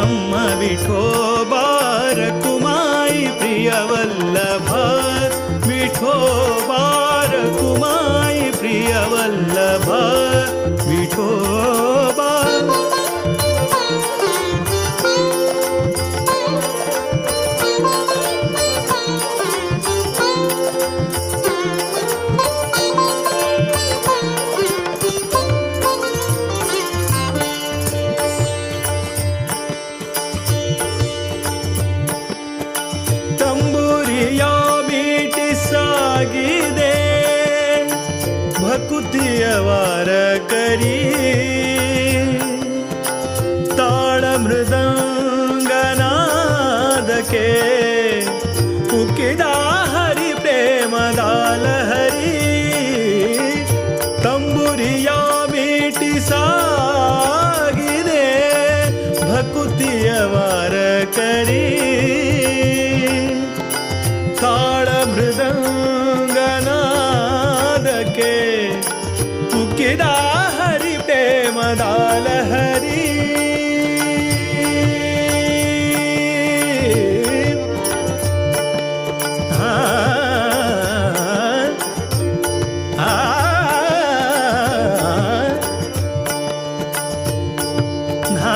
ನಮ್ಮ ವಿಠೋಬಾ ರಕುಮಾಯಿ ಪ್ರಿಯವಲ್ಲಭ ವಿಠೋಬಾ ರಕುಮಾಯಿ ಪ್ರಿಯವಲ್ಲಭ ವಿಠೋಬಾ. ತಂಬೂರಿಯ ಮೀಟಿ ಸಾಗಿದೆ ಭಕುತಿಯ ವಾರ ಕರಿ ತಾಳ ಮೃದಂಗನಾದಕ್ಕೆ ಉಕ್ಕಿದ ಹರಿ ಪ್ರೇಮದ ಲಹರಿ. ತಂಬುರಿಯ ಮೀಟಿ ಸಾಗಿದೆ ಭಕುತಿಯ ವಾರ ಕರಿ ತಾಳ ಮೃದಂಗನಾದಕ್ಕೆ ಉಕ್ಕಿದ ಹರಿ ಪ್ರೇಮದ ಲಹರಿ. ಆ, ಆ, ಆ.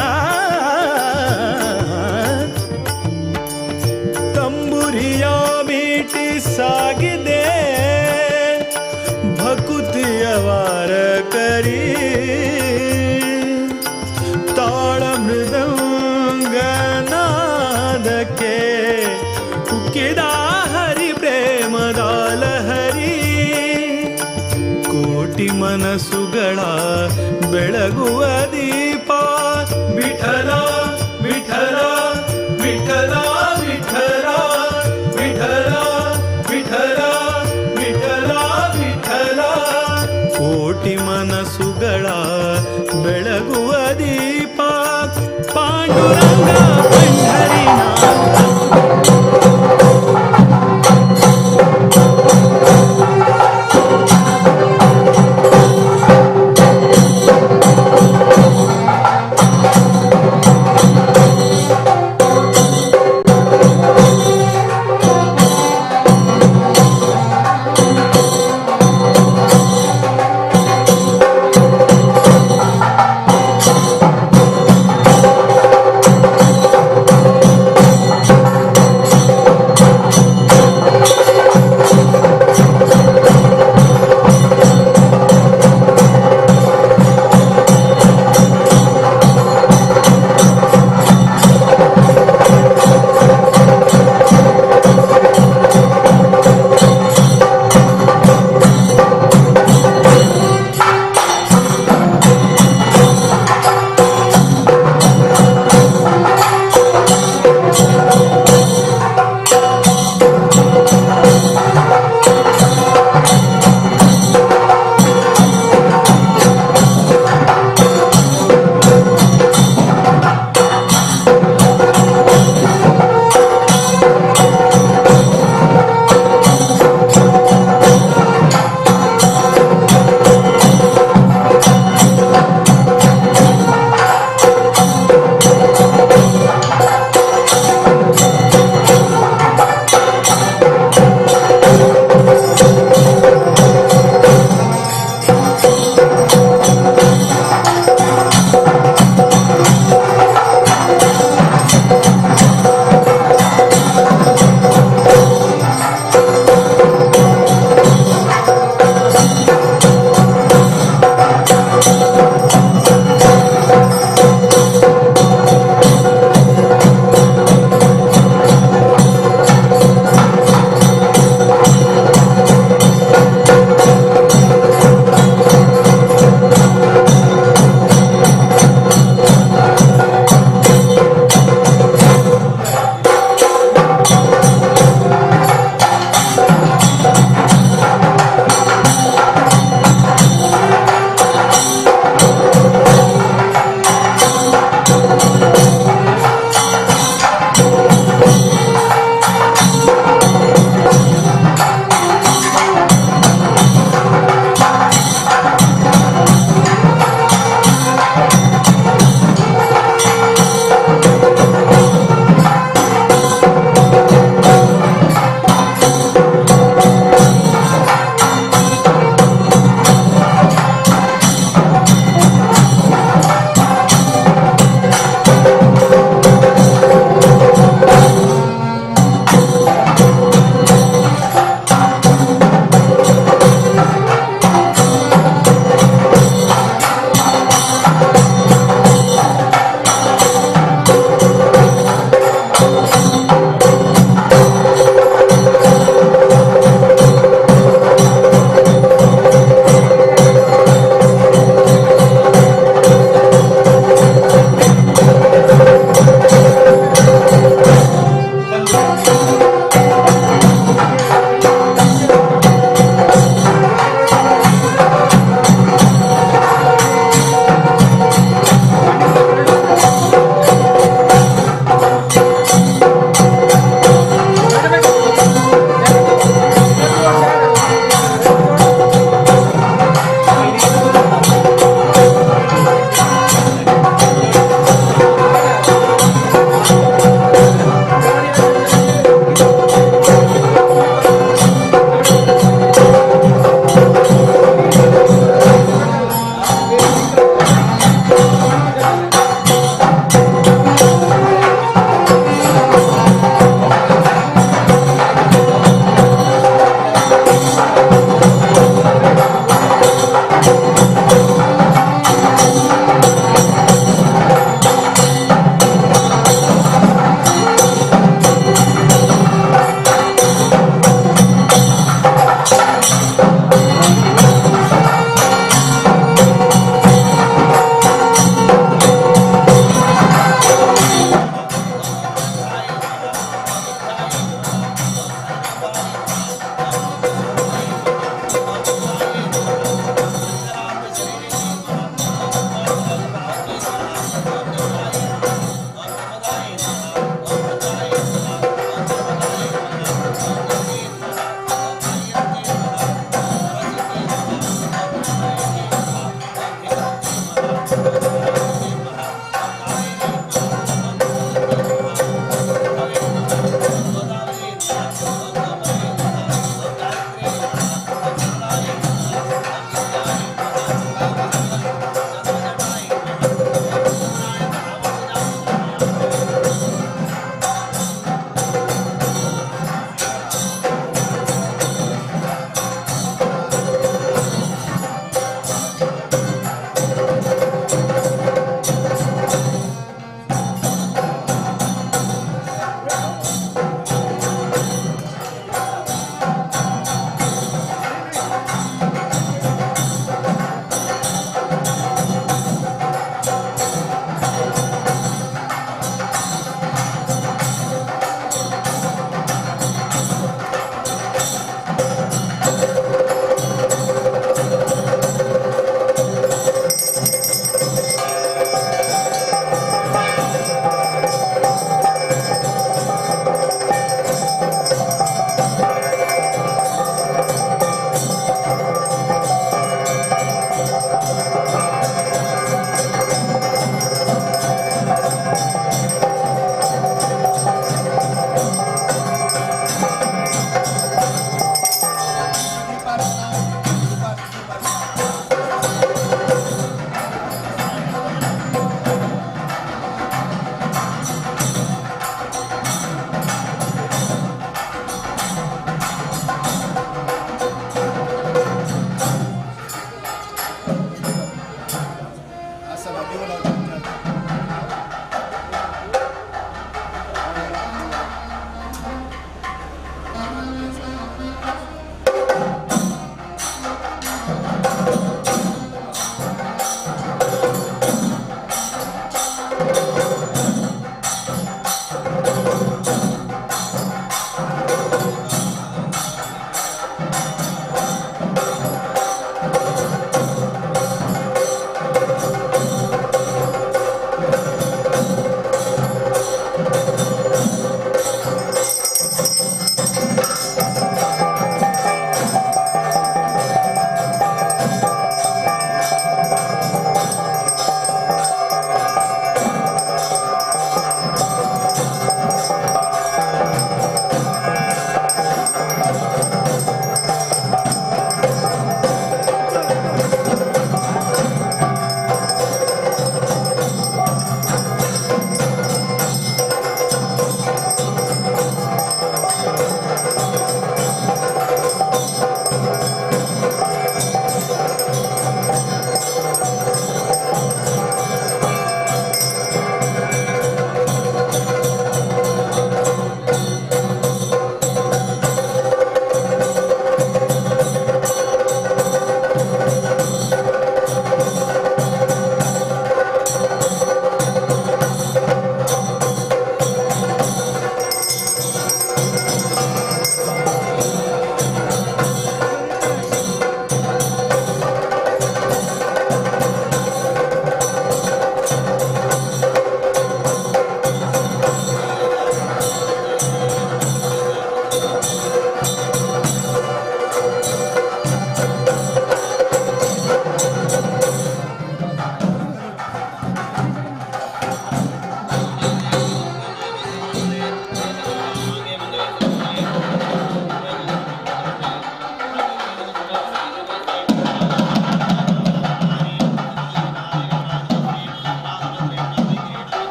ತಂಬುರಿಯ ಮೀಟಿ ಸಾಗಿದೆ ಭಕುತಿಯ ವಾರ ಕರಿ ತಾಳ ಮೃದಂಗನಾದಕ್ಕೆ ಉಕ್ಕಿದ ಹರಿ ಪ್ರೇಮದ ಲಹರಿ. ಕೋಟಿ ಮನಸ್ಸುಗಳ ಬೆಳಗುವ ದೀಪ ವಿಠಲ ವಿಠಲ ವಿಠಲ ವಿಠಲ ವಿಠಲ ವಿಠಲ ವಿಠಲ ವಿಠಲ. ಕೋಟಿ ಮನಸ್ಸುಗಳ ಬೆಳಗುವ ದೀಪ ಪಾಂಡುರಂಗ ಪಂಢರಿನಾಥ.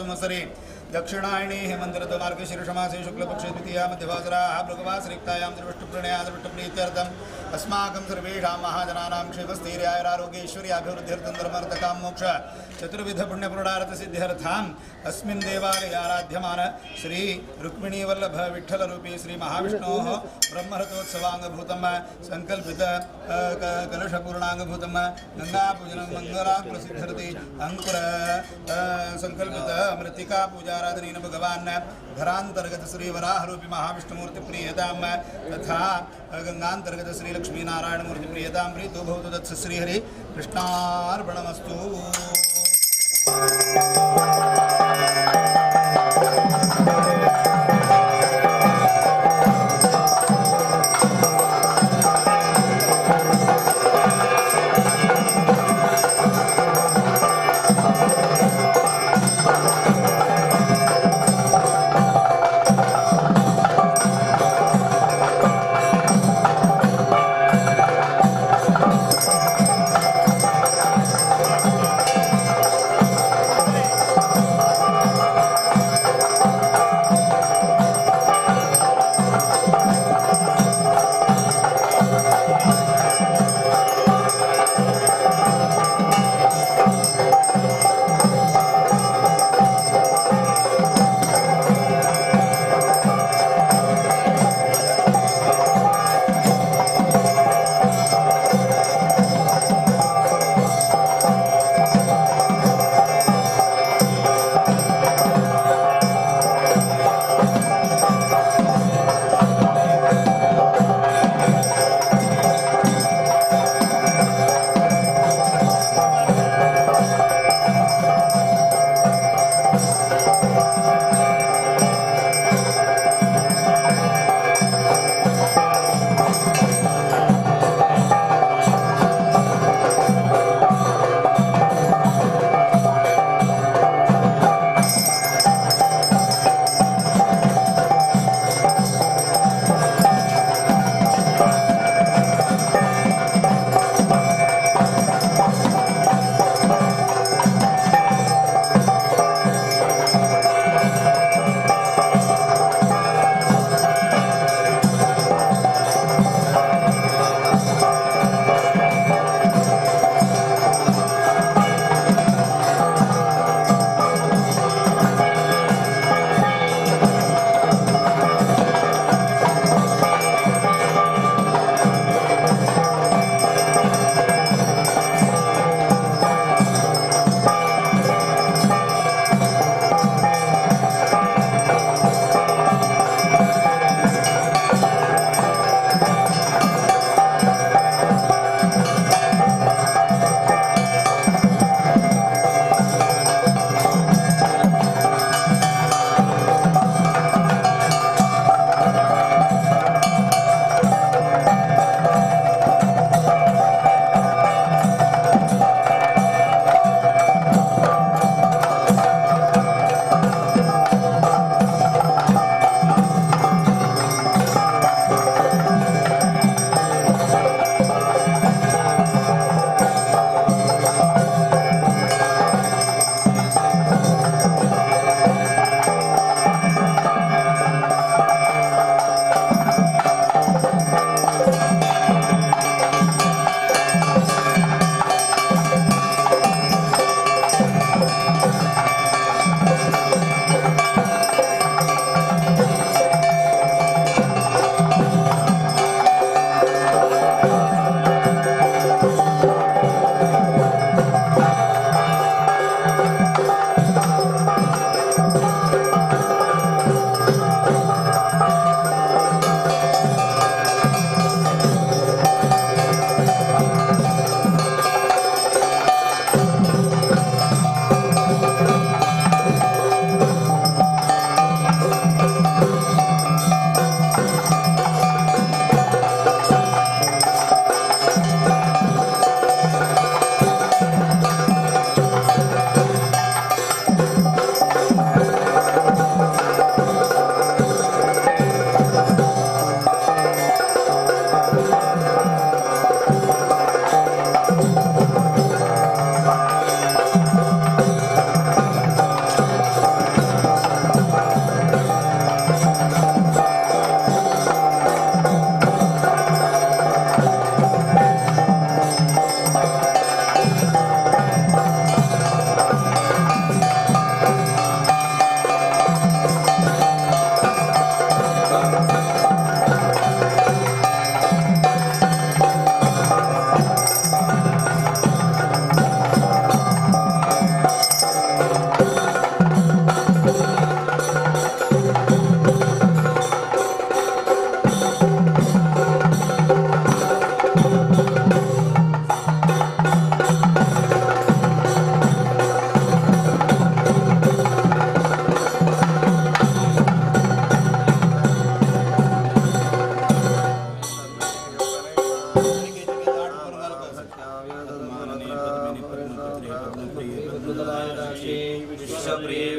संवत्सरे दक्षिणायणे हेमन्तऋतु मार्गशीर्षमासे शुक्लपक्षे द्वितीया मध्यवासराः भृगवासरिक्तायां त्रिवष्टुप्रणयाद्रष्टप्रीत्यर्थम् अस्माकं सर्वेषां महाजनानां क्षेमस्थैर्यायुरारोग्यैश्वर्याभिवृद्ध्यर्थं धर्मार्थकाम मोक्ष चतुर्विधपुण्यपुरुषार्थसिद्ध्यर्थाम् अस्मिन् देवालये आराध्यमान श्री रुक्मिणीवल्लभ विठ्ठलरूपी श्री महाविष्णोः ब्रह्मरथोत्सवाङ्गभूतं संकल्पित कलशपूर्णाङ्गभूतं गङ्गापूजनं मङ्गलाङ्कुरसिद्ध्यर्थे अङ्कुर संकल्पित मृत्तिका पूजाराधनेन भगवान् घरान्तर्गत श्री वराहरूपी महाविष्णुमूर्ति प्रियतां तथा गङ्गान्तर्गत श्री लक्ष्मीनारायणमूर्ति प्रियतां प्रीतो भवतु तत्स श्रीहरि कृष्णार्पणमस्तु।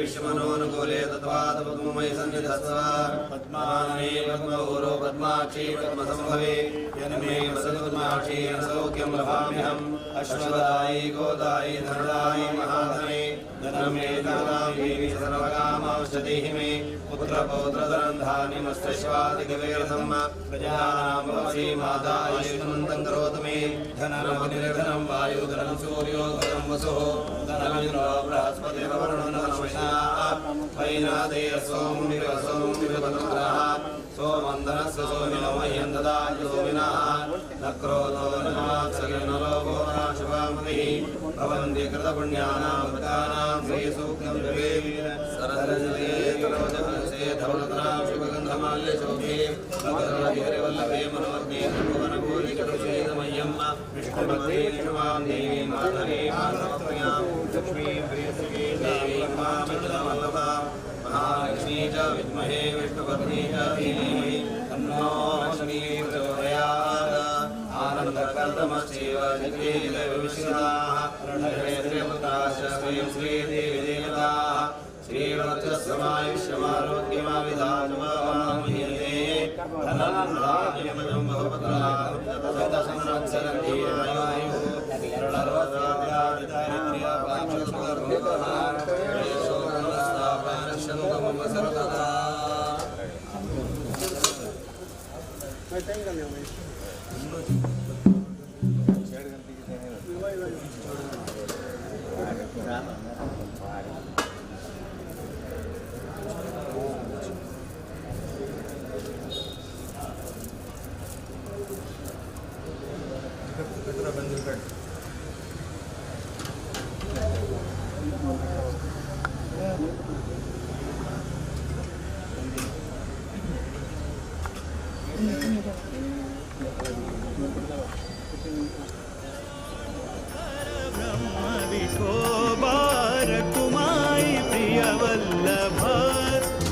भविष्यमनोनुकूले तत्त्वात् सन्निधत्स्व पद्माने पद्मौरो पद्माक्षी पद्मसंभवे यन्मे वसतु पद्माक्षी सौख्यं लभाम्यहम् अश्वदायी गोदायी धनदायी महाधने धनमे दानां देवी सर्वकामांश्च देहि मे पुत्रपौत्रधनं धान्यमस्तश्वादिगवेरथं प्रजानां भवसि माता आयुष्मन्तं करोतु मे धनमग्निर्धनं वायुधनं सूर्यो धनं वसुः धनमिन्द्रो बृहस्पतिर्वरुणः वैनादेय सोमं सोमं विपतुत्रः सोमन्दनस्य सोमिनो मह्यं ददाति सोमिनः न क्रोधो न मात्सर्यो न लोभो न शिवामतिः भवन्ति कृतपुण्यानां भक्तानां श्रीसूक्तं जपेत् सरसरजले तरोजहंसे धवलतरां शुभगन्धमाल्यशोभे भद्रहरिवल्लभे मनोज्ञे त्रिभुवनभूरिकटुषेदमय्यं विष्णुपत्नी क्षमां देवीं माधवीं माधवप्रियां लक्ष्मीं प्रियसखीं देवीं मामृतवल्लभां महालक्ष्मी च विद्महे विष्णुपत्नी च धीमहि तन्नो लक्ष्मी प्रचोदयात् आनन्दकर्दमश्चैव जगदेवविश्वदाः रणहरेत्रिपुत्राश्च श्रीं श्रीदेवी देवताः श्रीवत्समायुष्यमारोग्यमाविधानमामहीयते धनं धान्यमजं बहुपुत्राः शतसंवत्सरं दीर्घायुः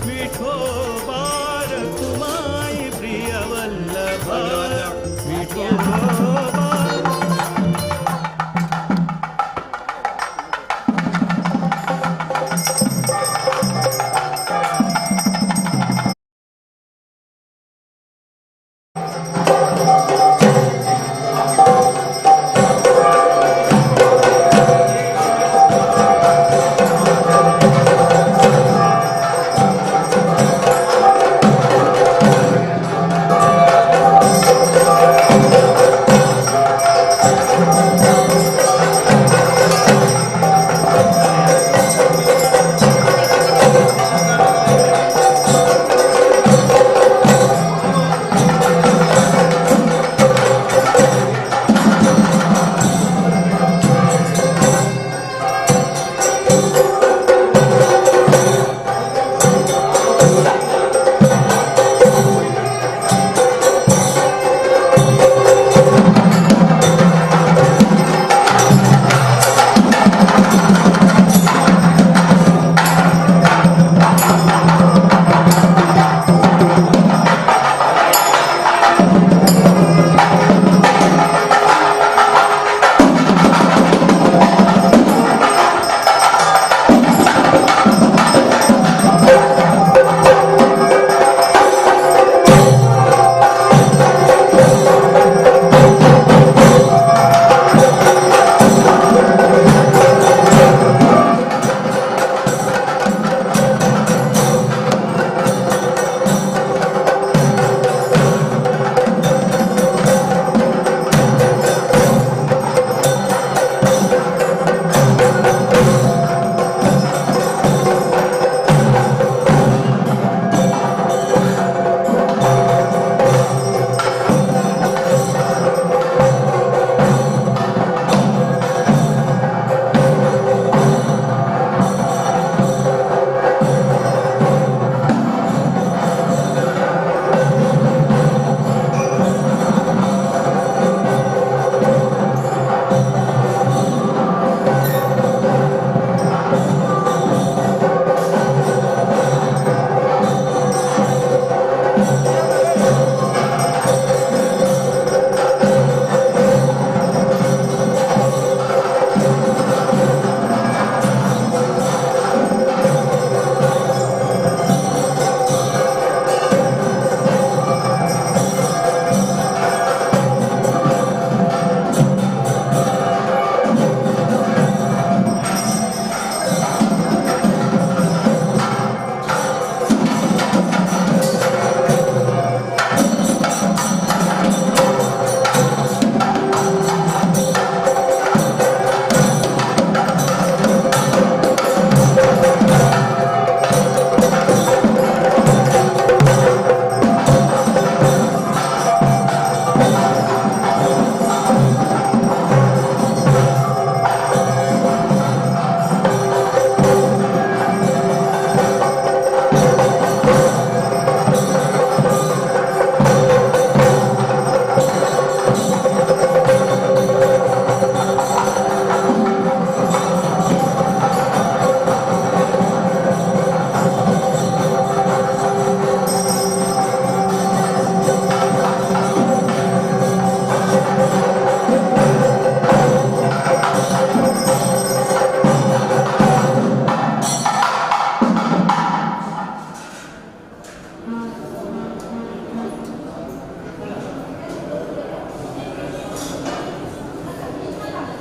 विठोबा।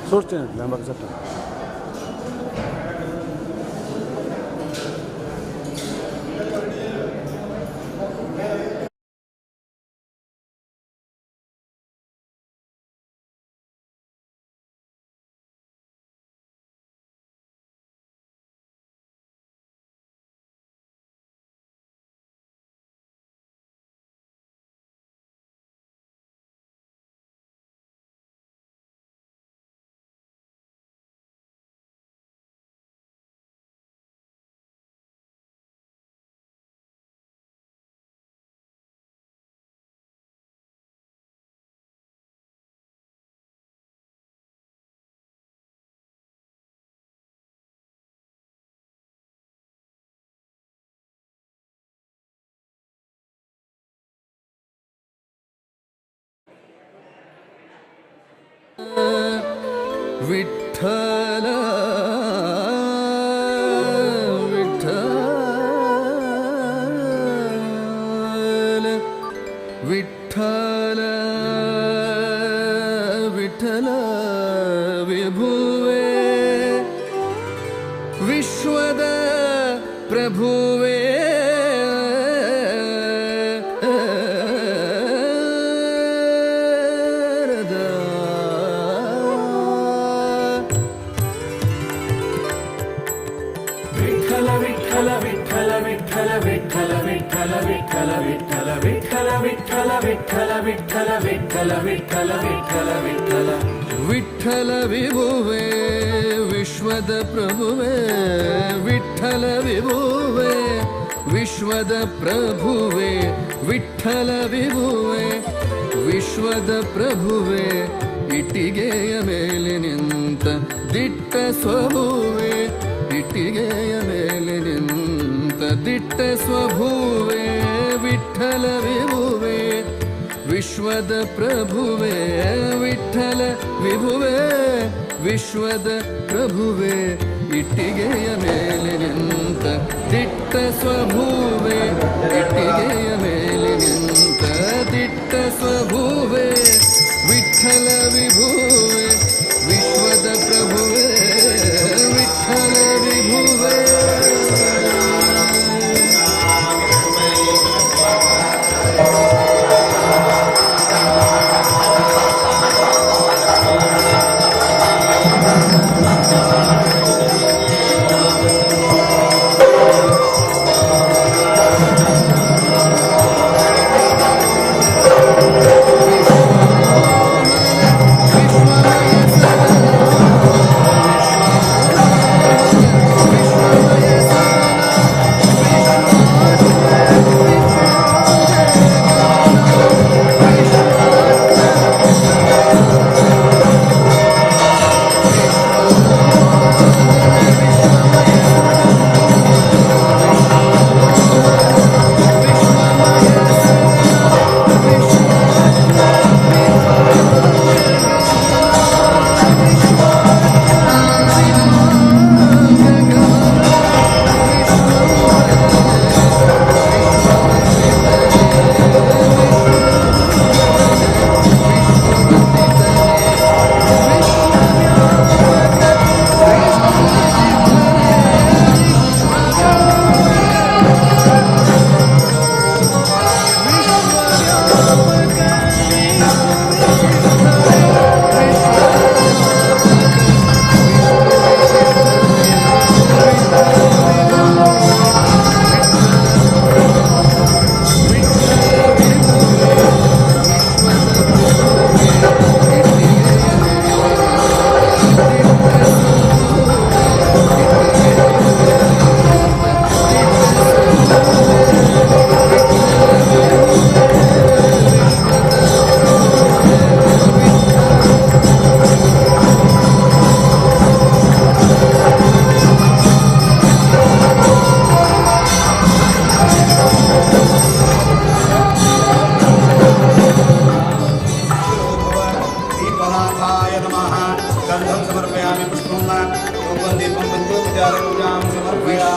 सोडचें ना म्हाका जाता. विठ्ठल विठ्ठल विठ्ठल विठ्ठल विभुवे विश्वद प्रभुवे विठ्ठल विभुवे विश्वद प्रभुवे विठ्ठल विभुवे विश्वद प्रभुवे विठ्ठल विभुवे विश्वद प्रभुवे ಇಟ್ಟಿಗೆಯ ಮೇಲೆ ನಿಂತ ದಿಟ್ಟ ಸ್ವಭುವೆ ಇಟ್ಟಿಗೆಯ ಮೇಲೆ ನಿಂತ ದಿಟ್ಟ ಸ್ವಭುವೆ ವಿಠ್ಠಲ ವಿಭುವೆ ವಿಶ್ವದ ಪ್ರಭುವೆ ವಿಠ್ಠಲ ವಿಭುವೆ ವಿಶ್ವದ ಪ್ರಭುವೆ ಇಟ್ಟಿಗೆಯ ಮೇಲೆ ನಿಂತ ದಿಟ್ಟ ಸ್ವಭುವೆ ಇಟ್ಟಿಗೆಯ ಮೇಲೆ ನಿಂತ ದಿಟ್ಟ ಸ್ವಭುವೆ ವಿಠ್ಠಲ ವಿಭುವೆ ವಿಶ್ವದ ಪ್ರಭುವೆ ವಿಠ್ಠಲ ವಿಭುವೆ.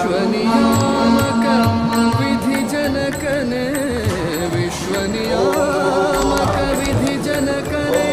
विश्वनियामक विधि जनकने विश्वनियामक विधि जनकने।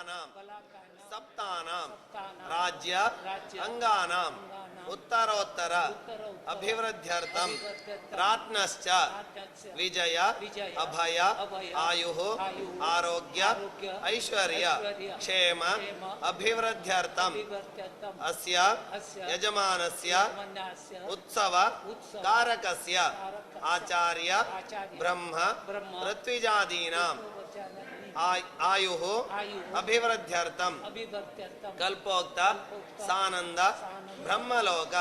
ಬಲಾಕಾನಾಂ ಸಪ್ತಾನಾಂ ರಾಜ್ಯ ಅಂಗಾನಾಂ उत्तरोत्तर अभिवृद्ध्यर्थं रात्नश्च विजय अभय आयुः आरोग्य ऐश्वर्य क्षेम अभिवृद्ध्यर्थं अस्य यजमानस्य उत्सव कारकस्य आचार्य ब्रह्म ऋत्विजादीनां आयुः अभिवृद्ध्यर्थं कल्पोक्त सानंद ब्रह्मलोक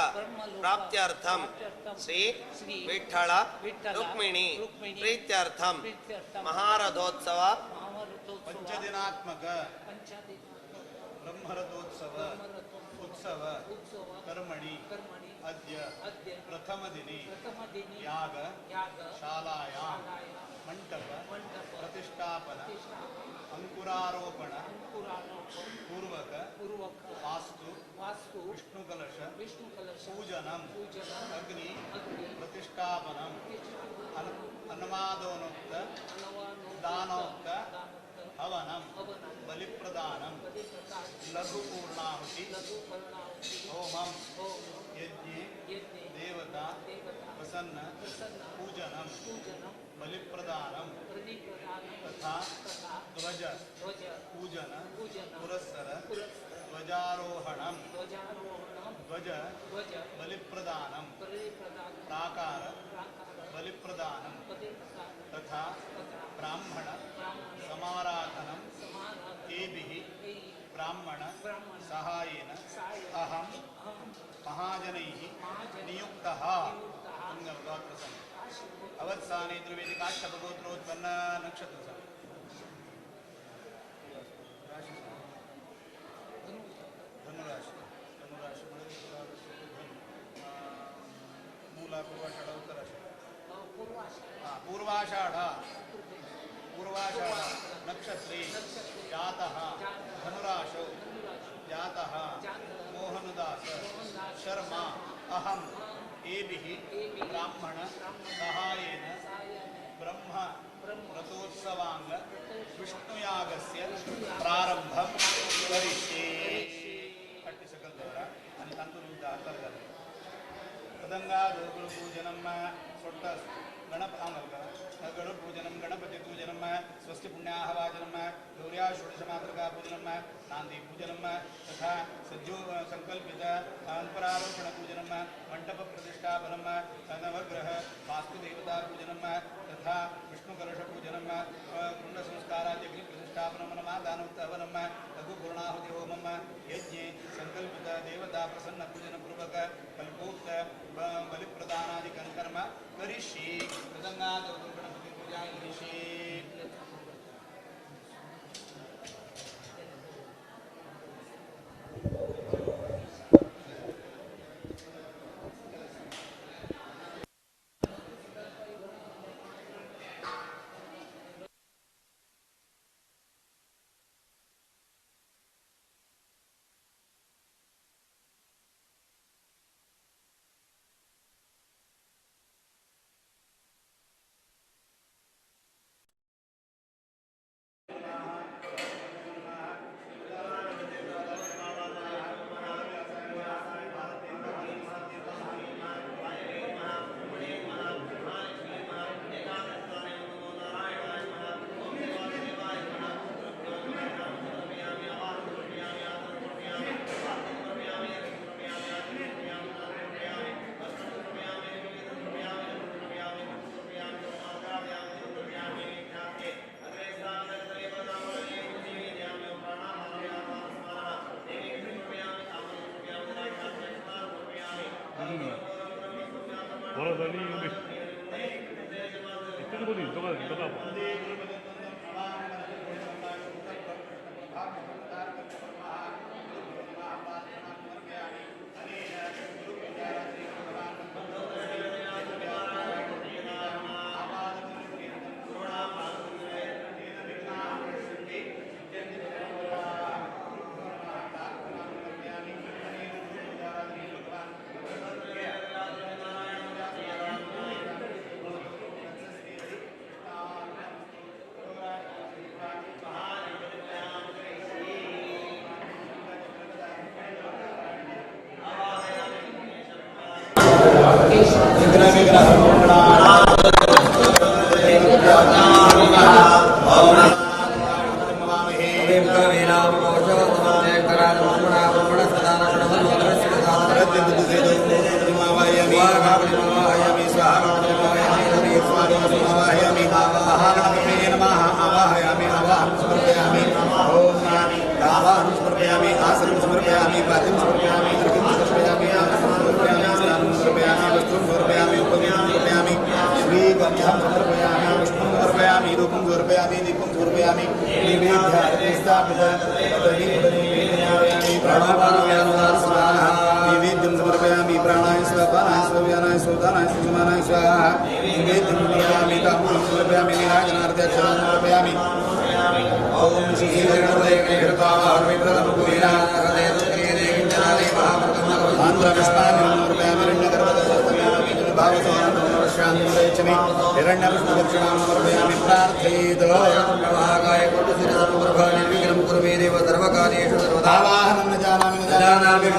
प्राप्त्यर्थं श्री विठ्ठल रुक्मिणी प्रीत्यर्थं महारथोत्सव पंचदिनात्मक ब्रह्मरथोत्सव उत्सव कर्मणि अद्य प्रथमदिने याग शालायां मंडप प्रतिष्ठापन अंकुरारोपण पूर्वक वास्तु विष्णुकलश पूजनम अग्नि प्रतिष्ठापनम अन्वादोनोक्त दानोक्त हवनम बलिप्रदानम लघुपूर्णाहुति होमम यज्ञे देवता प्रसन्न पूजनम बलिप्रदानम तथा ध्वज पूजन पुरस्सर ध्वजारोहणम ध्वज बलिप्रदानम प्राकार बलिप्रदानम तथा ब्राह्मण समाराधनम एभिः ब्राह्मण सहायेन अहं महाजनैः नियुक्तः। अवत्साने त्रिवेदी काश्यपगोत्रोत्पन्न नक्षत्र धनुराशि धनुराशि मूला पूर्वाषाढ़ उत्तराषाढ़ पूर्वाषाढ़ पूर्वाषाढ़ नक्षत्रे जातः धनुराशौ जातः मोहनदास शर्मा अहम एभिः ब्राह्मण सहायेन ब्रह्म रथोत्सवांग विष्णुयागस्य प्रारंभं करिष्ये। कट्टी सकल दवरा आणि तांतून अंतर्गत तदंगा गुरुपूजनम सोट्ट गणप गणपूजनम गणपति पूजनम स्वस्ति पुण्याहवाचनम गौर्या षोडशमातृका पूजनम नांदी पूजनम तथा सज्जो संकल्पित अंकुरारोपण पूजनम मंडप प्रतिष्ठापनम नवग्रह वास्तुदेवता पूजनम तथा विष्णुकलश पूजनम कुंड संस्कारादि अग्नि प्रतिष्ठापनम नमादानोत्तवनम लघुपूर्णाहुति होमम यज्ञे संकल्पित देवता प्रसन्न पूजन पूर्वक कल्पोक्त बलिप्रदानादि कर्म करिष्ये। गणपति पूजा करिष्ये। अर्घ्यं समर्पयामि, पुष्पं समर्पयामि, धूपं समर्पयामि, दीपं समर्पयामि, नैवेद्यार्थे स्थापित नैवेद्यामि, प्राणापानव्यानोदान स्वाहा, नैवेद्यं समर्पयामि, प्राणाय स्वाहा, पानाय स्वाहा, व्यानाय स्वाहा, दानाय स्वाहा, समानाय स्वाहा, नैवेद्यं समर्पयामि, ताम्बूलं समर्पयामि, नीराजनार्थे अक्षरान् समर्पयामि। ॐ श्री हिरण्यपुष्पदक्षिणां समर्पयामि, प्रार्थयेत आवाहनं न जानामि न जानामि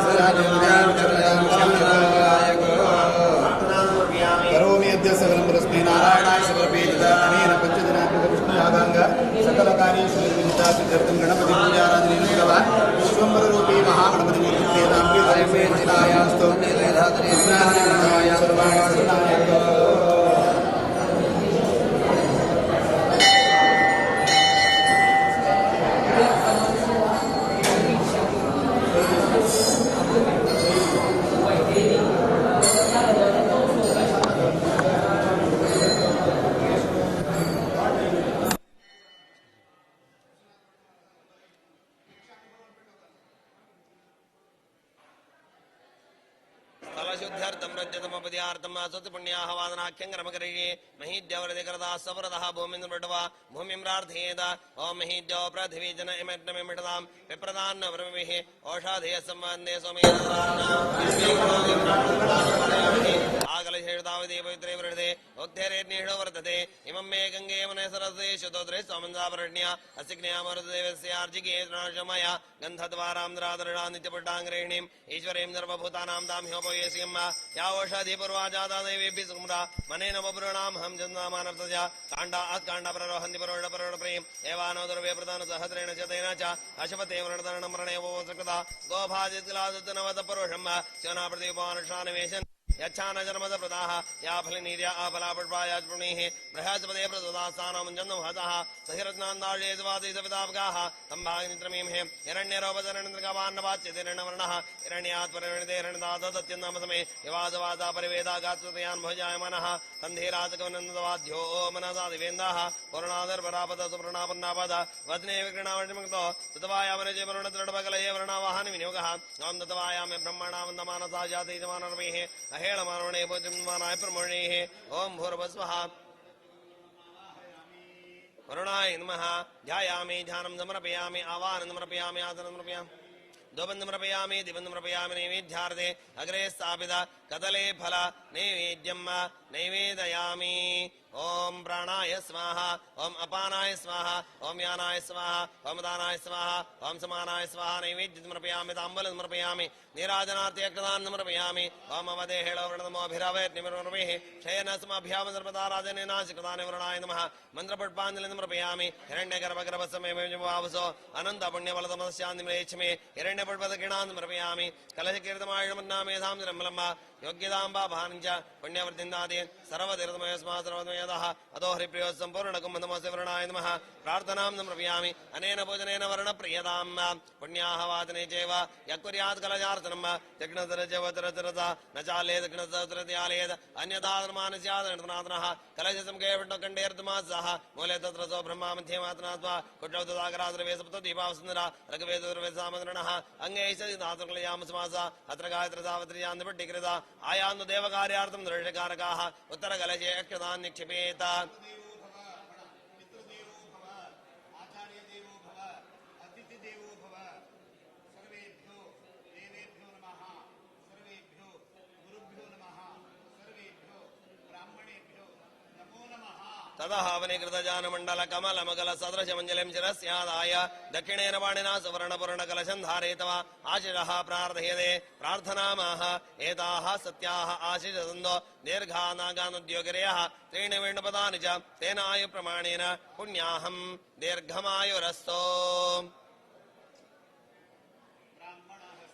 करोमि अद्य सकलं परस्मै नारायणाय समर्पयेत। अनेन पञ्चदिनात्मक विष्णुयागाङ्ग सकलकार्येषु निर्विघ्नता सिद्ध्यर्थं गणपति पूजाराधनेन भगवान् विश्वम्भररूपी महागणपतिमूर्तिं प्रीतायास्तु सर्वाणि शरणाय। शुद्ध्यर्थं रज्जतमपद्यार्थं सत्पुण्याः वादनाख्यं रमकरिये महीद्यवरदिकृता सवरदः भूमिं वृढवा भूमिं प्रार्थयेत। ॐ महीद्यो पृथिवी जन इमग्नमिमिषतां विप्रदान्न ब्रह्मिभिः ओषधेय संवन्दे आकलशेषतावदे पवित्रे वृढते उक्थेरेर्निषो वर्धते इमं मे गङ्गे यमुने सरस्वती शुतोत्रे सोमन्दापरण्या अस्यज्ञामरुदेवस्यार्जिके शमया गन्धद्वारां द्रादृढां नित्यपुष्टाङ्ग्रेणीम् ईश्वरीं सर्वभूतानां तां ह्योपवेशियं या ओषधि पूर्वा जाता देवेभ्यः सुम्रा मनेन बभ्रूणां हं जन्मानर्तजा काण्डा अत्काण्डा प्ररोहन्ति परोढ परोढ प्रेम एवानो दुर्वे प्रदान सहस्रेण च तेन च अशपते व्रणतरणं प्रणयवो सकृता गोभाजित्लादनवत परोषं शिवना प्रतिपानुष्ठानवेशन यच्छान जन्मद प्रदाः या फलिनीर्या अफला पुष्पाया पुणीः बृहस्पते प्रदोदासानामुञ्जन्नु हतः सहिरत्नान्दाळेद्वादिसवितापगाः तम्भाग्नित्रमीमहे हिरण्यरोपचरणन्द्रगवान्नवाच्यतिरणवर्णः हिरण्यात्परिणिते हिरण्यदातत्यन्नामसमे विवादवादा परिवेदागात्सतयान् भुजायमानः सन्धिराजकवनन्दवाध्यो मनसादिवेन्दाः वरुणादर्भरापद सुपर्णापन्नापद वदने विकृणावटिमुक्तो तत्वायामनजे वरुणद्रडबकलये वरुणावाहन विनियोगः ॐ तत्वायामे ब्रह्मणावन्दमानसा जातैजमानर्मैः अहेळमानवणे भोजमानाय प्रमोणेः ॐ भूर्भुवस्वः वरुणाय नमः। ध्यायामि ध्यानं समर्पयामि, आवाहनं समर्पयामि, आसनं समर्पयामि, दोबं समर्पयामि, दिबं समर्पयामि। नैवेद्यार्थे अग्रे स्थापित कदले फल नैवेद्यं नैवेदयामि। ॐ प्राणाय स्वाहा, ॐ अपानाय स्वाहा, ॐ यानाय स्वाहा, ॐ दानाय स्वाहा, ॐ समानाय स्वाहा। नैवेद्यं समर्पयामि, ताम्बूलं समर्पयामि, नीराजनार्थे अक्षतान् समर्पयामि। ॐ अवधे हेळो वृणतमोऽभिरवेर्निमिर्भिः शयनस्मभ्याम सर्वदा राजनेनाशिकृतानि वरुणाय नमः। मन्त्रपुष्पाञ्जलिं समर्पयामि। हिरण्यगर्भगर्भसमेवावसो अनन्तपुण्यबलतमस्यान्तिम्रेच्छमे हिरण्यपुष्पदक्षिणान् समर्पयामि। कलशकीर्तमायुषमन्नामेधां रमलम्ब योग्यताम्बा भानं च पुण्यवृद्धिन्दादे सर्वतीर्थमयस्मा सर्वमयदः अतो हरिप्रियो सम्पूर्णकुम्भनमस्य वरुणाय नमः। प्रार्थनां समर्पयामि। अनेन भोजनेन वर्णप्रियतां पुण्याः वादने चैव यः कुर्यात् कलशार्चनं दक्षिणतरजवतरतरता न चालेत् दक्षिणतरत्यालेत् अन्यथा धर्मानस्यादनतनातनः कलशसंके विष्णुकण्ठेर्तमासः मूले तत्र सो ब्रह्मा मध्ये मातनात्वा कुटौ तदाकराद्रवे सप्तदीपावसुन्दरा रघुवेदुर्वेदामद्रणः अङ्गैषातकलयामसमासा अत्र गायत्रसावत्रियान्तिपट्टिकृता आयान्तु देवकार्यार्थं दृष्टकारकाः उत्तरकलशे अक्षतान् निक्षिपेत। ततः अवनीकृतजानमण्डल कमलमगल सदृशमञ्जलिं शिरस्यादाय दक्षिणेन पाणिना सुवर्णपूर्णकलशं धारयित्वा आशिषः प्रार्थयते। प्रार्थनामाह एताः सत्याः आशिषसन्तो दीर्घानागानुद्योगिरयः त्रीणि वेणुपदानि च तेन आयुप्रमाणेन पुण्याहं दीर्घमायुरस्तु।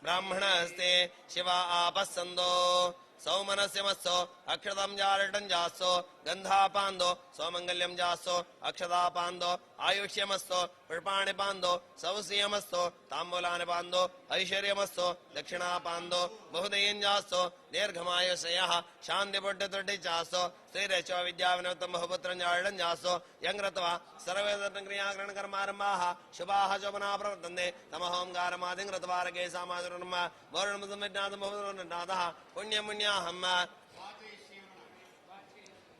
ब्राह्मणस्ते शिव आपस्सन्दो सौमनस्य मत्सो अक्षतं जारटं जासो गन्धापान्दो सौमङ्गल्यं जासो अक्षतापान्दो आयुष्यमस्तो पुष्पाणि पान्दो सौस्यमस्तो ताम्बूलानि पान्दो ऐश्वर्यमस्तो दक्षिणापान्दो बहुदयं जासो दीर्घमायुषयः शान्तिपुट्टुतुटि चासो श्रीरचो विद्याविनोत्तम बहुपुत्रं जारटं जासो यं कृत्वा सर्वे क्रियाकरणकर्मारम्भाः शुभाः शोभना प्रवर्तन्ते तमहोंकारमादिं कृत्वा रगे सामाजुर्म वरुणं संविज्ञातं बहुपुत्रनाथः पुण्यमुण्याहम्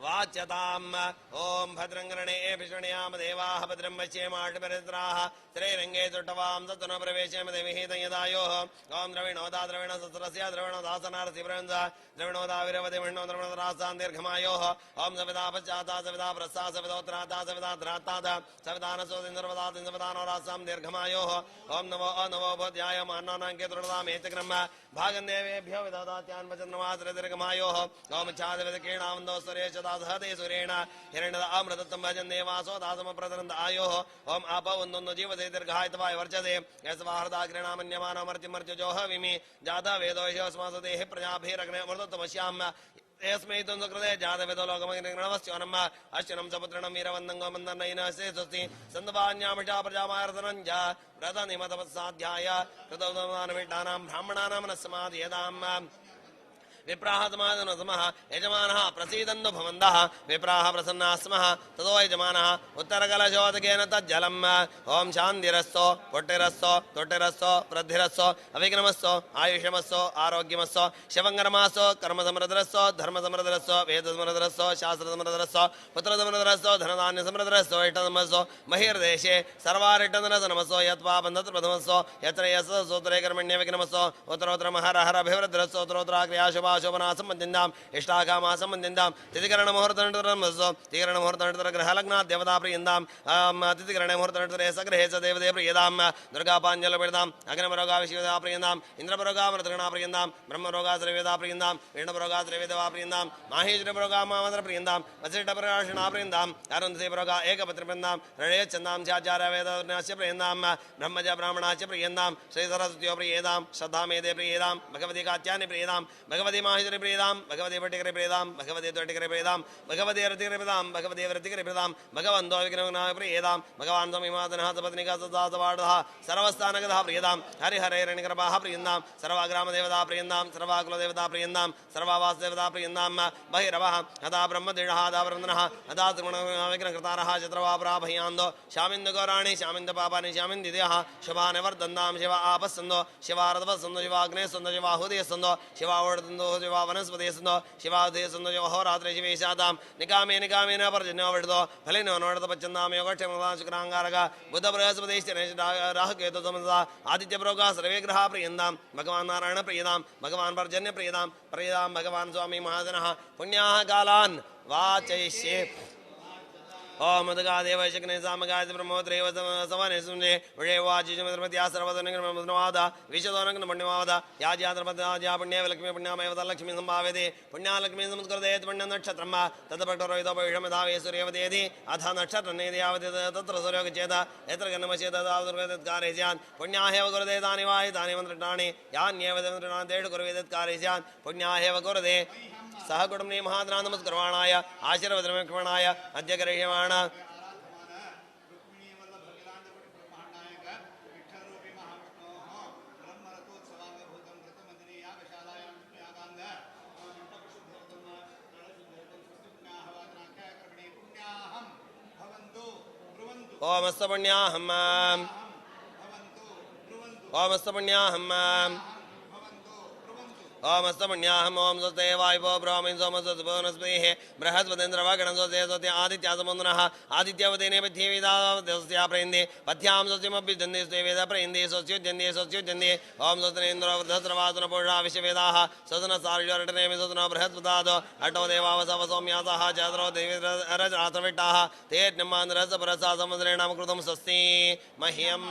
वाच्यताम् ॐ भद्रं गणे विष्णुयाम देवाः भद्रं पश्येमाष्टपरित्राः श्रीरङ्गे तुष्टवां सत्तनो प्रवेशेम देविहितं यदायोः ॐ द्रविणोदा द्रविण सत्रस्य द्रविणोदासनारसि प्रवन्द द्रविणोदा विरवति विष्णो द्रविणोदासां दीर्घमायोः ॐ सविता पश्चाता सविता प्रस्सा सवितोत्तराता सविता ध्राताद सवितानसोदिन्द्रवदाति सवितानोरासां दीर्घमायोः ॐ नमो नमो भोध्याय मान्नानाङ्के तृणदामेचक्रम भागं देवेभ्यो विदधात्यान् वचन्द्रमात्र दीर्घमायोः ॐ छादविदकीर्णावन्दो सुरेश दासहते सुरेण हिरण्यद अमृतत्वं भजन् देवासो दासमप्रतरन्त आयोः ॐ आप उन्दुन्दु जीवते दीर्घायतवाय वर्चते यस्वाहृदाग्रिणामन्यमानो मर्त्युमर्त्युजोह विमि जाता वेदोषोऽस्मासुदेः प्रजाभिरग्ने अमृतत्वमश्याम यस्मै तुन्दकृते जातवेदो लोकमग्निगणवस्योनम अश्विनं सपुत्रणं वीरवन्दं गोमन्दनैनसे स्वस्ति सन्दवान्यामिषा प्रजामार्दनं च व्रतनिमतपस्साध्याय कृतौदमानविष्टानां ब्राह्मणानां नः विप्राः समादनो समः यजमानः प्रसीदन्तु भवन्तः विप्राः प्रसन्नाः स्मः ततो यजमानः उत्तरकलशोदकेन तज्जलम् ॐ शान्तिरस्तो पुट्टिरस्तो तुट्टिरस्तो वृद्धिरस्तो अविक्रमस्तो आयुष्यमस्तो आरोग्यमस्तो शिवङ्करमासो कर्मसमृद्धिरस्तो धर्मसमृद्धिरस्तो वेदसमृद्धिरस्तो शास्त्रसमृद्धिरस्तो पुत्रसमृद्धिरस्तो धनधान्यसमृद्धिरस्तो इष्टसमस्तो महिर्देशे सर्वारिष्टधनसनमस्तो यत्पापं तत्र प्रथमस्तो यत्र यस्सूत्रे कर्मण्य विक्रमस्तो उत्तरोत्तर महरहरभिवृद्धिरस्तो उत्तरोत्तरा क्रियाशुभा शोभना संबन्धिन्दां इष्टाकामा संबन्धिन्दां तिथिकरण मुहूर्तनन्तरमस्तु तिथिकरण मुहूर्तनन्तर ग्रहलग्नात् देवता प्रियन्तां तिथिकरणे मुहूर्तनन्तरे सगृहे च देवते प्रियतां दुर्गापाञ्जलपीडितां अग्निमरोगाविशिवदा प्रियन्तां इन्द्रपरोगामृतगणा प्रियन्तां ब्रह्मरोगाश्रवेदा प्रियन्तां विष्णुपरोगाश्रवेदवा प्रियन्तां माहेश्वरपरोगामामन्त्र प्रियन्तां वसिष्ठपराशना प्रियन्तां अरुन्धतीपरोगा एकपत्रप्रियन्तां हृदयच्छन्दां चाचार्यवेदस्य प्रियन्तां ब्रह्मज ब्राह्मणाच प्रियन्तां श्रीसरस्वत्यो प्रियेतां श्रद्धामेधे प्रियेतां भगवती कात्यानि प्रियतां भगवती माहेश्वरी प्रियतां भगवती पट्टिकरे प्रियतां भगवती त्वट्टिकरे प्रियतां भगवती रतिकरे प्रियतां भगवती वृत्तिकरे प्रियतां भगवन्तो विघ्नविघ्नाय प्रियतां भगवान् स्वामिमातनः सपत्निकः सदासवाडः सर्वस्थानगतः प्रियतां हरिहरैरणिकृपाः प्रियन्तां सर्वाग्रामदेवता प्रियन्तां सर्वाकुलदेवता प्रियन्तां सर्वावासदेवता प्रियन्तां बहिरवः हता ब्रह्मदिणः हता ब्रह्मणः हता त्रिगुणविघ्नकृतारः शत्रवापराभयान्दो श्यामिन्दुगौराणि श्यामिन्दुपापानि श्यामिन्दिदेहः शुभानिवर्धन्तां शिव आपस्सन्दो शिवारदवस्सन्दो शिवाग्नेस्सन्दो शिवाहुदयस्सन्दो शिवावोडदन्दो शिवा वनस्पति सन्दो शिवाधे सन्दो अहोरात्रे शिवेशातां निकामे निकामेन पर्जन्यो वृषदो फलेन नोडत पच्चन्दां योगक्षेमदां शुक्राङ्गारक बुध बृहस्पतिश्च राहुकेतु समन्ता आदित्यप्रोगा सर्वे ग्रहा प्रियन्तां भगवान् नारायण प्रियतां भगवान् पर्जन्य प्रियतां प्रियतां भगवान् स्वामी महाजनः पुण्याः कालान् वाचयिष्ये ओम मदगादेव शग्ने सामगाय ब्रह्मोत्रैव सवने सुने विषयवाचिमद्रमत्या सर्वदनग्रमद्नवाद विशदोनग्नमण्यवाद याज्याद्रपदाज्या पुण्येव लक्ष्मी पुण्यामेव तल्लक्ष्मी सम्भाव्यते पुण्यालक्ष्मी संस्कृते पुण्यनक्षत्रं तत्पटोरोहितोपविषमधावे सूर्यवदेति अथ नक्षत्रनेति यावत् तत्र सूर्योगचेत यत्र गन्नमचेत तावदुर्गतत्कारे स्यात् पुण्याहेव कुरुते तानि वा तानि मन्त्रणानि यान्येव मन्त्रणानि तेषु कुर्वेतत्कारे स्यात् पुण्याहेव कुरुते सह कुटुम्बे महात्रा नमस्कुर्वाणाय आशीर्वचनमीक्षमाणाय अद्य करिष्यमाण ओमस्त पुण्याहम् ओमस्त पुण्याहम् ओमस्त पुण्याहम् ओम स्वस्ते वायुवो ब्राह्मीण सोमस्वस्तिः बृहस्पतीन्द्रवगणं स्वस्ते स्वस्ति आदित्यासमुन्दनः आदित्यवतेने पृथिवीदास्या प्रयन्ति पथ्यां स्वस्तिमभ्युजन्ति स्वे वेद प्रयन्ति स्वस्त्युजन्ति स्वस्त्युजन्ति ओम स्वस्तिनेन्द्रो वृद्धस्रवासुन पूषा विश्ववेदाः स्वसन सार्षोरटनेमि स्वसनो बृहस्पतादो अटो देवावसव सौम्यासः चातरो देवीरजरात्रविट्टाः ते ज्ञमान्द्रसपुरसा समुद्रेण कृतं स्वस्ति मह्यम्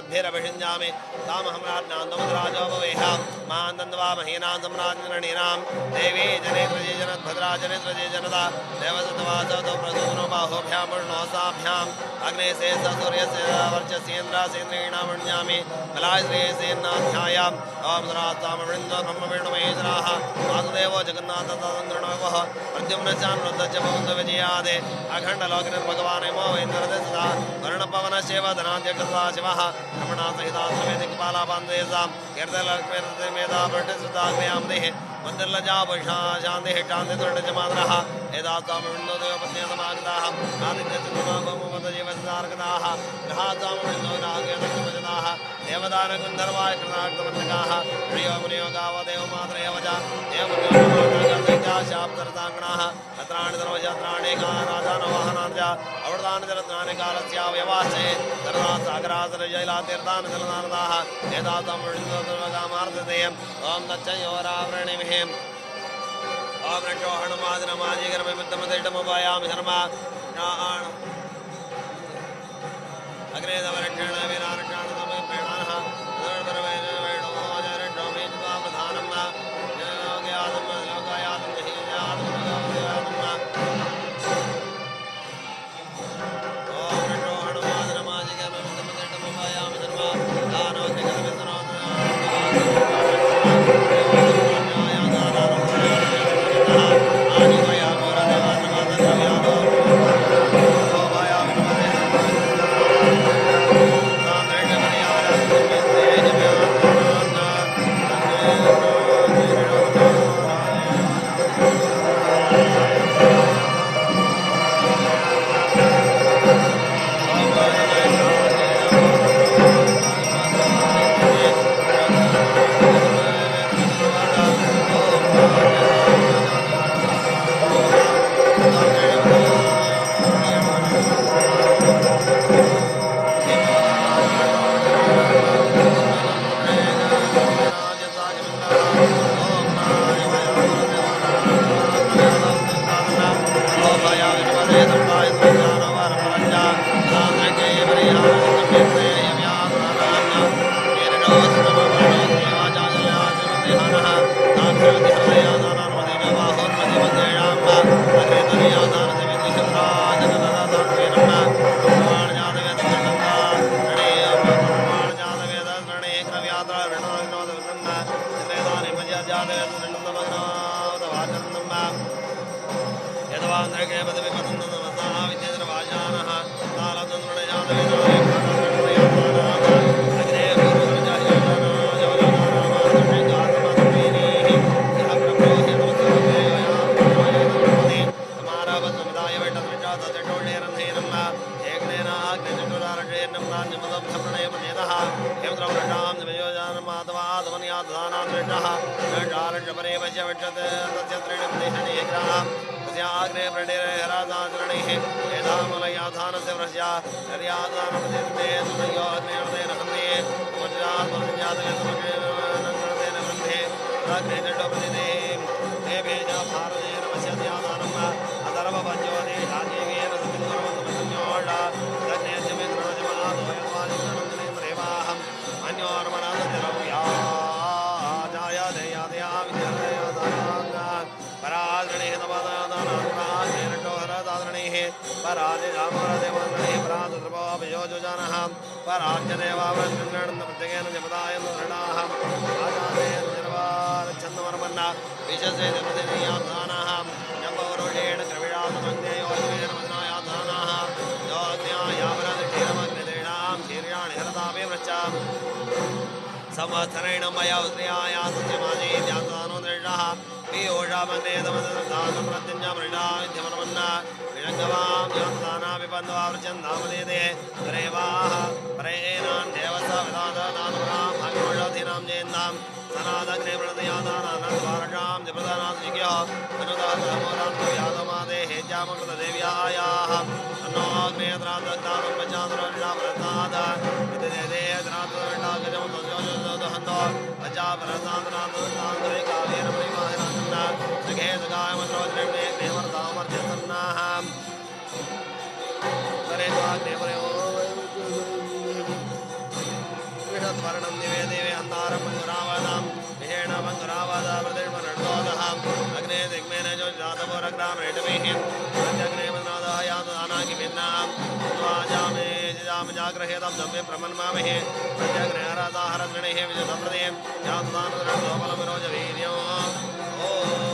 अक्षराद्भिरभिषिञ्जामि तामहं राज्ञान्तमद्राजो भवेह मान्दन्वा महीनां सम्राज्ञणीनां देवी जनेत्रजे जनद्भद्रा जनेत्रजे जनता देवसत्वासतो प्रसूनो बाहुभ्यां पूर्णोसाभ्याम् अग्नेसे सूर्यस्य वर्चस्येन्द्रासेन्द्रेणामण्यामि बलाश्रेयसेन्नाध्यायाम् ॐ सरात्सामवृन्दो ब्रह्मवेणुमहेश्वराः वासुदेवो जगन्नाथतन्द्रणवः प्रद्युम्नचानुरुद्धश्च भवन्तु विजयादे अखण्डलोकिनिर्भगवानेमो वेन्द्रदे सदा वरुणपवनशेव धनाध्यक्षसदा शिवः रमणासहिता सर्वे दिक्पालापान्देसां कीर्तलक्ष्मीर्मेधा भट्टश्रुताग्नयामदेः मन्दिर्लजा वैषा शान्तिः शान्तिदृढजमादरः एतासामविन्दो देवपत्न्या समागताः आदित्यचन्द्रमा भौमवदजीवसार्गताः ग्रहासामविन्दो रागेणसमजताः देवदानगन्धर्वाय कृतार्थवन्तकाः प्रियो मुनियो गावो देवमात्रयव च देवमुनियोशाप्तरताङ्गणाः अत्राणि सर्वशास्त्राणि राजानवाहनानि च अवृतानि च रत्नानि कालस्यावयवाश्चे सरदा सागरासरजैलातीर्थानि जलदानदाः एतासामविन्दो ॐ तच्चयोरावृणिमिः ॐ रक्षोहणमादिनमाजीकरमित्तमतिष्ठमुपायामि शर्मा अग्रे तव रक्षण वीरारक्षण प्रेणानः तद्वर्णं निवेदेवे अन्धारं भङ्गुरावादां विषेण भङ्गुरावादा प्रतिष्मनर्दोदः अग्ने दिग्मेन जातपोरग्राम रेटभिः प्रत्यग्ने मन्नादः यातदानाकिभिन्नां त्वाजामे जाम जाग्रहेतं दम्भे प्रमन्मामहे प्रत्यग्ने हरदाहरतृणेः विजतप्रदे यातदानदोबलविरोजवीर्यो ॐ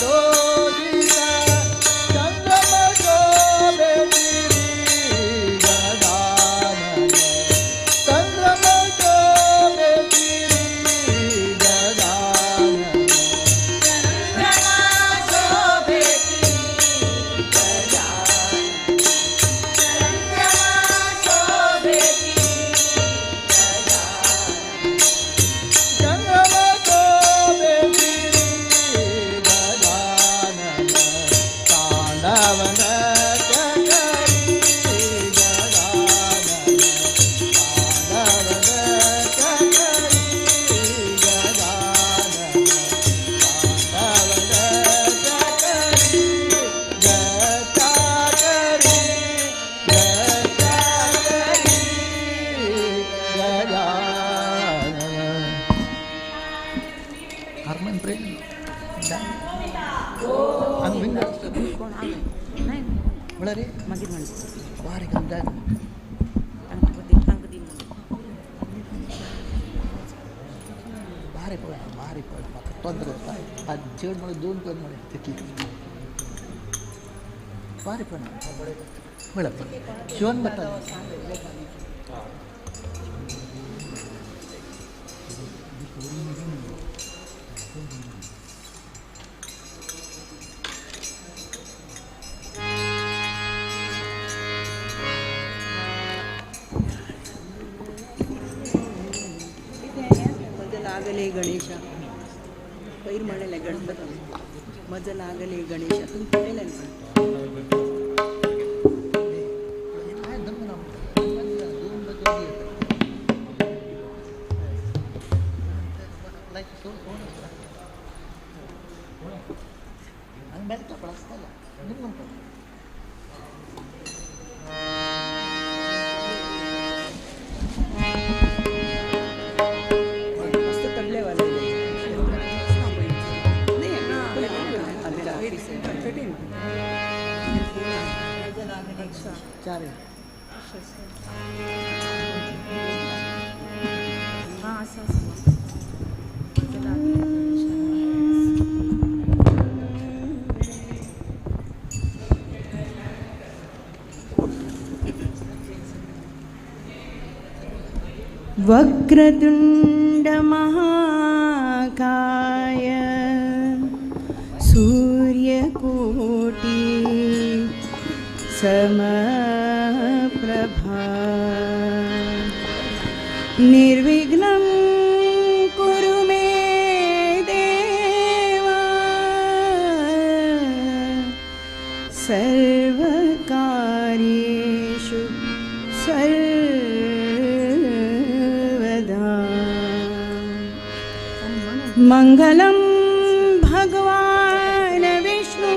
दोदिता चंद्रमा शोभे गजानन चंद्रमा शोभे गजानन चंद्रमा शोभे गजानन तांडव नृत्य करी गजानन तांडव नृत्य करी गजानन तांडव नृत्य करी गता करी गता करी गजानन. हरमन प्रेम म्हळ्यार मागीर म्हणटा बारीक जाय तांकां दी म्हणून. बारीक पळय बारीक पळय म्हाका तोंड जाता आनी चड म्हळ्यार दोन कर म्हळें तितली बारीक पळय म्हळ्यार शिवन भट्टा. मज लागले गणेशा पयर म्हणलें गणपती मज लागले गणेशा तुमी पळयलें पण. मस्त तबले वाजयले. नाही चार वक्रतुंड महाकाय सूर्यकोटि समप्रभा निर्विघ्नं कुरु मे देव सर्वकार्येषु सर्वदा. मङ्गलं भगवान् विष्णु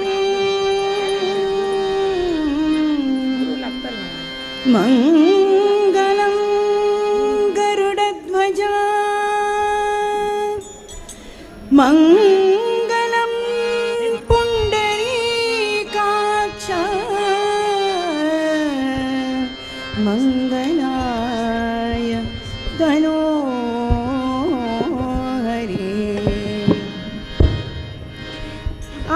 मङ्गलं गरुडध्वजा मङ्गलं पुण्डरीकाक्ष मङ्गलाय तनो हरे. आ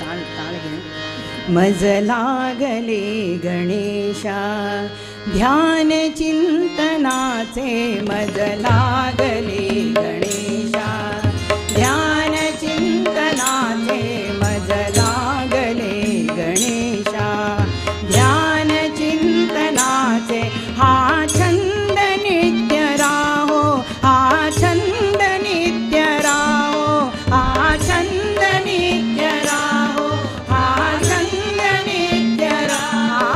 ताळ ताळ घे. मज लागले गणेशा ध्यान चिंतनाचे मज लागले गणेशा ध्यान चिंतनाचे मज लागले गणेशा ध्यान चिंतनाचे हा छंद नित्य राहो हा छंद नित्य राहो हा छंद नित्य राहो हा छंद नित्य राहो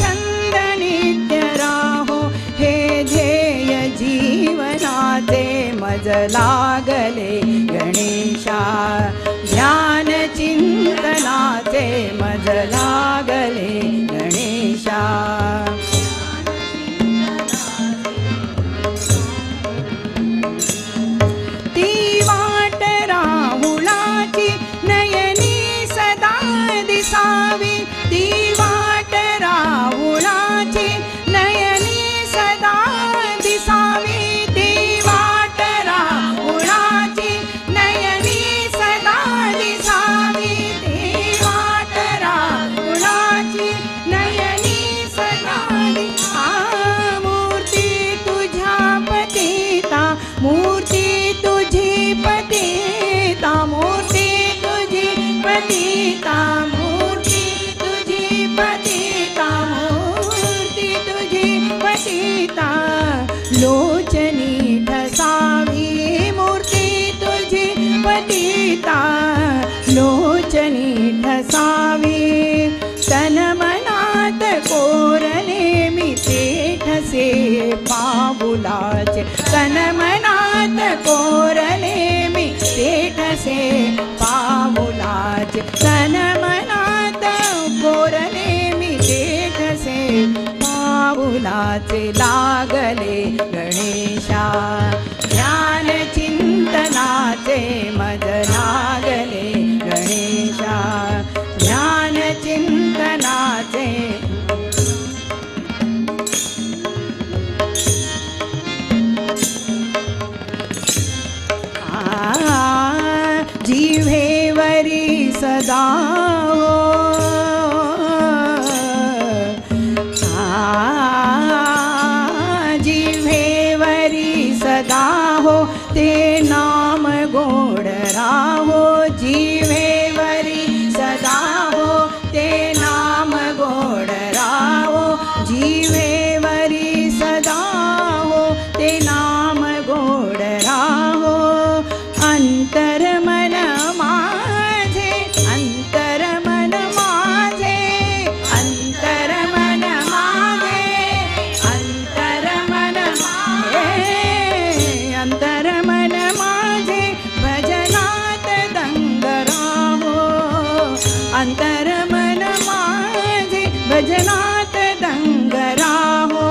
छंद नित्य राहो हे ध्येय जीवनाचे मज लागले गणेशा ध्यान चिंतनाचे मज लागले गणेशा. ती वाट राहुलाची नयनी सदा दिसावी ती वाट राहुलाची नयनी सदा पाऊलाचे तन मनात कोरले मी ते ठसे पाऊलाचे तन मनात कोरले मी ते ठसे पाऊलाचे लागले गणेशा ध्यान चिंतनाचे मज लागले गणेशा ध्यान चिंतनाचे. जिव्हेवरी सदा हो जिव्हेवरी सदा हो ते नाम गोड राहो जिव्हेवरी सदा हो ते नाम गोड राहो जिव्हेवरी सदा हो ते नाम गोड राहो अंतर्मन माझे अंतर्मन माझे अंतर्मन माझे अंतर्मन माझे अंतर्मन माझे भजनात दंग राहो अंतर्मन माझे भजनात दंग राहो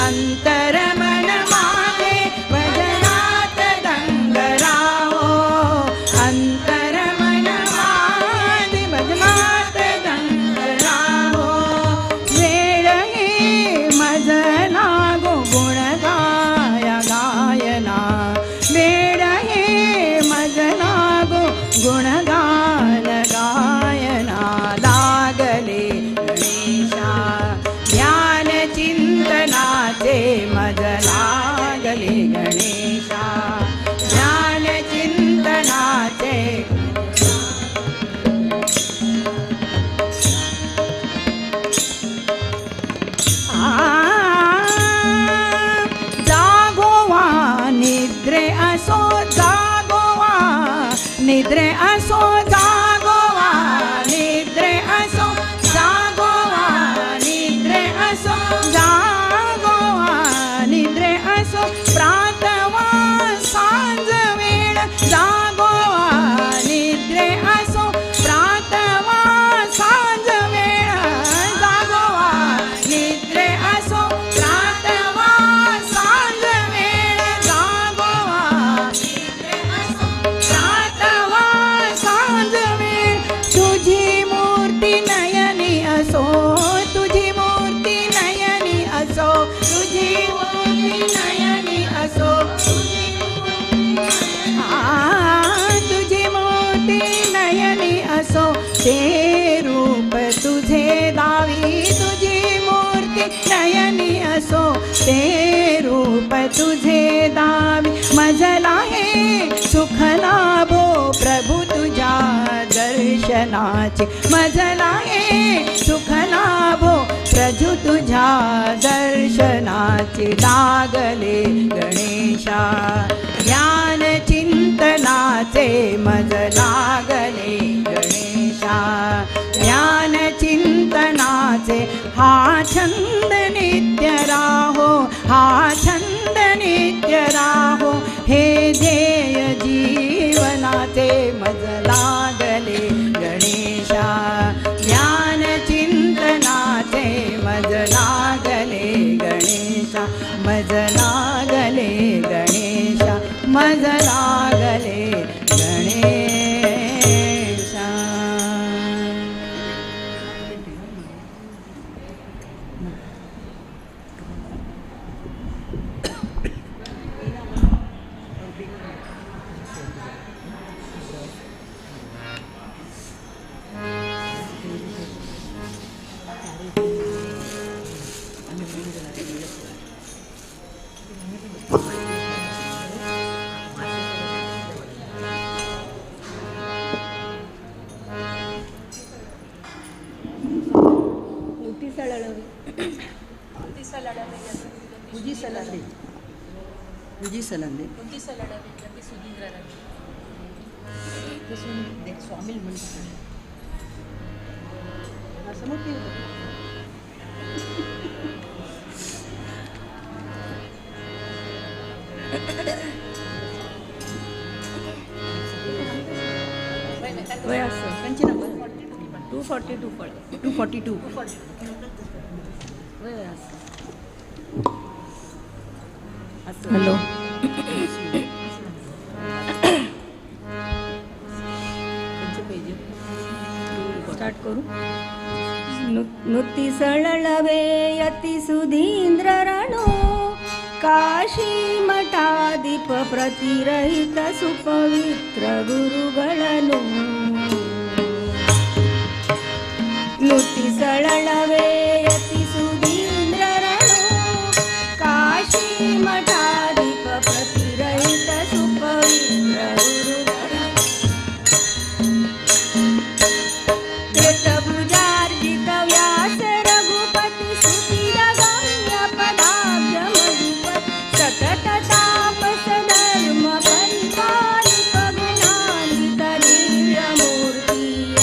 अंतर्मन माझे भजनात दंग राहो अंतर्मन माझे भजनात दंग राहो. वेळ हे मज लागो गुण गाया गायना वेळ हे मज लागो गुणगान गायना लागले गणेशा ध्यान चिंतनाचे मज लागले गणेशा ध्यान चिंतनाचे. जागोवा निद्रे असो जागोवा निद्रे असो जागोवा निद्रे असो जागोवा निद्रे असो जागोवा निद्रे असो प्रातवा सांज वेळ जागोवा निद्रे असो प्रातवा सांज वेळ जागोवा निद्रे असो प्रातवा सांज वेळ जागोवा निद्रे असो प्रातवा सांज वेळ. तुझी मूर्ती नयनी असो तुझी मूर्ती नयनी असो तुझी मूर्ती नयनी असो तुझी मूर्ती नयनी असो ते रूप तुझे दावी तुझी मूर्ती नयनी असो ते रूप तुझे दावी मजला हे सुख लाभो प्रभु तुझ्या दर्शनाचे मजला हे सुख लाभो प्रभु तुझ्या दर्शनाचे लागले गणेशा ध्यान चिंतनाचे मज लागले गणेशा ध्यान चिंतनाचे. हा छंद नित्य राहो हा छंद नित्य राहो हे ध्येय जीवनाचे मज लागले गणेशा ध्यान चिंतनाचे मज लागले गणेशा मज लागले गणेशा मज लागले गणेशा. तुझी सलाम दे स्वामी म्हणतो असं मोठी. वय आसा खंयचे नंबर? 242. 242. वय आसा. हॅलो. खंयचे पेज स्टार्ट करू. ನುತಿ ಸಳಳವೇ ಯತಿ ಸುಧೀಂದ್ರರಣೋ ಕಾಶಿ ಮಠಾಧಿಪ ಪ್ರತಿರಹಿತ ಸುಪವಿತ್ರ ಗುರುಗಳನ್ನು. ನುತಿ ಸಳಳವೇ ಯತಿ ಸುಧೀಂದ್ರರಣೋ ಕಾಶಿ ಮಠಾಧಿಪ ಪ್ರತಿರಹಿತ ಸುಪವಿತ್ರ ಗುರುಗಳನ್ನು. ಕೃತಭುಜಾರ್ಜಿತ ವ್ಯಾಸ ರಘುಪತಿ ಸುತಿರ ಗಮ್ಯ ಪದಾಬ್ಜ ಮಧುಪ ಸತತ ತಾಪಸ ಧರ್ಮ ಪರಿಪಾಲಿಪ ಗುಣಾನ್ವಿತ ದಿವ್ಯ ಮೂರ್ತಿಯ.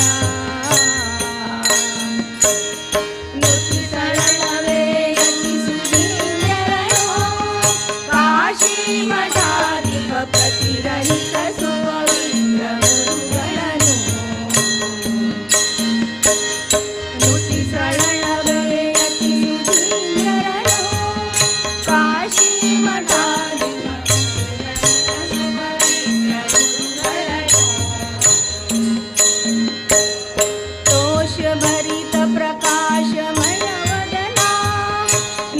ನುತಿ ಸರಳವೇ ಯತಿ ಸುಧೀಂದ್ರರಣೋ ಕಾಶಿ ಮಠಾಧಿಪ ಪ್ರತಿರಹಿತ ಸುಪವಿತ್ರ ಗುರುಗಳನ್ನು. ನುತಿ ಸರಳವೇ ಯತಿ ಸುಧೀಂದ್ರರಣೋ ಕಾಶಿ ಮಠಾಧಿಪ ಸುಪವಿತ್ರ ಗುರುಗಳನ್ನು. ತೋಷ ಭರಿತ ಪ್ರಕಾಶಮಯ ವದನಾ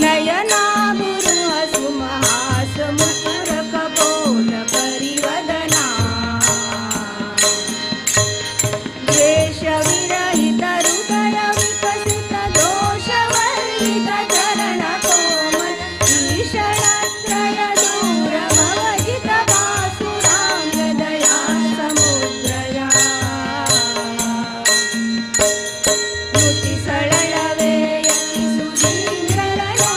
ನಯನಾ ಗುರು ಸುಮಹಾಸ ಮುಕುರ ಕಪೋಲ ಪರಿವದನಾ. ದ್ವೇಷ ವಿರಹಿತ ಹೃದಯ ವಿಕಸಿತ ದೋಷವರ್ಜಿತ ಚರಣ ಕೋಮಲ ಈಶಣತ್ರಯ ದೂರ ಭವಜಿತ ವಾಸುರಾಂಗ ದಯಾ ಸಮುದ್ರಯ. ನುತಿ ಸರಳವೇ ಯತಿ ಸುಧೀಂದ್ರರಣೋ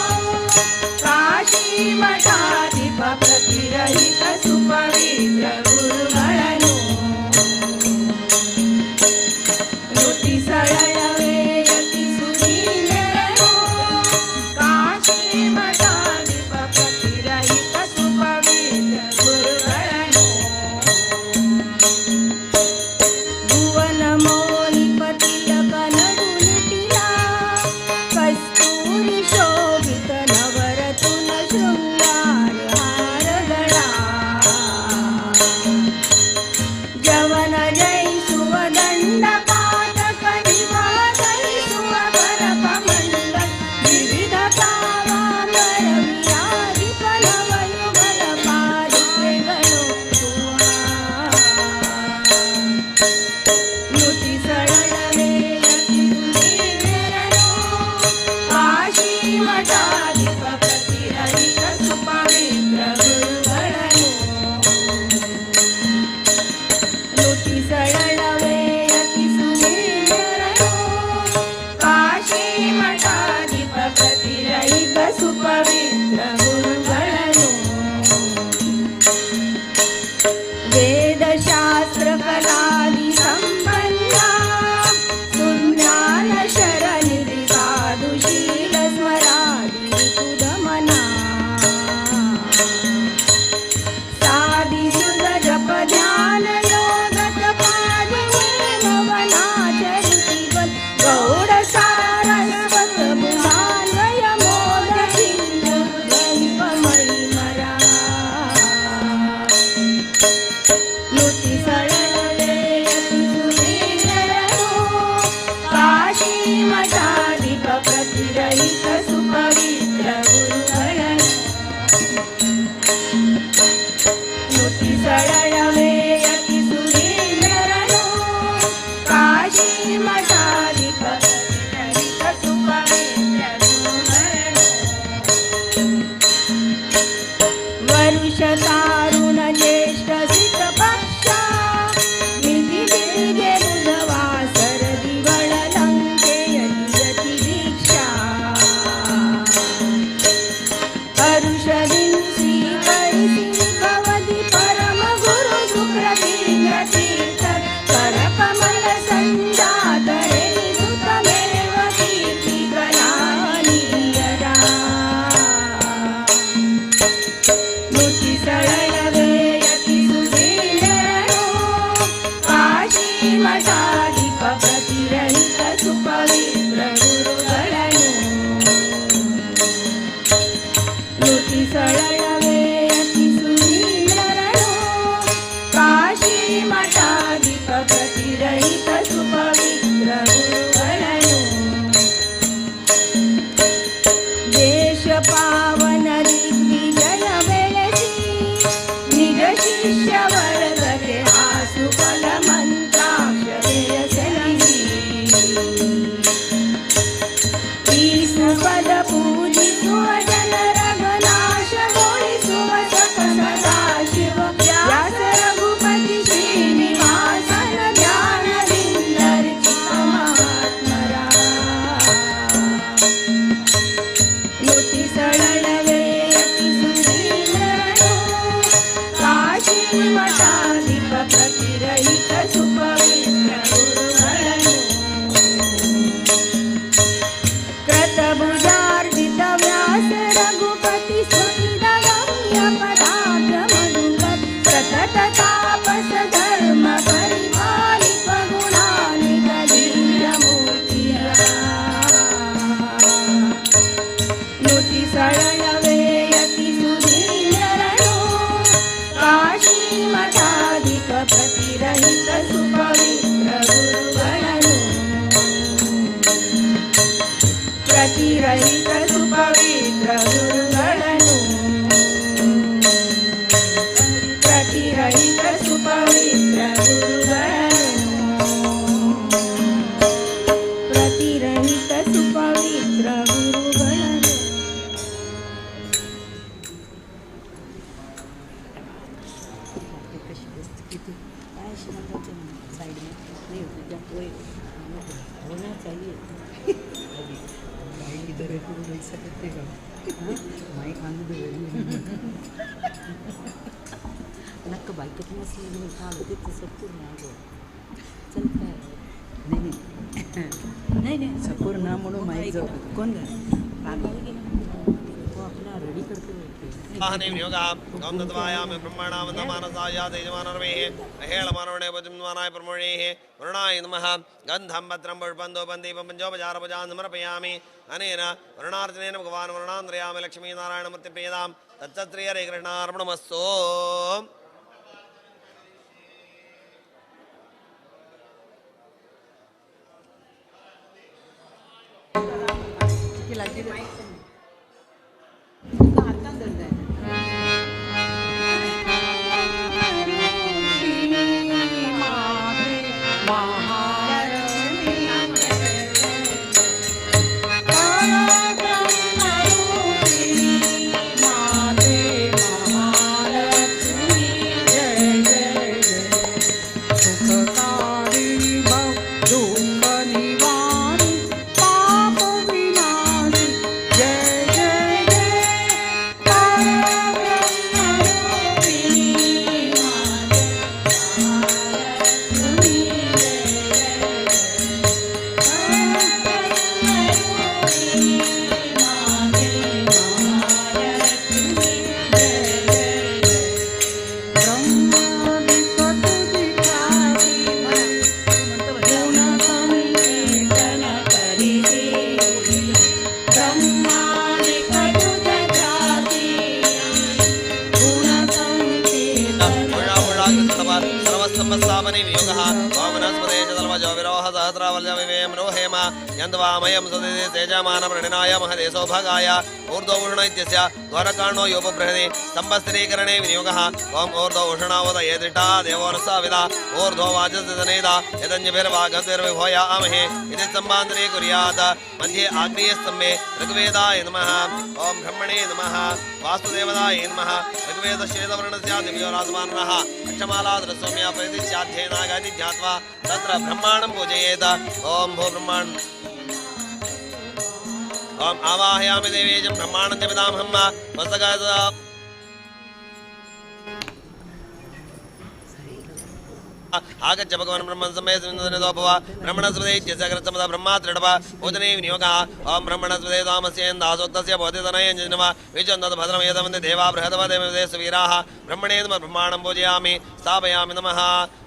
ಕಾಶಿ ಮಠಾಧಿಪ ಪ್ರತಿರಹಿತ ಸುಪವಿತ್ರ ಗುರುಗಳನ್ನು. ನುತಿ ಸರಳವೇ ಯತಿ ಸುಧೀಂದ್ರರಣೋ ಕಾಶಿ ಮಠಾಧಿಪ ನುತಿಸಳಳವೇ ಅತಿ ಸುಂದರನು ಕಾಶಿ ಮಠಾಧಿಪ ಪ್ರತಿರಹಿತ ಸುಪವಿತ್ರ ಗುರುಗಳನ್ನು ದೇಶ ಪಾವನ ದಿಗ್ವಿಜಯ ಬೆಳೆಸಿ ನಿಜ ಶಿಷ್ಯ ವರ್ಗಕ್ಕೆ ಆಸುಫಲ ಮಂತ್ರಾಕ್ಷತೆಯ ಸಲ್ಲಿಸಿ ಈ ಸುಪದ ಪೂಜಿಸುವ ಜನರ ನಾಶಗೊಳಿಸುವ ಸತ ಸದಾಶಿವ ವ್ಯಾಸ ರಘುಪತಿ ಶ್ರೀನಿವಾಸನ ಧ್ಯಾನದಿಂದರ್ಚಿತ ಮಹಾತ್ಮರ ನುತಿಸಳಳವೇ ಅತಿ ಸುಂದರನು ಕಾಶಿ ಮಠಾಧಿಪ ಪ್ರತಿರಹಿತ ಸುಪವಿತ್ರ ಗುರುಗಳನ್ನು ಕೃತಭುಜಾರ್ಜಿತ ವ್ಯಾಸ ರಘುಪತಿ ಸ್ತುತಿದ ಗಮ್ಯ ಪದಾಬ್ಧ ಮಧುಪತಿ ಸತತ ತಾಪಸ ಧರ್ಮ ಪರಿಪಾಲಿಪ ಗುಣಾನಿತ ದಿವ್ಯ ಮೂರ್ತಿಯ ನುತಿಸಳಳವೇ ಅತಿ ಸುಧೀಂದ್ರನು ಕಾಶಿ ಮಠಾಧಿಪ ಪ್ರತಿರಹಿತ ಸುಪವಿತ್ರ ಗುರುಗಳನ್ನು ಪ್ರತಿರಹಿತ ಸುಪವಿತ್ರ ಗುರುಗಳನ್ನು ಪ್ರತಿರಹಿತ ಸುಪವಿತ್ರ ಗುರುಗಳನ್ನು ಪ್ರತಿರಹಿತ ಸುಪವಿತ್ರ ಗುರುಗಳನ್ನು. कशी बसते किती काय अशी म्हणतात साइड में नहीं वही होना चाहिए. माइक इधर है तो वैसा करते का माइक आने दो. नक्क बाइक नसली अगदी सपूर ना गो चलता है. नाही नाही नाही नाही सपूर ना म्हणून माईक जाऊ कोण वो अपना रेडी करके बैठे. ओम तत्वायामि ब्रह्मणावन्दमानसाय तेजमानर्वेः अहेळमानवणे पद्ममानाय प्रमोणेः वरुणाय नमः. गन्धं पत्रं पुष्पं धूपं दीपं पञ्चोपचारपूजां समर्पयामि. अनेन वरुणार्चनेन भगवान् वरुणान्द्रयामि लक्ष्मीनारायणमूर्तिप्रियतां तत्सत्रियरे कृष्णार्पणमस्तु. सर्वस्तंभस्थापने वियोगः वामनस्पते चतुर्वजो विरोह सहस्रावल्यविवेम रोहेम यन्द्वामयं सदति तेजमानप्रणिनाय महते सौभागाय ऊर्ध्वभूषण इत्यस्य द्वारकाणो योपबृहति स्तंभस्थिरीकरणे विनियोगः. ॐ ऊर्ध्वभूषणावदये दृष्टा देवो नस्साविदा ऊर्ध्वो वाचस्यनेदा यदन्यभिर्वागद्भिर्विभोयामहे इति स्तम्भान्तरे कुर्यात्. मध्ये आग्नेयस्तम्भे ऋग्वेदाय नमः. ॐ ब्रह्मणे नमः. वास्तुदेवताय नमः. ऋग्वेदश्वेतवर्णस्य दिव्योरासमानः अक्षमालाद्रसौम्या प्रीतिश्चाध्ययनागाति ज्ञात्वा तत्र ब्रह्माणं पूजयेत. ॐ भो ब्रह्माण ॐ आवाहयामि देवेशं ब्रह्माणं च पितामहं वत्सगाय आगच्छ भगवान् ब्रह्मन् सम्मेस्मिन् भव ब्रह्मणस्पते इत्यस्य कृत्समद ब्रह्मा त्रिडव पूजने विनियोगः ॐ ब्रह्मणस्पते दामस्येन्दासोक्तस्य बोधितनयञ्जनव विचन्दत भद्रमयदवन्ति देवा बृहदवदेवदे सुवीराः ब्रह्मणे नमः ब्रह्माणं पूजयामि स्थापयामि नमः।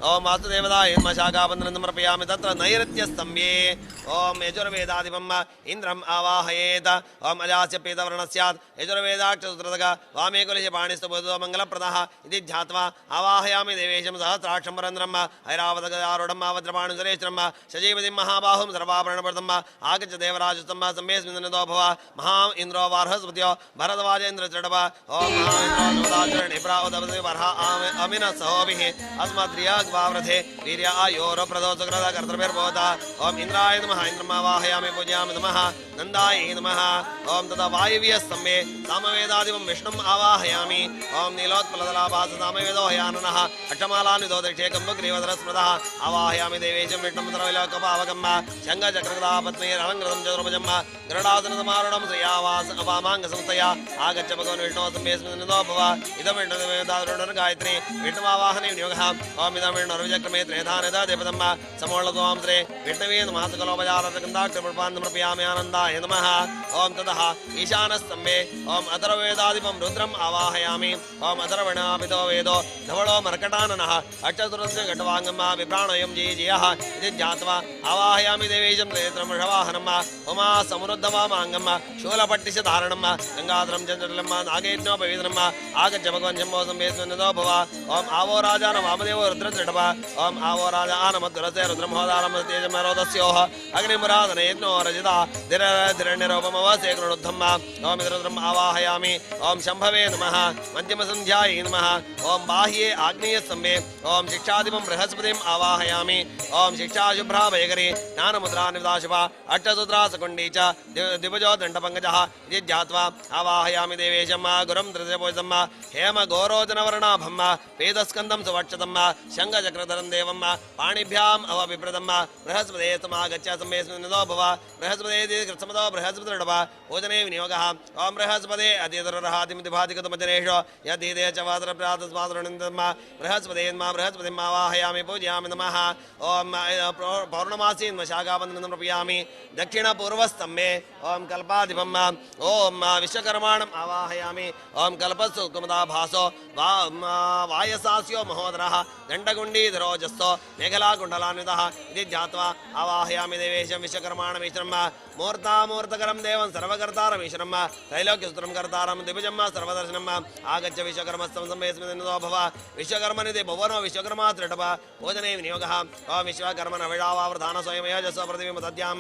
ॐ वासुदेवताय नमः शाखाबन्धनं समर्पयामि तत्र नैऋत्यस्तम्भे ॐ यजुर्वेदाधिपम् इन्द्रम् आवाहयेत्। ॐ अजास्य पीतवर्णः स्यात् यजुर्वेदाक्षसूत्रतः वामे कुलिशे पाणिस्तु बोधो मङ्गलप्रदः इति ध्यात्वा आवाहयामि देवेशं सहस्राक्षं पुरन्दरम् ऐरावतगजारूढं वज्रपाणुसरेश्वरं शचीपतिं महाबाहुं सर्वाभरणप्रदम् आगच्छ देवराजस्तम् सम्मेस्मिन्नतो भव महा इन्द्रो वार्हस्पत्यो भरद्वाजेन्द्रचडव ॐ अमिन सहोभिः अस्मद्रियाग्वावृधे वीर्य आयोरप्रदो सुकृत कर्तृभिर्भवत। ॐ इन्द्राय नमः इन्द्रमावाहयामि पूजयामि नमः। नन्दाय नमः। ॐ तथा वायव्यस्तम्भे सामवेदादिवं विष्णुम् आवाहयामि। ॐ नीलोत्पलदलाभास सामवेदो हयाननः अक्षमालान्वितो दक्षेकम्बग्रीवधरस्मृतः आवाहयामि देवेशं विष्णुं सर्वलोकपावकं शङ्खचक्रगदा पत्नीरलङ्कृतं चतुर्भुजं गरुडासनसमारूढं श्रियावास वामाङ्गसंस्थया आगच्छ भगवान् विष्णो सम्मेस्मिन्नतो भव। इदं विष्णुर्गायत्री विष्णुमावाहने विनियोगः। ॐ इदं विष्णुर्विचक्रमे त्रेधानिदा देवतम् समोळत्वां श्री विष्णवे नमः सकलोपचारगन्धाक्षपुष्पान् समर्पयामि आनन्दाय नमः। ॐ ततः ईशानस्तम्भे ॐ अथर्ववेदाधिपं रुद्रम् आवाहयामि। ॐ अथर्वणापितो वेदो धवलो मर्कटाननः अक्षतुरस्य घटवाङ्गम् विप्राणोऽयं जयजयः इति ध्यात्वा आवाहयामि देवेशं त्रिनेत्रं वृषवाहनम् उमा समृद्धवामाङ्गम् शूलपट्टिशधारणम् गङ्गाधरं चन्द्रलं नागेज्ञोपवीतनम् आगच्छ भगवान् शम्भो सम्मेस्मिन्नतो भव। ॐ आवो राजान वामदेवो रुद्रत्रिटव ॐ आवो राजा आनमद्दुरसे रुद्रमहोदारं तेजमरोदस्योः अग्निमुराधनयज्ञो रजिता धिरण्यरोपमवसे कृणुद्धम् ॐ रुद्रम् आवाहयामि। ॐ शम्भवे नमः मध्यमसन्ध्यायै नमः। ॐ बाह्ये आग्नेयस्तम्भे ॐ शिक्षाधिपं बृहस्पतिम् आवाहयामि। ॐ शिक्षाशुभ्रा वैखरी ज्ञानमुद्रान्विता शुभा अष्टसूत्रा सकुण्डी च द्विभुजो दण्डपङ्कजः इति ध्यात्वा आवाहयामि देवेशं गुरुं त्रिजपूजितं हेम गोरोचनवर्णाभं पीतस्कन्दं सुवक्षतं शङ्खचक्रधरं देवं पाणिभ्याम् अवबिभ्रतं बृहस्पते समागच्छ सम्मेस्मिन्नतो भव बृहस्पते कृत्समतो बृहस्पतिर्डव पूजने विनियोगः। ॐ बृहस्पते अतितरहातिमितिभातिगतमजनेषु यद्धीते च वातरप्रातस्मातृणन्दं बृहस्पते मा बृहस्पतिम् आवाहयामि पूजयामि नमः। ॐ पौर्णमासी शाखाबन्धनं समर्पयामि दक्षिणपूर्वस्तम्भे ॐ कल्पाधिपम् ॐ विश्वकर्माणम् आवाहयामि। ॐ कल्पस्सुकुमदा भासो वायसास्यो महोदरः दण्डकुण्डीधरोजस्सो मेखलाकुण्डलान्वितः इति ध्यात्वा आवाहयामि देवेशं विश्वकर्माणमीश्वरं मूर्तामूर्तकरं देवं सर्वकर्तारमीश्वरं त्रैलोक्यसूत्रं कर्तारं द्विभुजं सर्वदर्शनम् आगच्छ विश्वकर्मस्तं सम्मेस्मिन्नतो भव विश्वकर्मनिधि भुवनो विश्वकर्मा त्रिटप पूजने विनियोगः। ॐ विश्वकर्मण विडावावृधान स्वयमेजस्व प्रतिबिम्ब दद्यां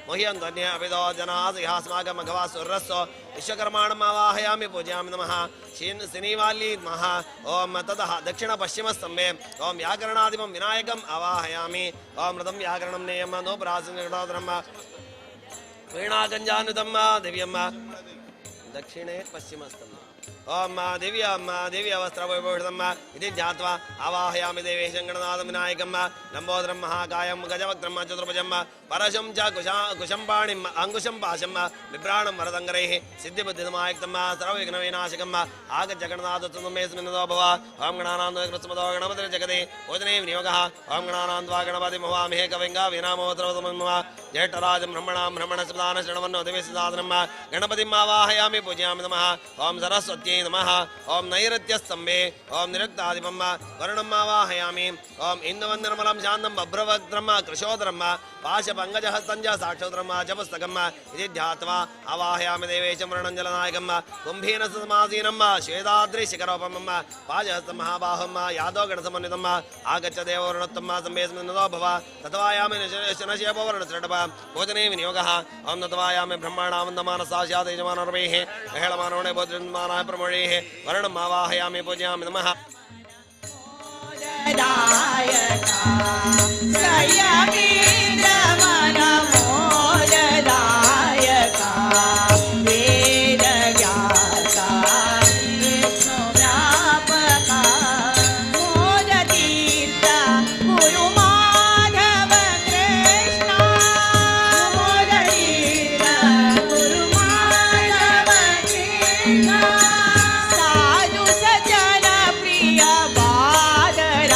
मह्यं धन्ये अभिदो जनाः सिंहास्माकं मघवा सुरस्सो विश्वकर्माणम् आवाहयामि पूजयामि नमः। सिनीवाल्ली नमः। ॐ ततः दक्षिणपश्चिमस्तम्भे ॐ व्याकरणाधिपं विनायकम् आवाहयामि। ॐ रथं व्याकरणं नेयं नोपरासनघटोदरं वीणागञ्जान्वितं दिव्यं दक्षिणे पश्चिमस्तम्भे ॐ दिव्यं दिव्यवस्त्रवैभूषितम् इति ज्ञात्वा आवाहयामि देवेशं गणनाथं विनायकं लम्बोदरं महाकायं गजवक्त्रं चतुर्भुजं परशुं च कुशं पाणिम् अङ्कुशं पाशं बिभ्राणं वरदङ्गरैः सिद्धिबुद्धिसमायुक्तं सर्वविघ्नविनाशकम् आगच्छ गणनाथस्तमेस्मिन्नतो भव। ॐ गणानां कृत्स्मतो गणपतिर्जगति पूजने विनियोगः। ॐ गणानां त्वा गणपतिं भवामहे कविङ्गा विनामोत्रवतमन्मः ज्येष्ठराजं ब्रह्मणां ब्रह्मणस्पदानशृण्वन्नो दिविसादनं गणपतिम् आवाहयामि पूजयामि नमः। ॐ सरस्वत्यै नमः। ॐ नैऋत्यस्तम्भे ॐ निरुक्ताधिपं वरुणम् आवाहयामि। ॐ इन्दुवन्निर्मलं शान्तं बभ्रवक्त्रं कृशोदरं पाशपङ्कजहस्तं च साक्षोदरं च पुस्तकम् इति ध्यात्वा आवाहयामि देवेशं वरुणं जलनायकं कुम्भेन समासीनं श्वेताद्रिशिखरोपमं पाशहस्तं महाबाहुं यादवगणसमन्वितम् आगच्छ देववरुणोत्तम सम्मेस्मिन्नतो भव तत्वायामि शनशेपवरुणसृटप भोजने विनियोगः। ॐ तत्वायामि ब्रह्माणावन्दमानसास्यात् यजमानोर्वैः हेळमानोणे भोजनमानाय प्रमोणैः वरुणम् आवाहयामि पूजयामि नमः। साधु सजन प्रिय बादरायणा।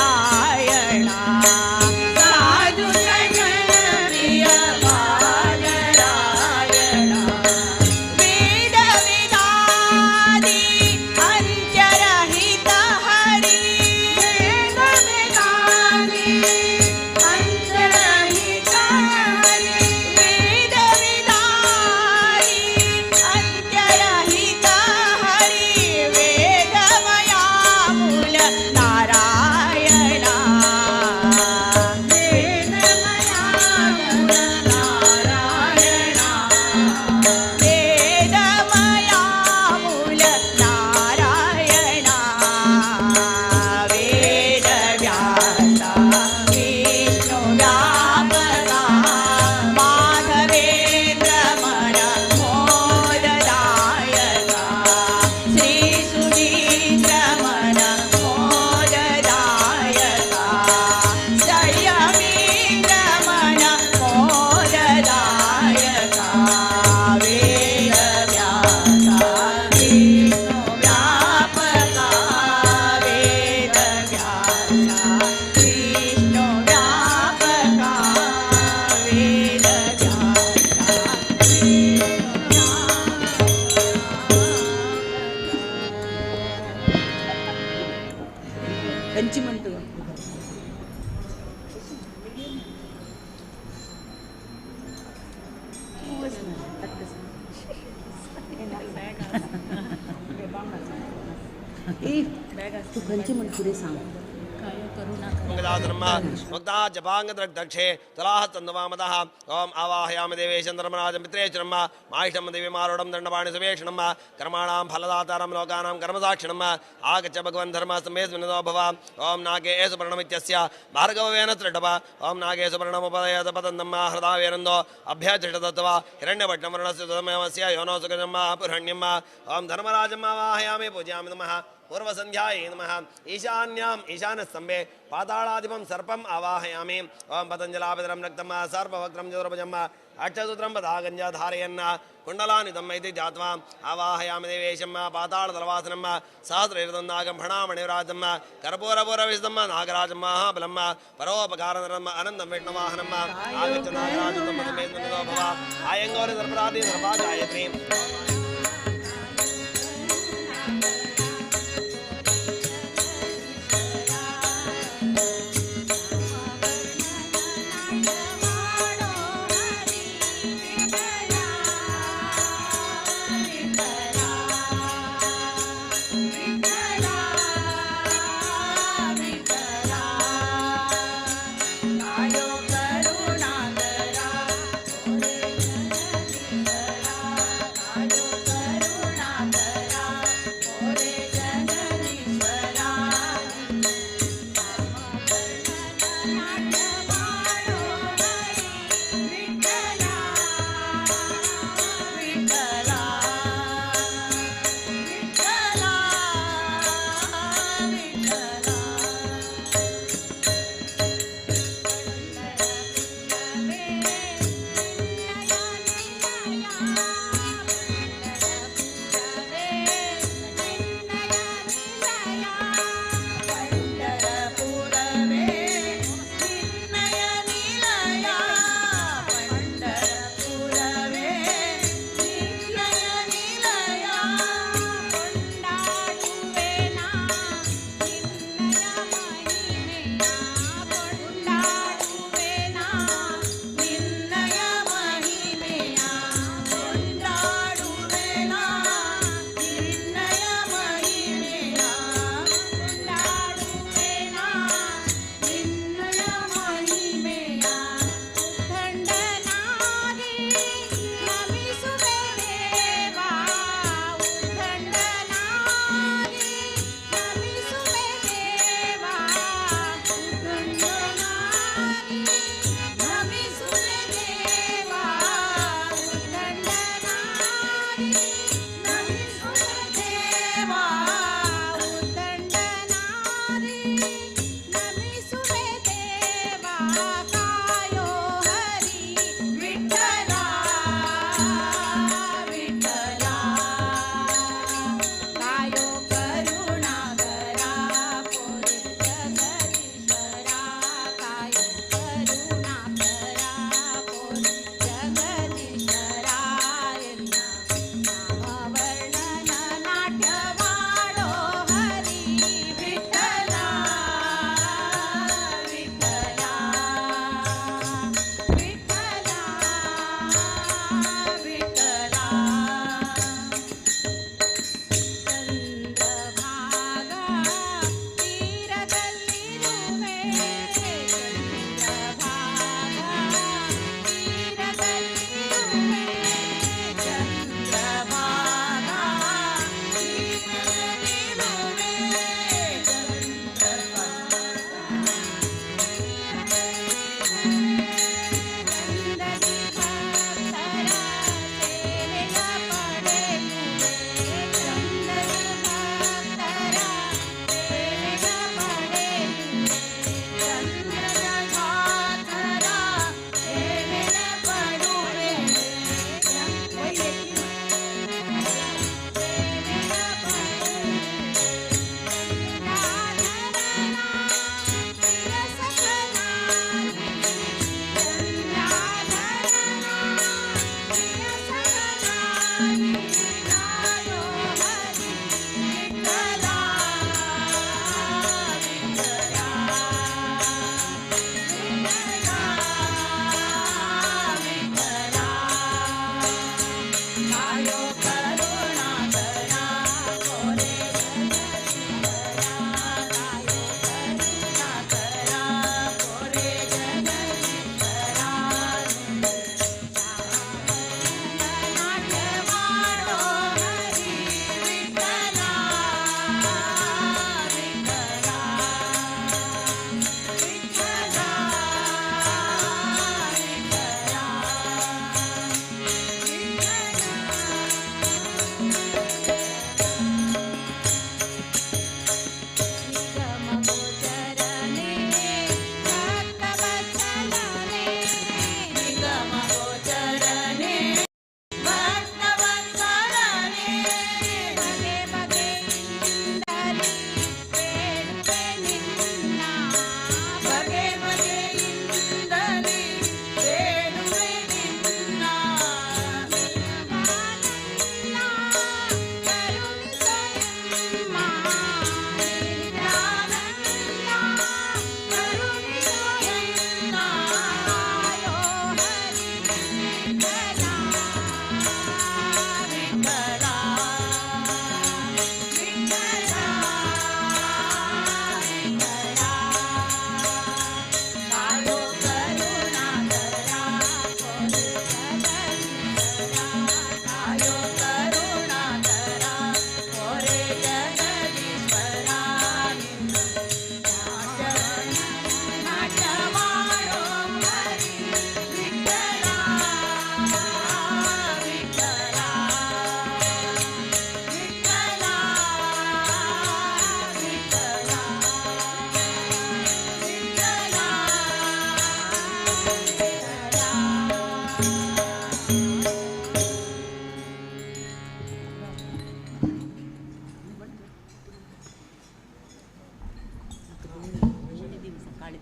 खंयची म्हणटा गो? तूं वच ना, ताका सांग. ए, तूं खंयची म्हण फुडें सांग. मुक्ता जपाङ्गद्रग्दक्षे तलाः तन्दवामतः ॐ आवाहयामि देवेशं धर्मराजं पित्रेश्वरं माहिषं देवीमारूढं दण्डपाणि सुवेक्षणं कर्माणां फलदातारं लोकानां कर्मसाक्षिणम् आगच्छ भगवन् धर्मस्तम्भेऽस्मिन् भव ॐ नागे सुपर्णमित्यस्य भार्गवेन त्रिटप ॐ नागे सुपर्णमुपदयत पतन्दं हृदावेनन्दो अभ्यतिष्ठतत्वा हिरण्यपट्टं वर्णस्य तदमयमस्य योनो सुगजं पुरण्यम् ॐ धर्मराजम् आवाहयामि पूजयामि नमः पूर्वसन्ध्यायै नमः ईशान्याम् ईशानस्तम्भे पाताळाधिपं सर्पम् आवाहयामि ॐ पतञ्जलापितरं रक्तं सर्पवक्त्रं चतुर्भुजं अक्षसूत्रं पदागञ्ज धारयन् कुण्डलानितम् इति ध्यात्वा आवाहयामि देवेशं पाताळतलवासनं सहस्रैर्दं नागं फणामणिराजं कर्पूरपूरविशदं नागराजं महाबलं परोपकारनरम् अनन्तं विष्णुवाहनम् आगच्छ नागराजं भव आयङ्गौरि सर्पराति सर्पा गायत्री. करुणा करा.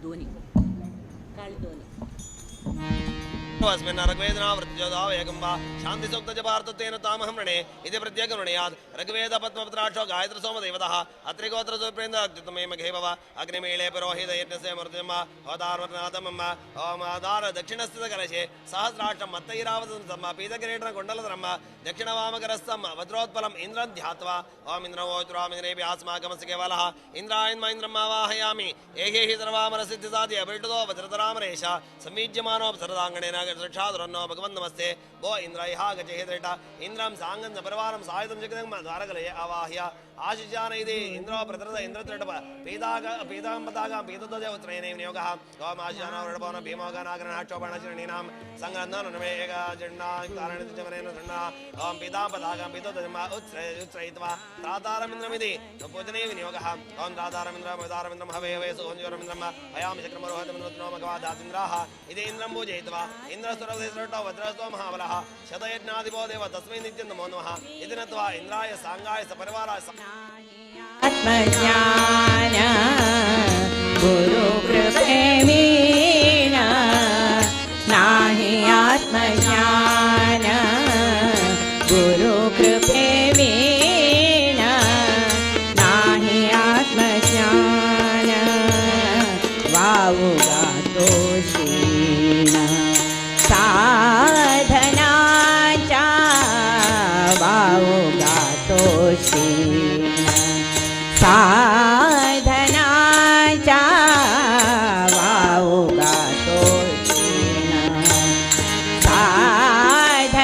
दोन्ही काळी दोन्ही. अस्मिन् ऋग्वेदनावृत्तिज्योताव एकं वा शान्तिसूक्तजपार्थत्वेन तामहं वृणे इति प्रत्येकं वृणुयात्. ऋग्वेद पद्मपत्राक्षो गायत्र सोमदेवतः अत्रिगोत्रसुप्रेन्द्र मघे भव अग्निमीळे पुरोहितयज्ञस्य मृत्युम होतार्वनाथमम्म ओमाधार दक्षिणस्थितकलशे सहस्राक्षं मत्तैरावतसम्म पीतकिरीटकुण्डलधरम्म दक्षिणवामकरस्तम् वज्रोत्पलम् इन्द्रं ध्यात्वा ओम इन्द्रवोत्रामिन्द्रेभ्यः अस्माकमस्य केवलः इन्द्रायन्म इन्द्रम् आवाहयामि एहि सर्वामरसिद्धिसाध्य अभिष्टतो वज्रतरामरेश संवीज्यमानोऽप्सरदाङ्गणेन रक्षादुरन्नो भगवन् नमस्ते भो इन्द्र इहा गचेहि दृष्ट इन्द्रं साङ्गं सपरिवारं सायुधं जगदं द्वारकलये आवाह्य आशिषान इति इन्द्रो प्रतरद इन्द्रत्रिटप पीताग पीताम्बतागां पीतध्वज उत्तरेण विनियोगः ओम आशिषानो वृषभो भीमोगनागरणाक्षोपणश्रेणीनां सङ्गन्धनमे एकजण्णारेण धृण्णा ओम पीताम्बतागां पीतध्वजम् उत्सरयित्वा त्रातारमिन्द्रमिति पूजने विनियोगः ओम त्रातारमिन्द्रं विदारमिन्द्रं हवे हवे सुहञ्जोरमिन्द्रं हयामि चक्रमरोहतमिन्द्रो भगवादातिन्द्राः इति इन्द्रं पूजयित्वा इन्द्रस्वरवधेश्वरटो वज्रस्तो महाबलः शतयज्ञाधिपो देव तस्मै नित्यं नमो नमः इति नत्वा इन्द्राय साङ्गाय सपरिवाराय आत्मज्ञान गुरु कृपेण नाही आत्मज्ञान गुरु कृपेण नाही आत्मज्ञान वाऊ गातो शीण साधनाचा वाऊ गातो शीण साधनाचा वाऊ गातो शीण साधनाचा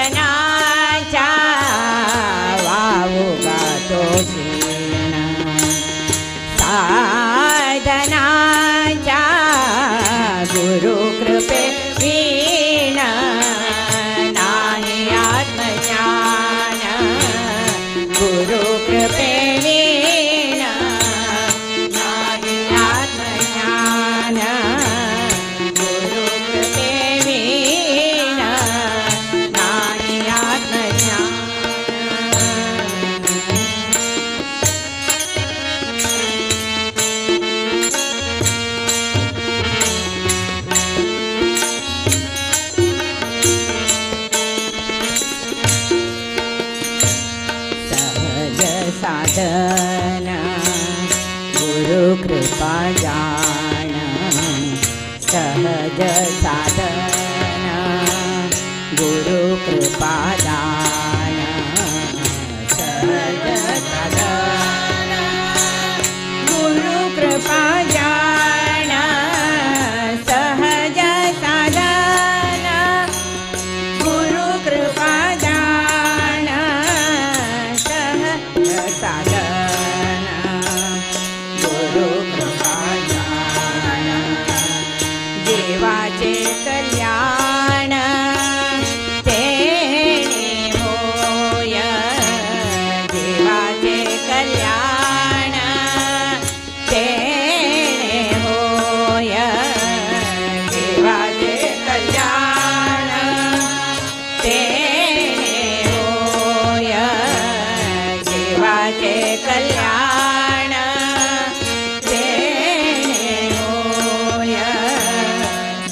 वाऊ गातो शीण साधनाचा गुरु कृपे वीण नाही आत्मज्ञान गुरु कृपे वीण नाही आत्मज्ञान गुरु कृपे वीण नाही आत्मज्ञान. सहज साधन गुरु कृपा जाण सहज साधन गुरु कृपा दान सहज साधन गुरु कृपा जाण सहज साधन गुरु कृपा जाण सहज साधन गुरु कृपा जाण जीवाचे कल्याण तेणे होय जीवाचे कल्याण तेणे होय जीवाचे कल्याण तेणे होय जीवाचे कल्याण तेणे होय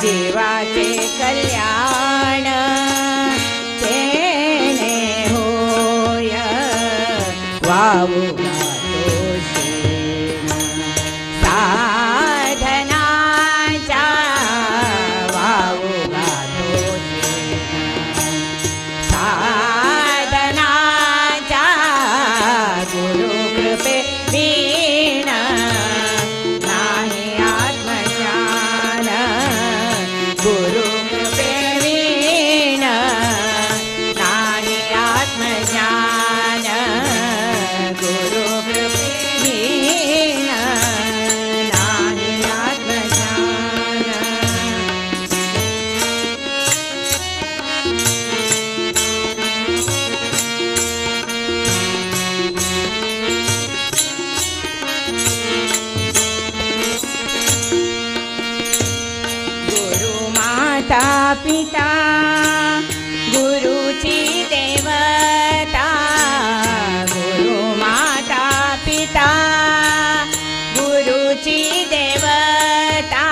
जीवाचे कल्याण तेणे होय वाऊ गातो शीण साधनाचा वाऊ गातो शीण साधनाचा गुरु कृपे वीण नाही आत्मज्ञान गुरु कृपे वीण नाही आत्मज्ञान गुरु कृपे वीण नाही आत्मज्ञान. गुरु माता पिता गुरुची देवता गुरु माता पिता गुरुची देवता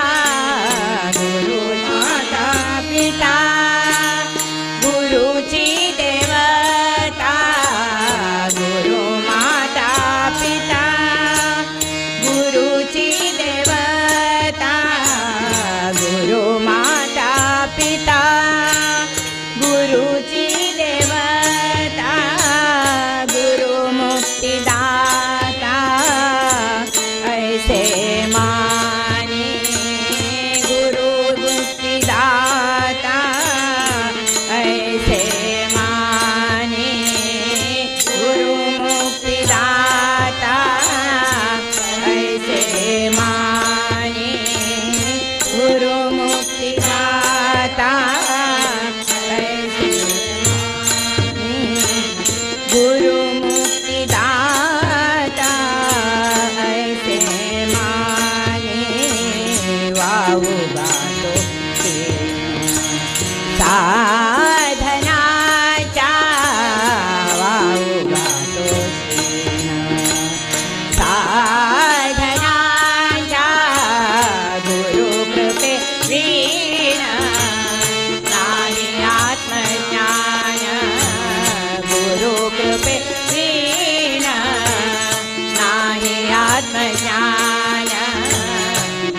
आत्मज्ञान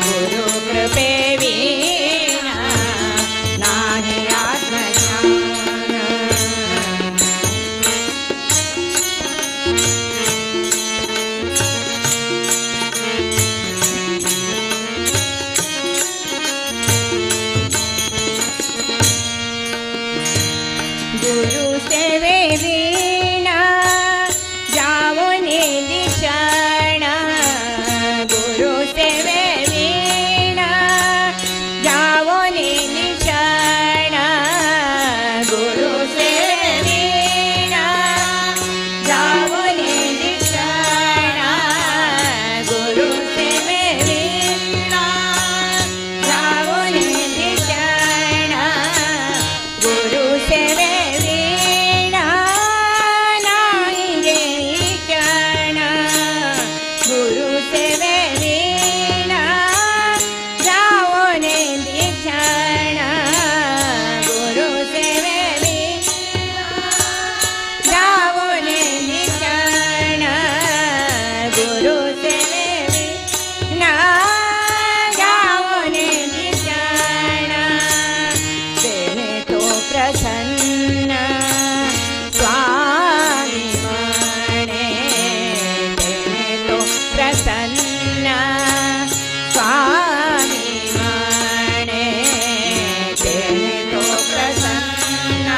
गुरु कृपे विना नाही आत्मज्ञान. गुरु सेवे विना जाऊन दिशण गुरु सेवे विना जाऊन दिशण गुरु सेवे विना जाऊन दिशण गुरु सेवे विना जाऊन दिशण गुरु सेवे विना नाही रे क्षण गुरु सेवे विना जाऊन दिशण गुरु सेवे विना जाऊन दिशण गुरु सेवे विना जाऊन दिशण तेने तो प्रसन्न स्वामी म्हणे तेने तो प्रसन्न स्वामी म्हणे तेने तो प्रसन्न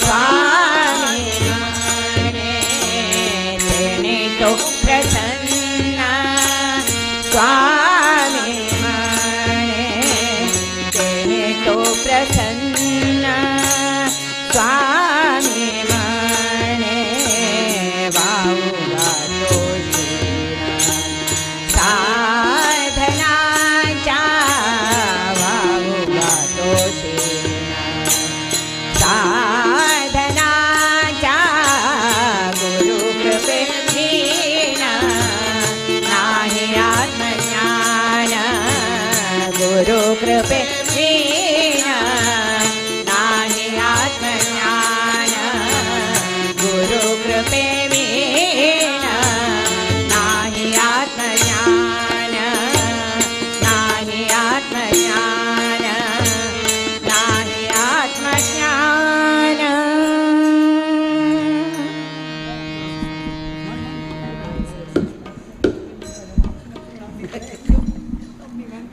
स्वामी म्हणे तेने तो प्रसन्न स्वामी म्हणे तेने तो प्रसन्न स्वामी म्हणे वाऊला तो साधनाच्या वाऊला तो साधनाच्या गुरु कृपे विना नाही आत्मज्ञान गुरु कृपे विना नाही आत्मज्ञान गुरु कृपे विना नाही आत्मज्ञान नाही आत्मज्ञान नाही आत्मज्ञान.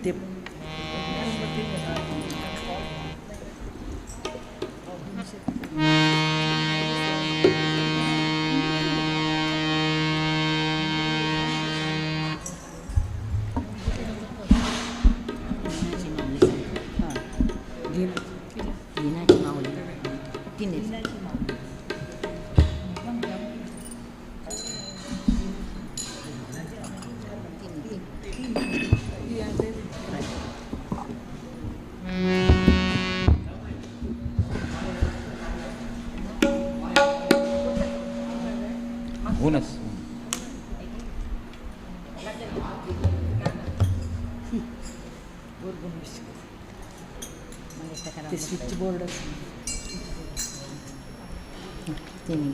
ते दिनाची माऊली तिने ऊनच ते स्विच बोर्ड तिने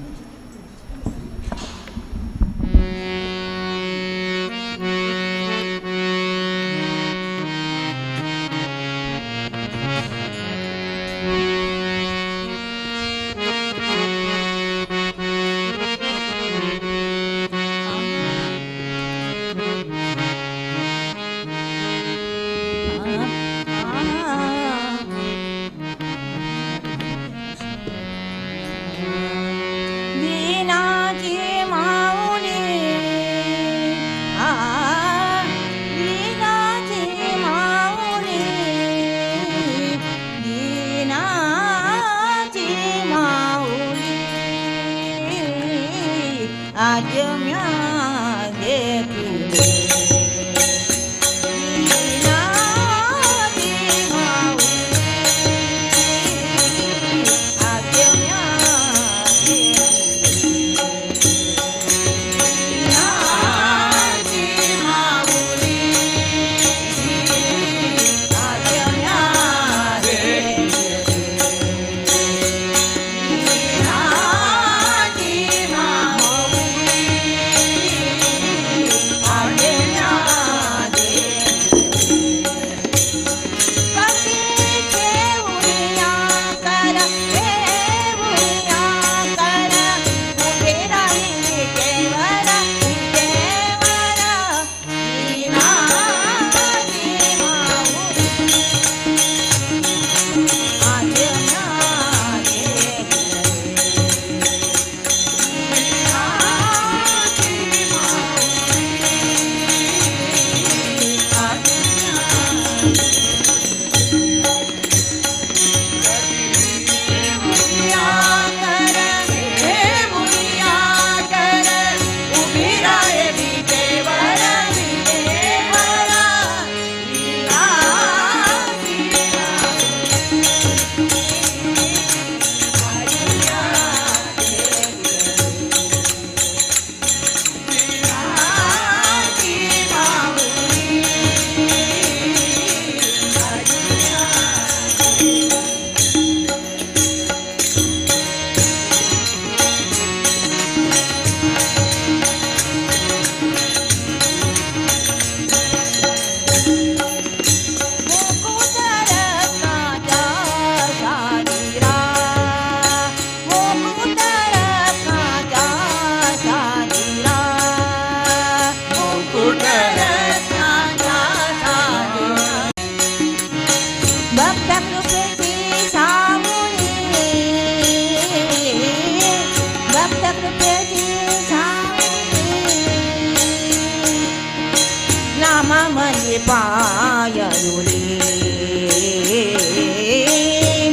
पायरुले,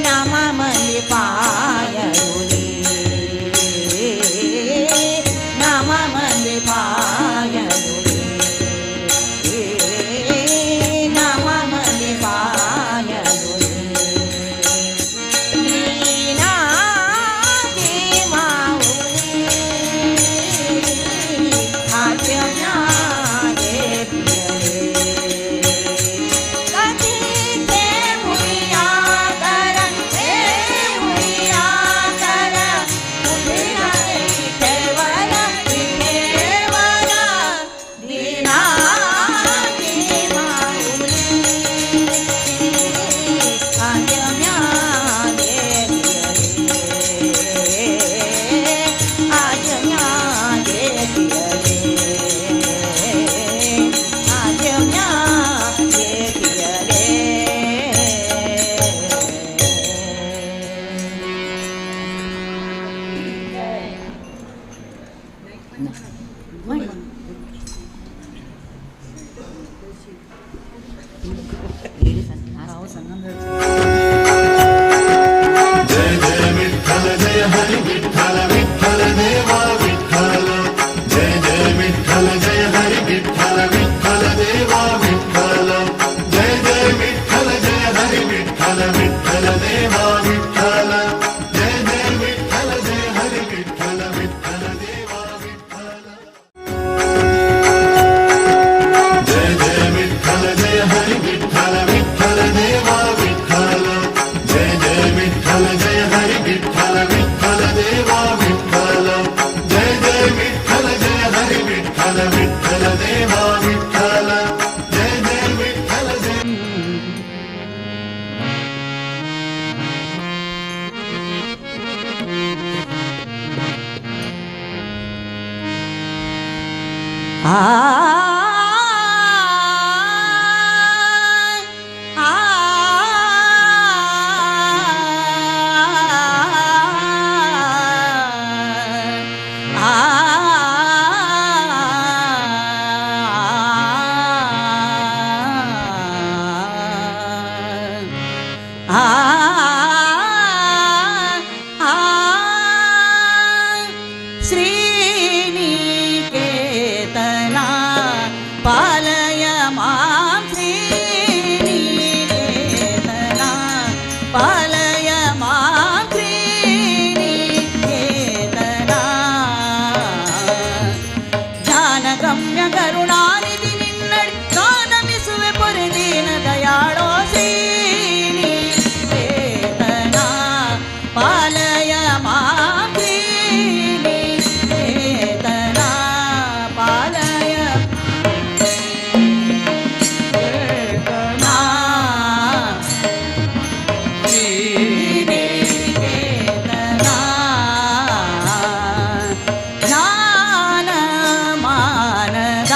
नामामध्ये पायरुले, नामामध्ये पायरुले, नामामध्ये पायरुले. दीनाचे माऊली आज्ञाने प्रियले, कधी ठेवूया कर, ठेवूया कर, कुठे ठेवल ठेवल. दीनाचे माऊली आज्ञाने प्रियले, आज्ञाने प्रियले, आज्ञाने प्रियले. जय जय विठ्ठल जय हरी विठ्ठल विठ्ठल देवा विठ्ठल. जय जय विठ्ठल जय हरी विठ्ठल विठ्ठल देवा विठ्ठल. जय जय विठ्ठल जय हरी विठ्ठल विठ्ठल देवा विठ्ठल. जय जय विठ्ठल जय हरी विठ्ठल विठ्ठल देवा विठ्ठल. जय जय विठ्ठल जय हरी विठ्ठल विठ्ठल देवा विठ्ठल. जय जय विठ्ठल जय हरी विठ्ठल विठ्ठल देवा विठ्ठल. जय जय विठ्ठल जय हरी विठ्ठल विठ्ठल देवा विठ्ठल. जय जय विठ्ठल जय. आ आ आ आ श्रीनिकेतना पालय मां, श्रीनिकेतना पालय मां, श्रीनिकेतना. ಧ್ಯಾನಗಮ್ಯ ಕರುಣಾನಿಧಿ ನಿನ್ನಡಿ ನಾನಮಿಸುವೆ ಪೊರೆದೀನ ದಯಾಳೋ, ಶ್ರೀನಿಕೇತನ ಪಾಲಯ ಮಾಂ, ಶ್ರೀನಿಕೇತನ ಪಾಲಯ ಶ್ರೀನಿಕೇತನ. ಜ್ಞಾನ ಮಾನದ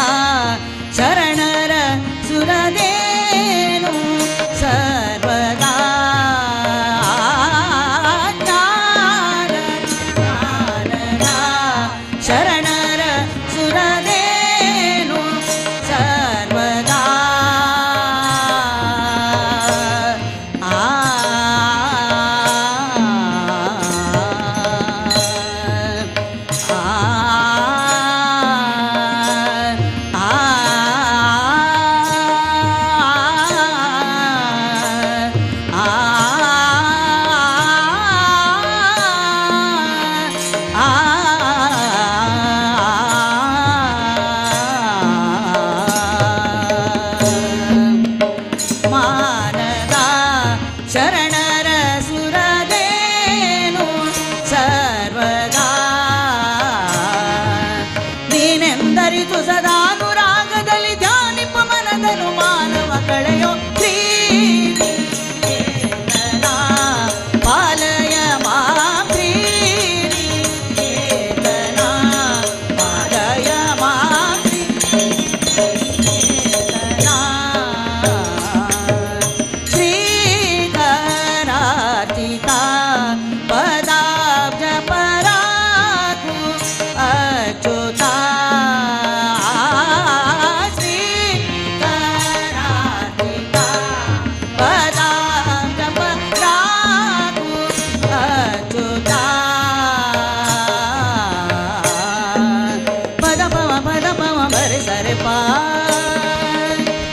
ಸರೆ ಪ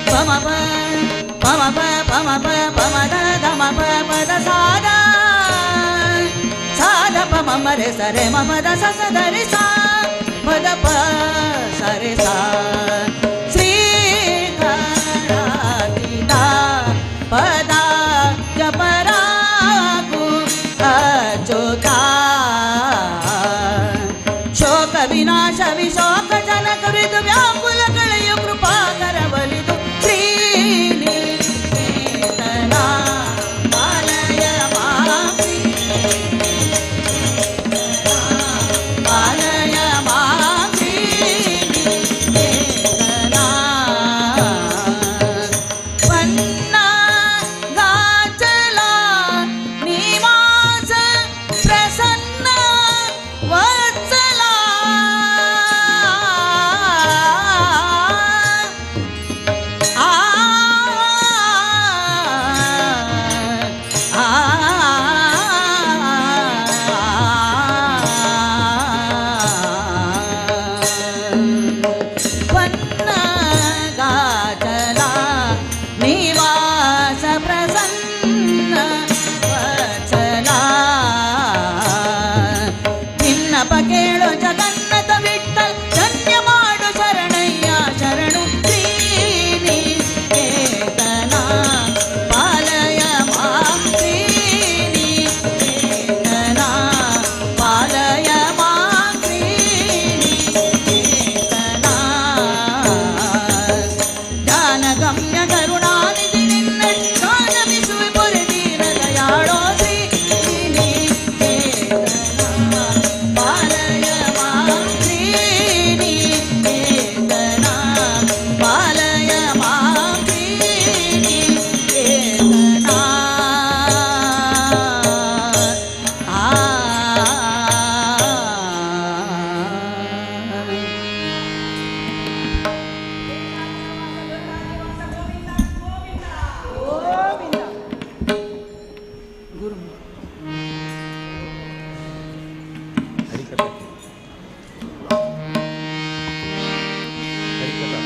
ಪ ಮ ಪ ಪ ಮ ಪ ಪ ಮ ಪ ಪ ಮ the the ಮ ಪ ಪ the saw the saw the ಪ ಮ ಮ ರೆ ಸರೆ ಮ ಪ the ಸ ಸ the ರೆ ಸಾ ಪ the ಪ ಸ ರೆ ಸಾ. ಶ್ರೀಕರಾತೀತ ಪದ ಜಪರಾಗು ಅಚ್ಯುತ ಶೋಕ ವಿನಾಶ ವಿಶೋಕ ಜನಕ ಋತು ವ್ಯಾಕುಲ ಕಳೆಯು ಕೃಪಾಕರ ಬಲಿದು ಶ್ರೀನಿಕೇತನ ಪಾಲಯ ಮಾಂ ಪಾಲಯ ಮಾಂ ಶ್ರೀನಿಕೇತನ. ಪನ್ನ ಗಾಚಲ ನಿವಾಸ ಪ್ರಸನ್ನ ವತ್ಸಲ ಆ ಆ ಪನ್ನಗಾಚಲ ನಿವಾಸ ಪ್ರಸನ್ನ ವತ್ಸಲ ನಿನ್ನಪ ಕೇಳು ಜಗನ್ನಥ ವಿಠಲ್ ಧನ್ಯ ಮಾಡು ಶರಣಯ್ಯ ಶರಣು ಶ್ರೀನಿಕೇತನ ಪಾಲಯ ಮಾಂ ಶ್ರೀನಿಕೇತನ ಪಾಲಯ ಮಾಂ ಶ್ರೀನಿಕೇತನ. ಜ್ಞಾನಗಮ್ಯ ಕರುಣಾನಿಧಿ ನಿನ್ನ ಜ್ಞಾನವಿಸುವೆ ಪೊರೆದೀನ ದಯಾಳೋ ಶ್ರೀನಿಕೇತನ ಪಾಲಯ ಮಾಂ ಶ್ರೀನಿಕೇತನ ಪಾಲಯ ಮಾಂ ಶ್ರೀನಿಕೇತನ. ಆ ಗುರು ಹರಿಕಥಾ ಹರಿಕಥಾ.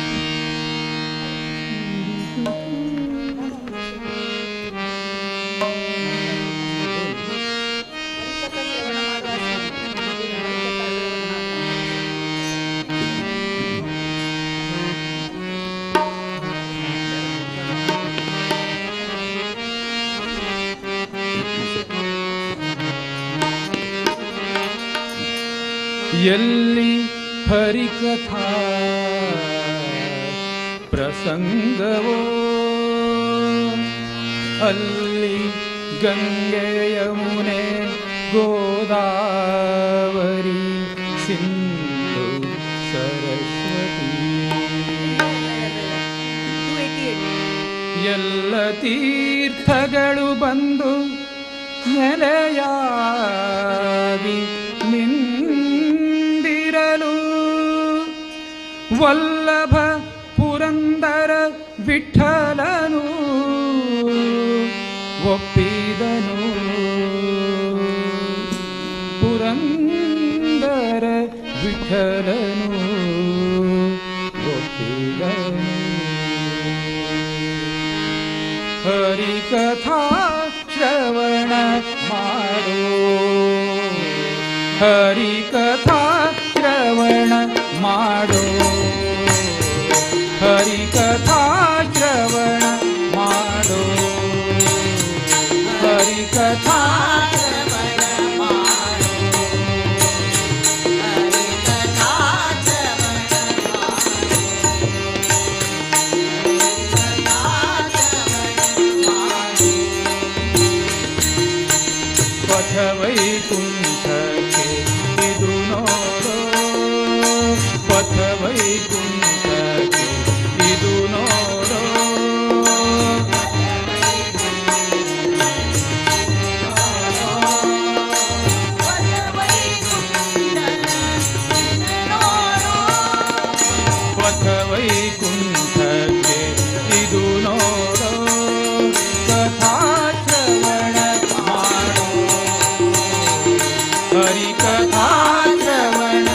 ಎಲ್ಲಿ ಹರಿಕಥಾ ಪ್ರಸಂಗವೋ ಅಲ್ಲಿ ಗಂಗೆ ಯಮುನೆ ಗೋದಾವರಿ ಸಿಂಧು ಸರಸ್ವತಿ 288. ಎಲ್ಲ ತೀರ್ಥಗಳು ಬಂದು ನೆಲೆಯಾಗಿ ನಿಂದಿರಲು ವಲ್ಲಭ ಪುರಂದರ ವಿಠಲನು ಒಪ್ಪಿದನು. ಪುರಂದರ ವಿಠಲನು ಒಪ್ಪಿದನು. ಹರಿಕಥಾ ಶ್ರವಣ ಮಾಡೋ ಹರಿಕಥಾ ಶ್ರವಣ ಮಾಡೋ ಹರಿಕಥಾ ಶ್ರವಣ ಮಾಡೋ ಹರಿಕಥಾ ಶ್ರವಣ ಮಾಡೋ ಹರಿಕಥಾ ಶ್ರವಣ ಮಾಡೋ ಹರಿಕಥಾ ಶ್ರವಣ ಮಾಡೋ. ಪಥವೈಕುಂಠಕ್ಕೆ ಇದು ನೋಡೋ ಪಥವೈಕುಂಠಕ್ಕೆ ಇದು ನೋಡೋ ಪಥವೈಕುಂಠಕ್ಕೆ ಇದು ನೋಡೋ ಕಥಾ ಶ್ರವಣ ಮಾಡೋ ಹರಿಕಥಾ ಶ್ರವಣ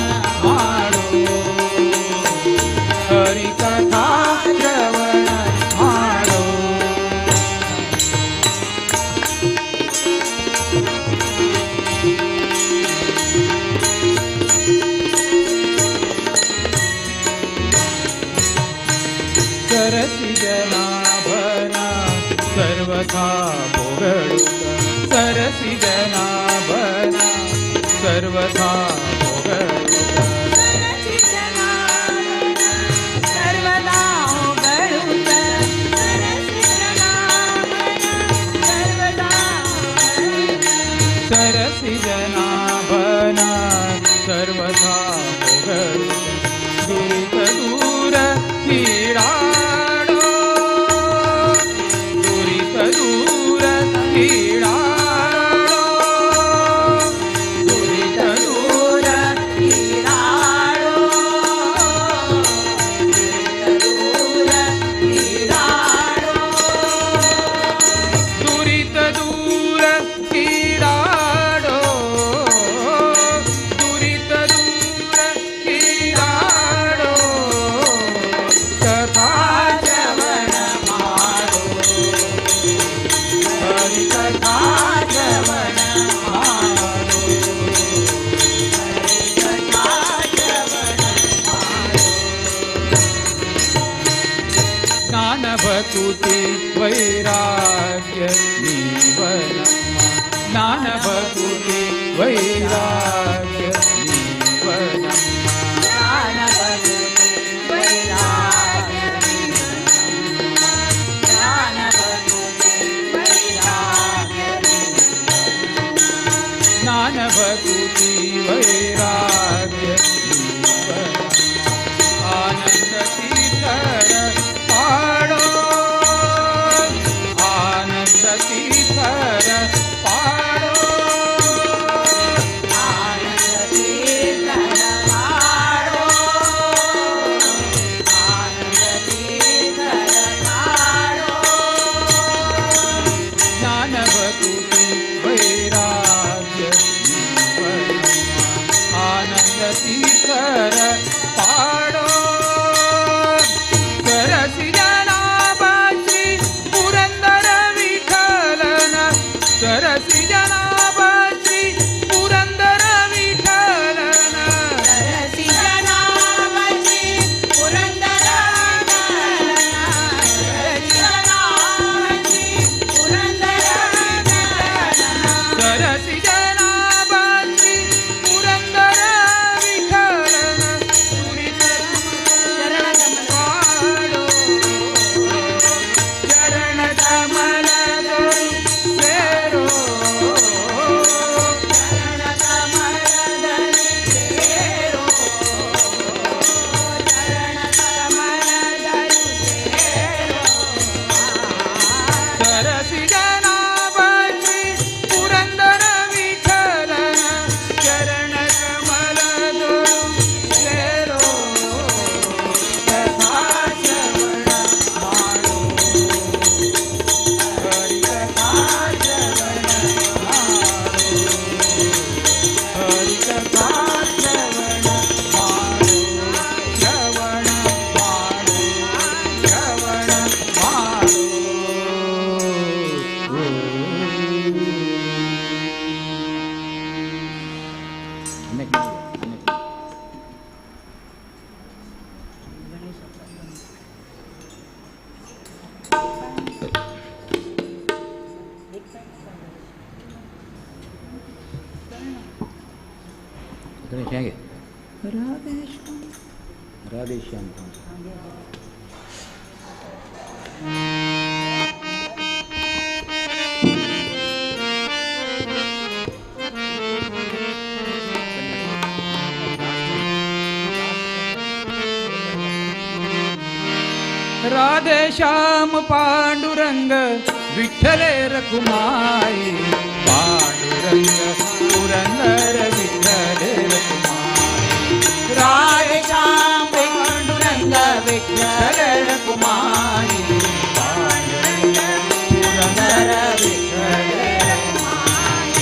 ಮಾಡೋ. ಹರಿಕಥಾ ಶ್ರವಣ ಮಾಡೋ. ಸರಸಿ ಜನಾಭನ ಸರ್ವಥಾ ಪೊಗಳುತ್ತ, ಸರಸಿ ಜನಾಭನ ಸರ್ವಥಾ ಪೊಗಳುತ್ತ. ಸರ್ವದಾ ಹೊಗಳುತ್ತ, ಸರಸಿ ಜನಾಭನ ಸರ್ವಥಾ ಪೊಗಳುತ್ತ. ದುರಿತ ದೂರ ಕೀಡಾಡೋ, ದುರಿತ ದೂರ ಕೀಡಾಡೋ, ದುರಿತ ದೂರ ಕೀಡಾಡೋ, ದೂರ ಕೀಡಾಡೋ, ದುರಿತ ದೂರ ಕೀಡಾಡೋ, ದುರಿತ ದೂರ ಕೀಡಾಡೋ. ಕಥಾ ಶ್ರವಣ ಮಾಡೋ, ಹರಿ ಕಥಾ ಶ್ರವಣ ಮಾಡೋ. ಜ್ಞಾನ ಭಕುತಿ ವೈರಾಗ್ಯ ನೀವನಮ್ಮ, ಜ್ಞಾನ ಭಕುತಿ ವೈರಾಗ್ಯ ನೀವನಮ್ಮ. ಜ್ಞಾನ ಭಕುತಿ ವೈರಾಗ್ಯ, ಜ್ಞಾನ ಭಕುತಿ ವೈರಾಗ್ಯ, ಜ್ಞಾನ ಭಕುತಿ ವೈರಾಗ್ಯ ನೀವನಮ್ಮ. ಆನಂದ ತೀರ್ಥರ ಪಾಡೋ, ಆನಂದ ತೀರ್ಥರ ಪಾಡೋ. ಆನಂದ ತೀರ್ಥರ ಪಾಡೋ, ಆನಂದ ತೀರ್ಥರ ಪಾಡೋ. ಜ್ಞಾನ ಭಕುತಿ ವೈರಾಗ್ಯ ನೀವನಮ್ಮ. ಆನಂದ ತೀರ್ಥರ ಪಾಡೋ. ಸರಸಿ ಜನಾಭ ಶ್ರೀ ಪುರಂದರ ವಿಠಲನ, ಸರಸಿ ಜನಾಭ ಶ್ರೀ ಪುರಂದರ ವಿಠಲನ. ಸರಸಿ ಜನಾಭ ಶ್ರೀ ಪುರಂದರ ವಿಠಲನ, ಸರಸಿ ಜನಾಭ ಶ್ರೀ ಪುರಂದರ ವಿಠಲನ. ಸರಸಿ ಜನಾಭ ಶ್ರೀ ಪುರಂದರ ವಿಠಲನ. ದುರಿತ ಪಾಡೋ, ಚರಣ ಕಮಲದೊಳು ಸೇರೋ. ಚರಣ ಕಮಲದಲ್ಲಿ ಸೇರೋ, ಚರಣ ಕಮಲದಲ್ಲಿ ಸೇರೋ. ಸರಸಿ ಜನಾಭ ಶ್ರೀ ಪುರಂದರ ವಿಠಲನ ಚರಣ ಕಮಲದೊಳು ಸೇರೋ. ಕಥಾ ಶ್ರವಣ ಮಾಡೋ, ಹರಿ ಕಥಾ ಶ್ರವಣ ಮಾಡೋ, ಹರಿ ಕಥಾ ಶ್ರವಣ ಮಾಡೋ, ಶ್ರವಣ ಮಾಡೋ, ಶ್ರವಣ ಮಾಡೋ. ಗಣೇಶ್ ಹೇಗೆ ರಾಧೇಶ್ಯಾಮ್ ಅಂತ. राधे श्याम पांडुरंग विठ्ठले रखुमाई, पांडुरंग पुरंदर विठ्ठले रखुमाई. राधे श्याम पांडुरंग विठ्ठल रखुमाई, पांडुरंग पुरंदर विठ्ठले रखुमाई.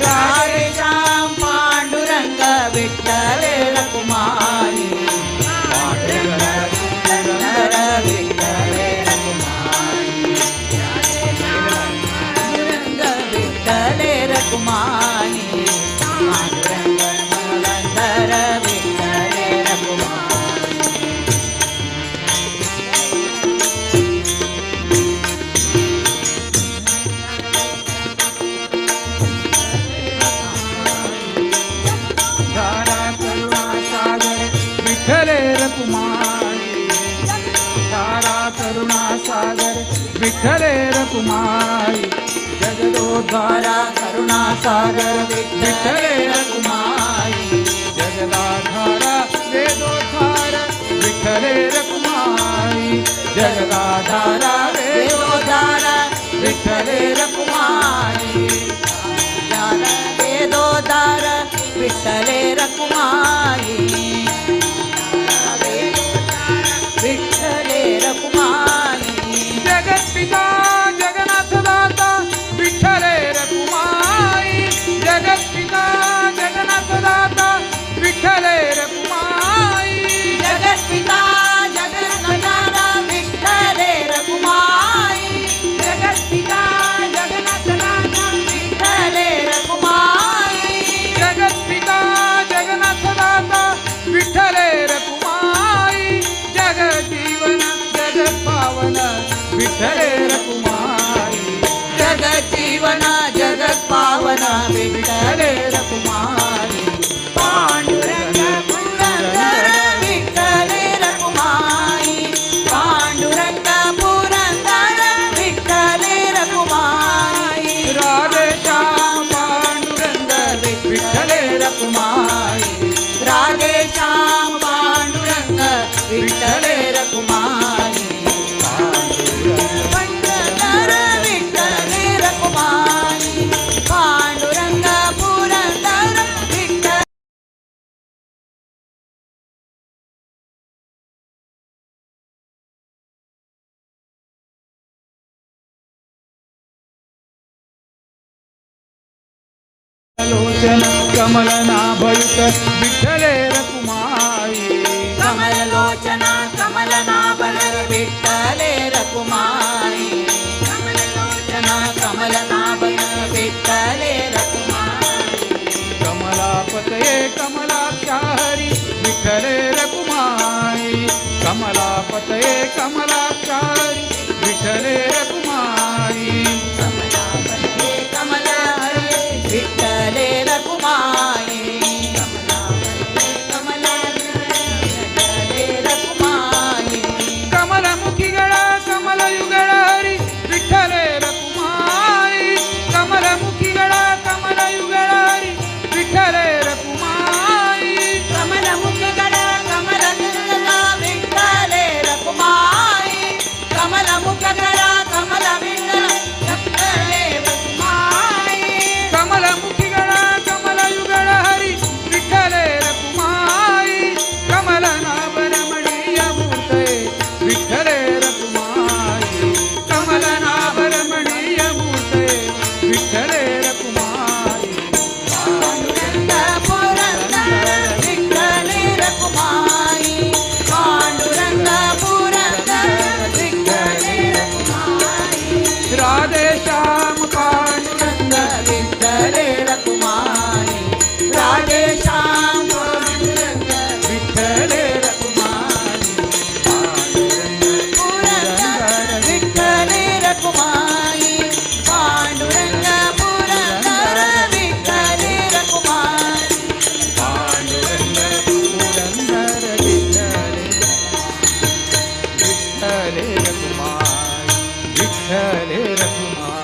राधे श्याम पांडुरंग विठ्ठल रखुमाई, पांडुरंग विठ्ठले रखुमाई जगदोद्धारा करुणा सागर विठ्ठले रखुमाई जगदाधारा वेदोद्धार विठ्ठले रखुमाई जगदाधारा वेदोद्धार विठ्ठले रखुमाई वेदोद्धार विठ्ठले रखुमाई विठ्ठले रखुमाई जगत पिता जगन्नाथ दाता विठ्ठले रखुमाई जगत पिता जगन्नाथ दाता विठ्ठले रखुमाई जगत पिता जगन्नाथ दाता विठ्ठले रखुमाई जगत पिता जगन्नाथ दाता विठ्ठले रखुमाई जगत पिता जगन्नाथ दाता विठ्ठले रखुमाई जग जीवन जगत पावन विठ्ठले रखुमाई जगत जीवन जगत पावन विठ्ठले रखुमाई पांडुरंग पुरंदर विठ्ठले रखुमाई पांडुरंग पुरंदर विठ्ठले रखुमाई राधे श्याम पांडुरंग विठ्ठले रखुमाई राधे श्याम पांडुरंग विठ्ठले रखुमाई पुरंदर विठ्ठले रखुमाई पांडुरंग पुरंदर विठ्ठल लोचन कमलनाभयुत विठ्ठले रखुमाई कमललोचना कमलनाभर विठ्ठले रखुमाई कमललोचना कमलनाभर विठ्ठले रखुमाई कमलापतये कमलाक्षा हरी विठ्ठले रखुमाई कमलापतये कमलाक्षा हरी विठ्ठले रखुमाई कमलापते कमल हरे विठ्ठले रखुमाई कमलापते कमल विठ्ठले रखुमाई कमलमुखिಗಳ ಕಮಲಯುಗಳ ಹರಿ ವಿಠ್ಠಲೆ ರಕುಮಾಯಿ ಕಮಲಮುಖಿಗಳ ಕಮಲಯುಗಳ ಹರಿ ವಿಠ್ಠಲೆ ರಕುಮಾಯಿ ಕಮಲಮುಖಗಳ ಕಮಲಗಳ ವಿಠ್ಠಲೆ ರಕುಮಾಯಿ ಕಮಲಮುಖಗಳ ಕಮಲ ವಿಠ್ಠಲೆ ರಕುಮಾಯಿ ಕಮಲಮುಖಿಗಳ ಕಮಲಯುಗಳ ಹರಿ ವಿಠ್ಠಲೆ ರಕುಮಾಯಿ ಕಮಲನಾಭರಮಣೀಯ ಮೂರ್ತೆ ವಿಠ್ಠಲೆ ರಕುಮಾಯಿ ಕಮಲನಾಭರಮಣೀಯ ಮೂರ್ತೆ ವಿಠ್ಠಲೆ ರಕುಮಾಯಿ ಪಾಂಡುರಂಗ ಪುರಂದರ ವಿಠ್ಠಲೆ ರಕುಮಾಯಿ ಪಾಂಡುರಂಗ ಪುರಂದರ ವಿಠ್ಠಲೆ ರಕುಮಾಯಿ ರಾಧೆ ಶ್ಯಾಮ ಪಾಂಡುರಂಗ ವಿಠ್ಠಲೆ ರಕುಮಾಯಿ ರಾಧೆ ಶ್ಯಾಮ ಪಾಂಡುರಂಗ ವಿಠ್ಠಲೆ ರಕುಮಾಯಿ ಪುರಂದರ ವಿಠ್ಠಲೆ ರಕುಮಾಯಿ ಪಾಂಡುರಂಗ ಪುರಂದರ ವಿಠ್ಠಲೆ ರಕುಮಾಯಿ ಪಾಂಡುರಂಗ ಪುರಂದರ ವಿಠ್ಠಲೆ ವಿಠ್ಠಲೆ ರಕುಮಾಯಿ ವಿಠ್ಠಲೆ ರಕುಮಾಯಿ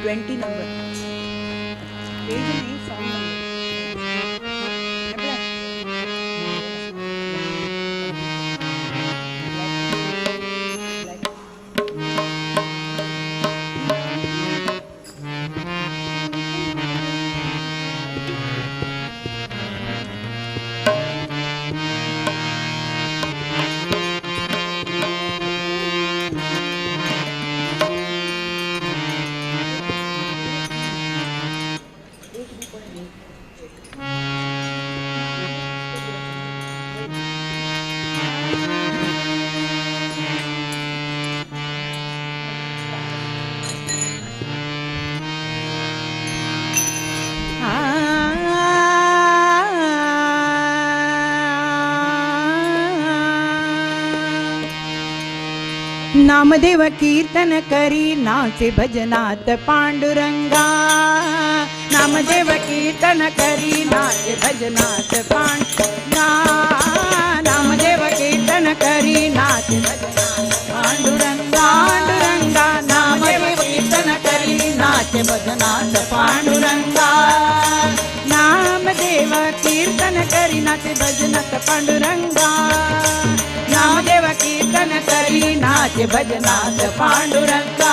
ट्वेंटी नंबर पेज नहीं सॉन्ग नंबर नामदेव कीर्तन करी नाचे भजनात पांडुरंगा। नामदेव कीर्तन करी नाचे भजनात पांडुरंगा। नामदेव कीर्तन करी नाचे भजनात पांडुरंगा। पांडुरंगा नामदेव कीर्तन करी नाचे भजनात पांडुरंगा। नामदेव कीर्तन करी नाचे भजनात पांडुरंगा। नामदेव कीर्तन करी नाचे भजनात पांडुरंगा।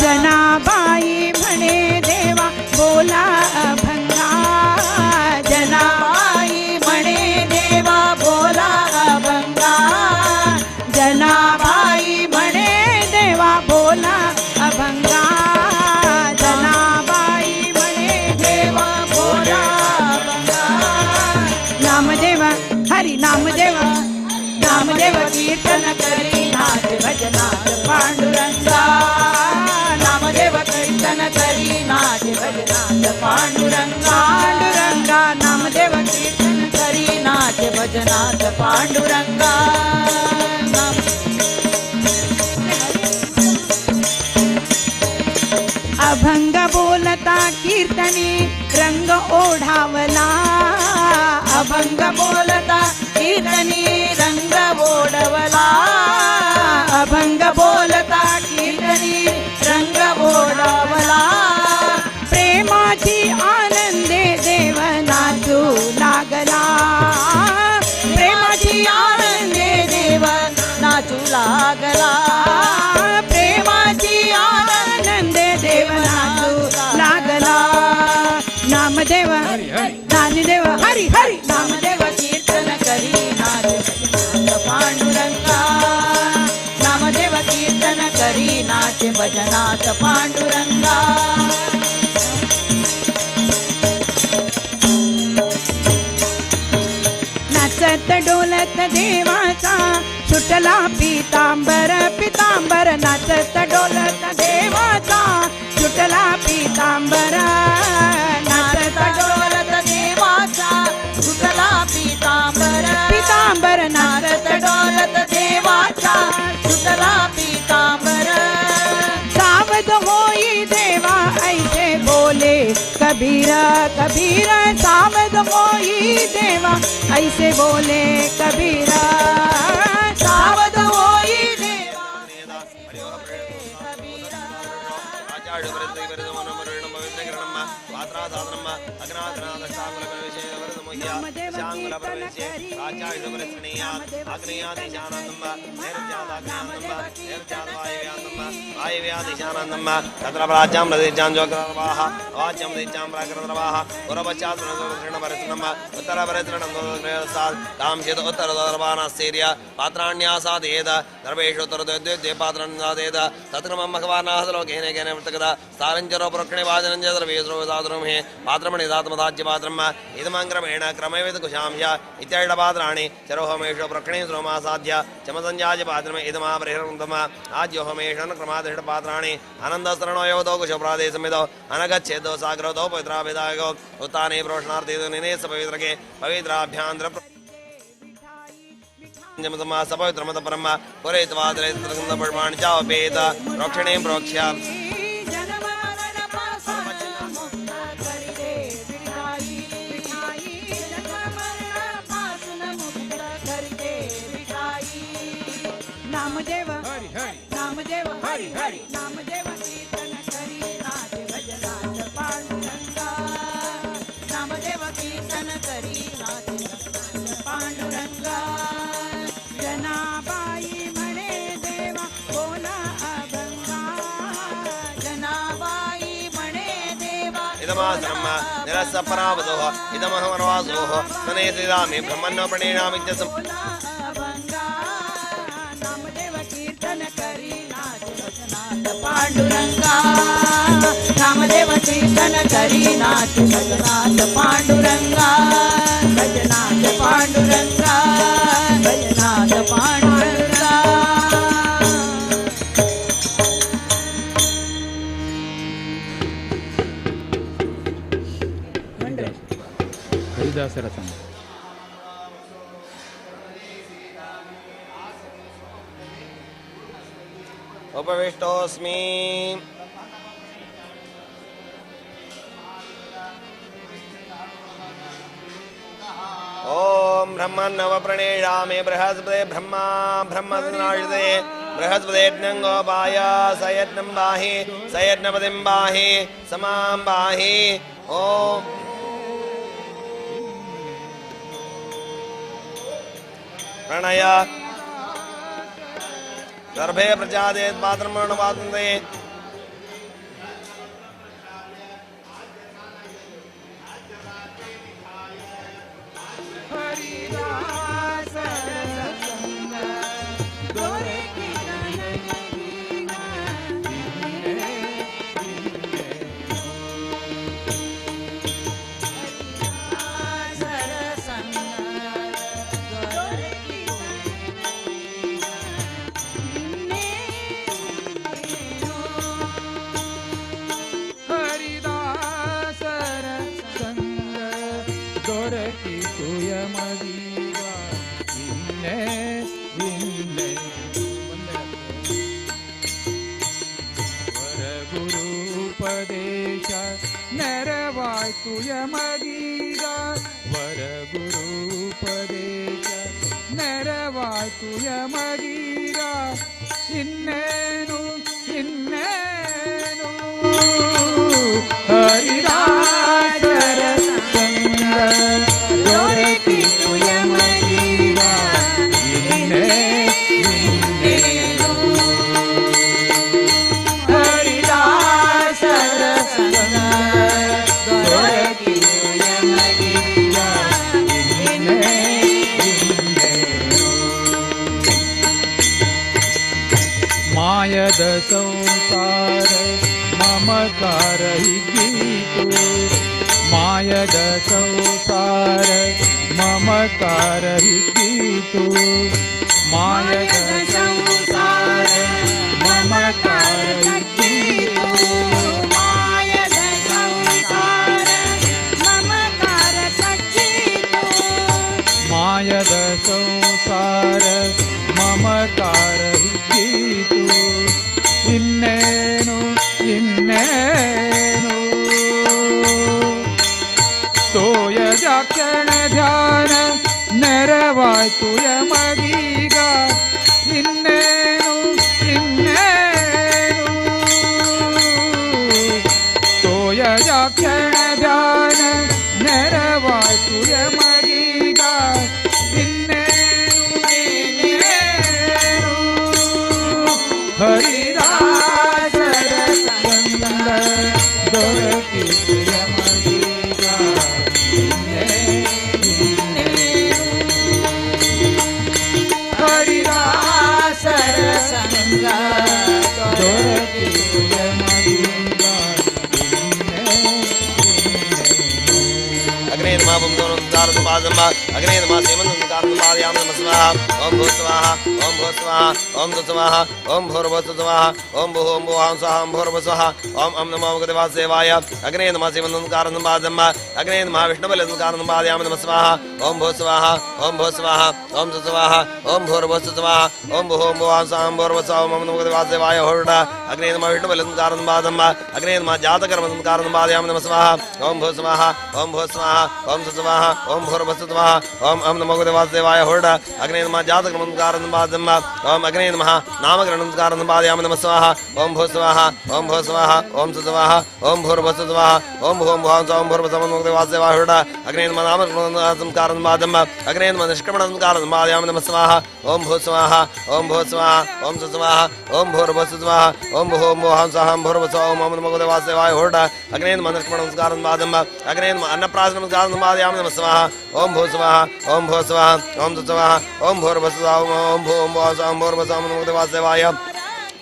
जनाबाई म्हणे देवा बोला अभंगा। जनाबाई म्हणे देवा बोला अभंगा। जनाबाई म्हणे देवा बोला अभंगा। जनाबाई म्हणे देवा बोला अभंगा। नामदेव हरि नामदेव नामदेव कीर्तन करी नाच भजनात पांडुरंगा। नामदेव कीर्तन करी नाच भजनात पांडुरंगा। पांडुरंगा नामदेव कीर्तन करी नाच भजनात पांडुरंगा। अभंग बोलता कीर्तनी रंग ओढावला। अभंग बोलता कीर्तनी रंग ओढवला। अभंग बोलता कीर्तनी रंग ओढवला। प्रेमाची आनंदे देव नाचू लागला। प्रेमाची आनंदे देव नाचू लागला। प्रेमाची आनंदे देव नाचू लागला। नामदेव नामदेव हरी हरी नामदेव कीर्तन करी नाच भजनात पांडुरंगा। नामदेव कीर्तन करी नाच भजनात पांडुरंगा। नाचत डोलत देवाचा सुटला पितांबर पितांबर। नाचत डोलत देवाचा सुटला पितांबर। नाचत डोलत देवाचा सुटला पितांबर पितांबर। नाचत डोलत देवाचा सुटला पितांबर। सावध होई देवा ऐसे बोले कबीर कबीर। सावध होई देवा ऐसे बोले कबीर। सावध होई देवा पात्रमणि क्रमेण कुशांश इत्यादिपात्राणि चरोहोमेषु प्रक्षणे स्रोमासाध्य चमसञ्जाय पात्रम इदमापरिहृतम आद्योहोमेषु क्रमादिष्टपात्राणि आनन्दस्तरणोयोतो कुशप्रादेशमिदो अनगच्छेदो साग्रतो पवित्राभिदायको उत्ताने प्रोषणार्थे निने सपवित्रके पवित्राभ्यान्तर सपवित्रमत परम पुरेत्वादरेण चापेत प्रोक्षणे प्रोक्ष्य नामदेव हरी हरी नामदेव हरी हरी नामदेव कीर्तन करी नाच भजनात पांडुरंगा। नामदेव कीर्तन करी नाच भजनात पांडुरंगा। जनाबाई म्हणे देवा बोला अभंगा। जनाबाई म्हणे देवा इदमासनम निरसपरावदोः इदमहमनवासोः सनेतिदामि ब्रह्मण्योपणीनामित्यसम् पांडुरंगा। नामदेव कीर्तन करी नाच भजनात पांडुरंगा। भजनात पांडुरंगा भजनात पांडुरंगा। हरिदासರ ಸಂಘ. उपविष्टोऽस्मि। ॐ ब्रह्मन्नव प्रणेयामि बृहस्पते ब्रह्मा ब्रह्मसनाशिते बृहस्पतेऽज्ञं गोपाय सयत्नं पाहि सयत्नपतिं पाहि समां पाहि। ॐ प्रणय गर्भे प्रजादेत् पात्रमणवादन्ते ಇನ್ನೇನು ಇನ್ನೇನು ಹರಿದಾಸರ ಸಂಗ ದೊರಕಿತು ಯಮಗೀಗ ಇನ್ನೇನು ಹರಿದಾಸರ ಸಂಗ ದೊರಕಿತು ಯಮಗೀಗ ಮಾಯದ ಸಂಸಾರ ಮಮಕಾರ ಹಿಗ್ಗಿತು ಮಾಯದ ಸಂಸಾರ ಮಮಕಾರ ಹಿಗ್ಗಿತು ಮಾಯದ ಸಂಸಾರ ಮಮಕಾರ ಹಿಗ್ಗಿತು ಮಾಯದ ಸಂಸಾರ ಮಮಕಾರ ತಗ್ಗಿತು ಮಾಯದ ಸಂಸಾರ ಮಮಕಾರ ಹಿಗ್ಗಿತು ಇನ್ನೇನು ಇನ್ನೇನು ತೋಯದ ಕ್ಷಣ ಧ್ಯಾನ ನೆರವಾಯ್ತು ಯಮಗೀಗ ಇನ್ನೇನು ಇನ್ನೇನು ತೋಯದ ಕ್ಷಣ ಧ್ಯಾನ ನೆರವಾಯ್ತು ಯಮಗೀಗ ಇನ್ನೇನು ಇನ್ನೇನು ಹರಿದಾಸರ ಸಂಗ ದೊರಕಿತು ಯಮಗೀಗ ಹರಿದಾಸರ ಸಂಗ ದೊರಕಿತು ಯಮಗೀಗ. अग्ने नमः पुंसोनुदारसुपादम्ब अग्ने नमः सेमन्तुदारसुपादयाम नमः स्वाहा। ॐ भूः स्वाहा ॐ भूः स्वाहा ॐ स्वाहा ॐ भूर्भुवः स्वाहा ॐ भूः ॐ भुवः स्वाहा ॐ भूर्भुवः स्वाहा ॐ ॐ नमो भगवते अग्ने नमः सेमन्तुदारसुपादम्ब अग्ने नमः विष्णुबलिसंस्कारसुपादयाम नमः स्वाहा। ॐ भूः स्वाहा ॐ भूः स्वाहा ॐ स्वाहा ॐ भूर्भुवः स्वाहा ॐ भूः ॐ भुवः स्वाहा ॐ भूर्भुवः स्वाहा ॐ नमो भगवते होरुड अग्ने नमः विष्णुबलिसंस्कारसुपादम्ब अग्ने नमः जातकर्मसंस्कारसुपादयाम नमः स्वाहा। ॐ भूः स्वाहा ॐ भूः स्वाहा ॐ स्वाहा ॐ भूर्भुवः स्वाहा ॐ ॐ नमो भगवते होरुड अग्ने नमः जातकर्मसंस्कारसुपादम्ब ॐ अग्ने नमः नामकरणसंस्कारसुपादयाम नमः स्वाहा। ॐ भूः स्वाहा ॐ भूः स्वाहा ॐ स्वाहा ॐ भूर्भुवः स्वाहा ॐ भूः ॐ भुवः स्वाहा ॐ भूर्भुवः स्वाहा ॐ नमो भगवते होरुड अग्ने नमः नामकरणसंस्कारसुपादम्ब अग्ने नमः निष्क्रमणसंस्कारसुपादयाम नमः स्वाहा। ॐ भूः स्वाहा ॐ भूः स्वाहा ॐ स्वाहा ॐ भूर्भुवः स्वाहा ॐ भूः ॐ भुवः स्वाहा ॐ भूर्भुवः स्वाहा ॐ नमो भगवते होरुड अग्ने नमः निष्क्रमणसंस्कारसुपादम्ब अग्ने नमः अन्नप्राशनसंस्कारसुपादयाम नमः स्वाहा। ॐ भूः स्वाहा ॐ भूः स्वाहा ॐ स्वाहा ॐ भूर्भुवः स्वाहा ॐ भूः ॐ भुवः स्वाहा ॐ भूर्भुवः स्वाहा ॐ नमो भगवते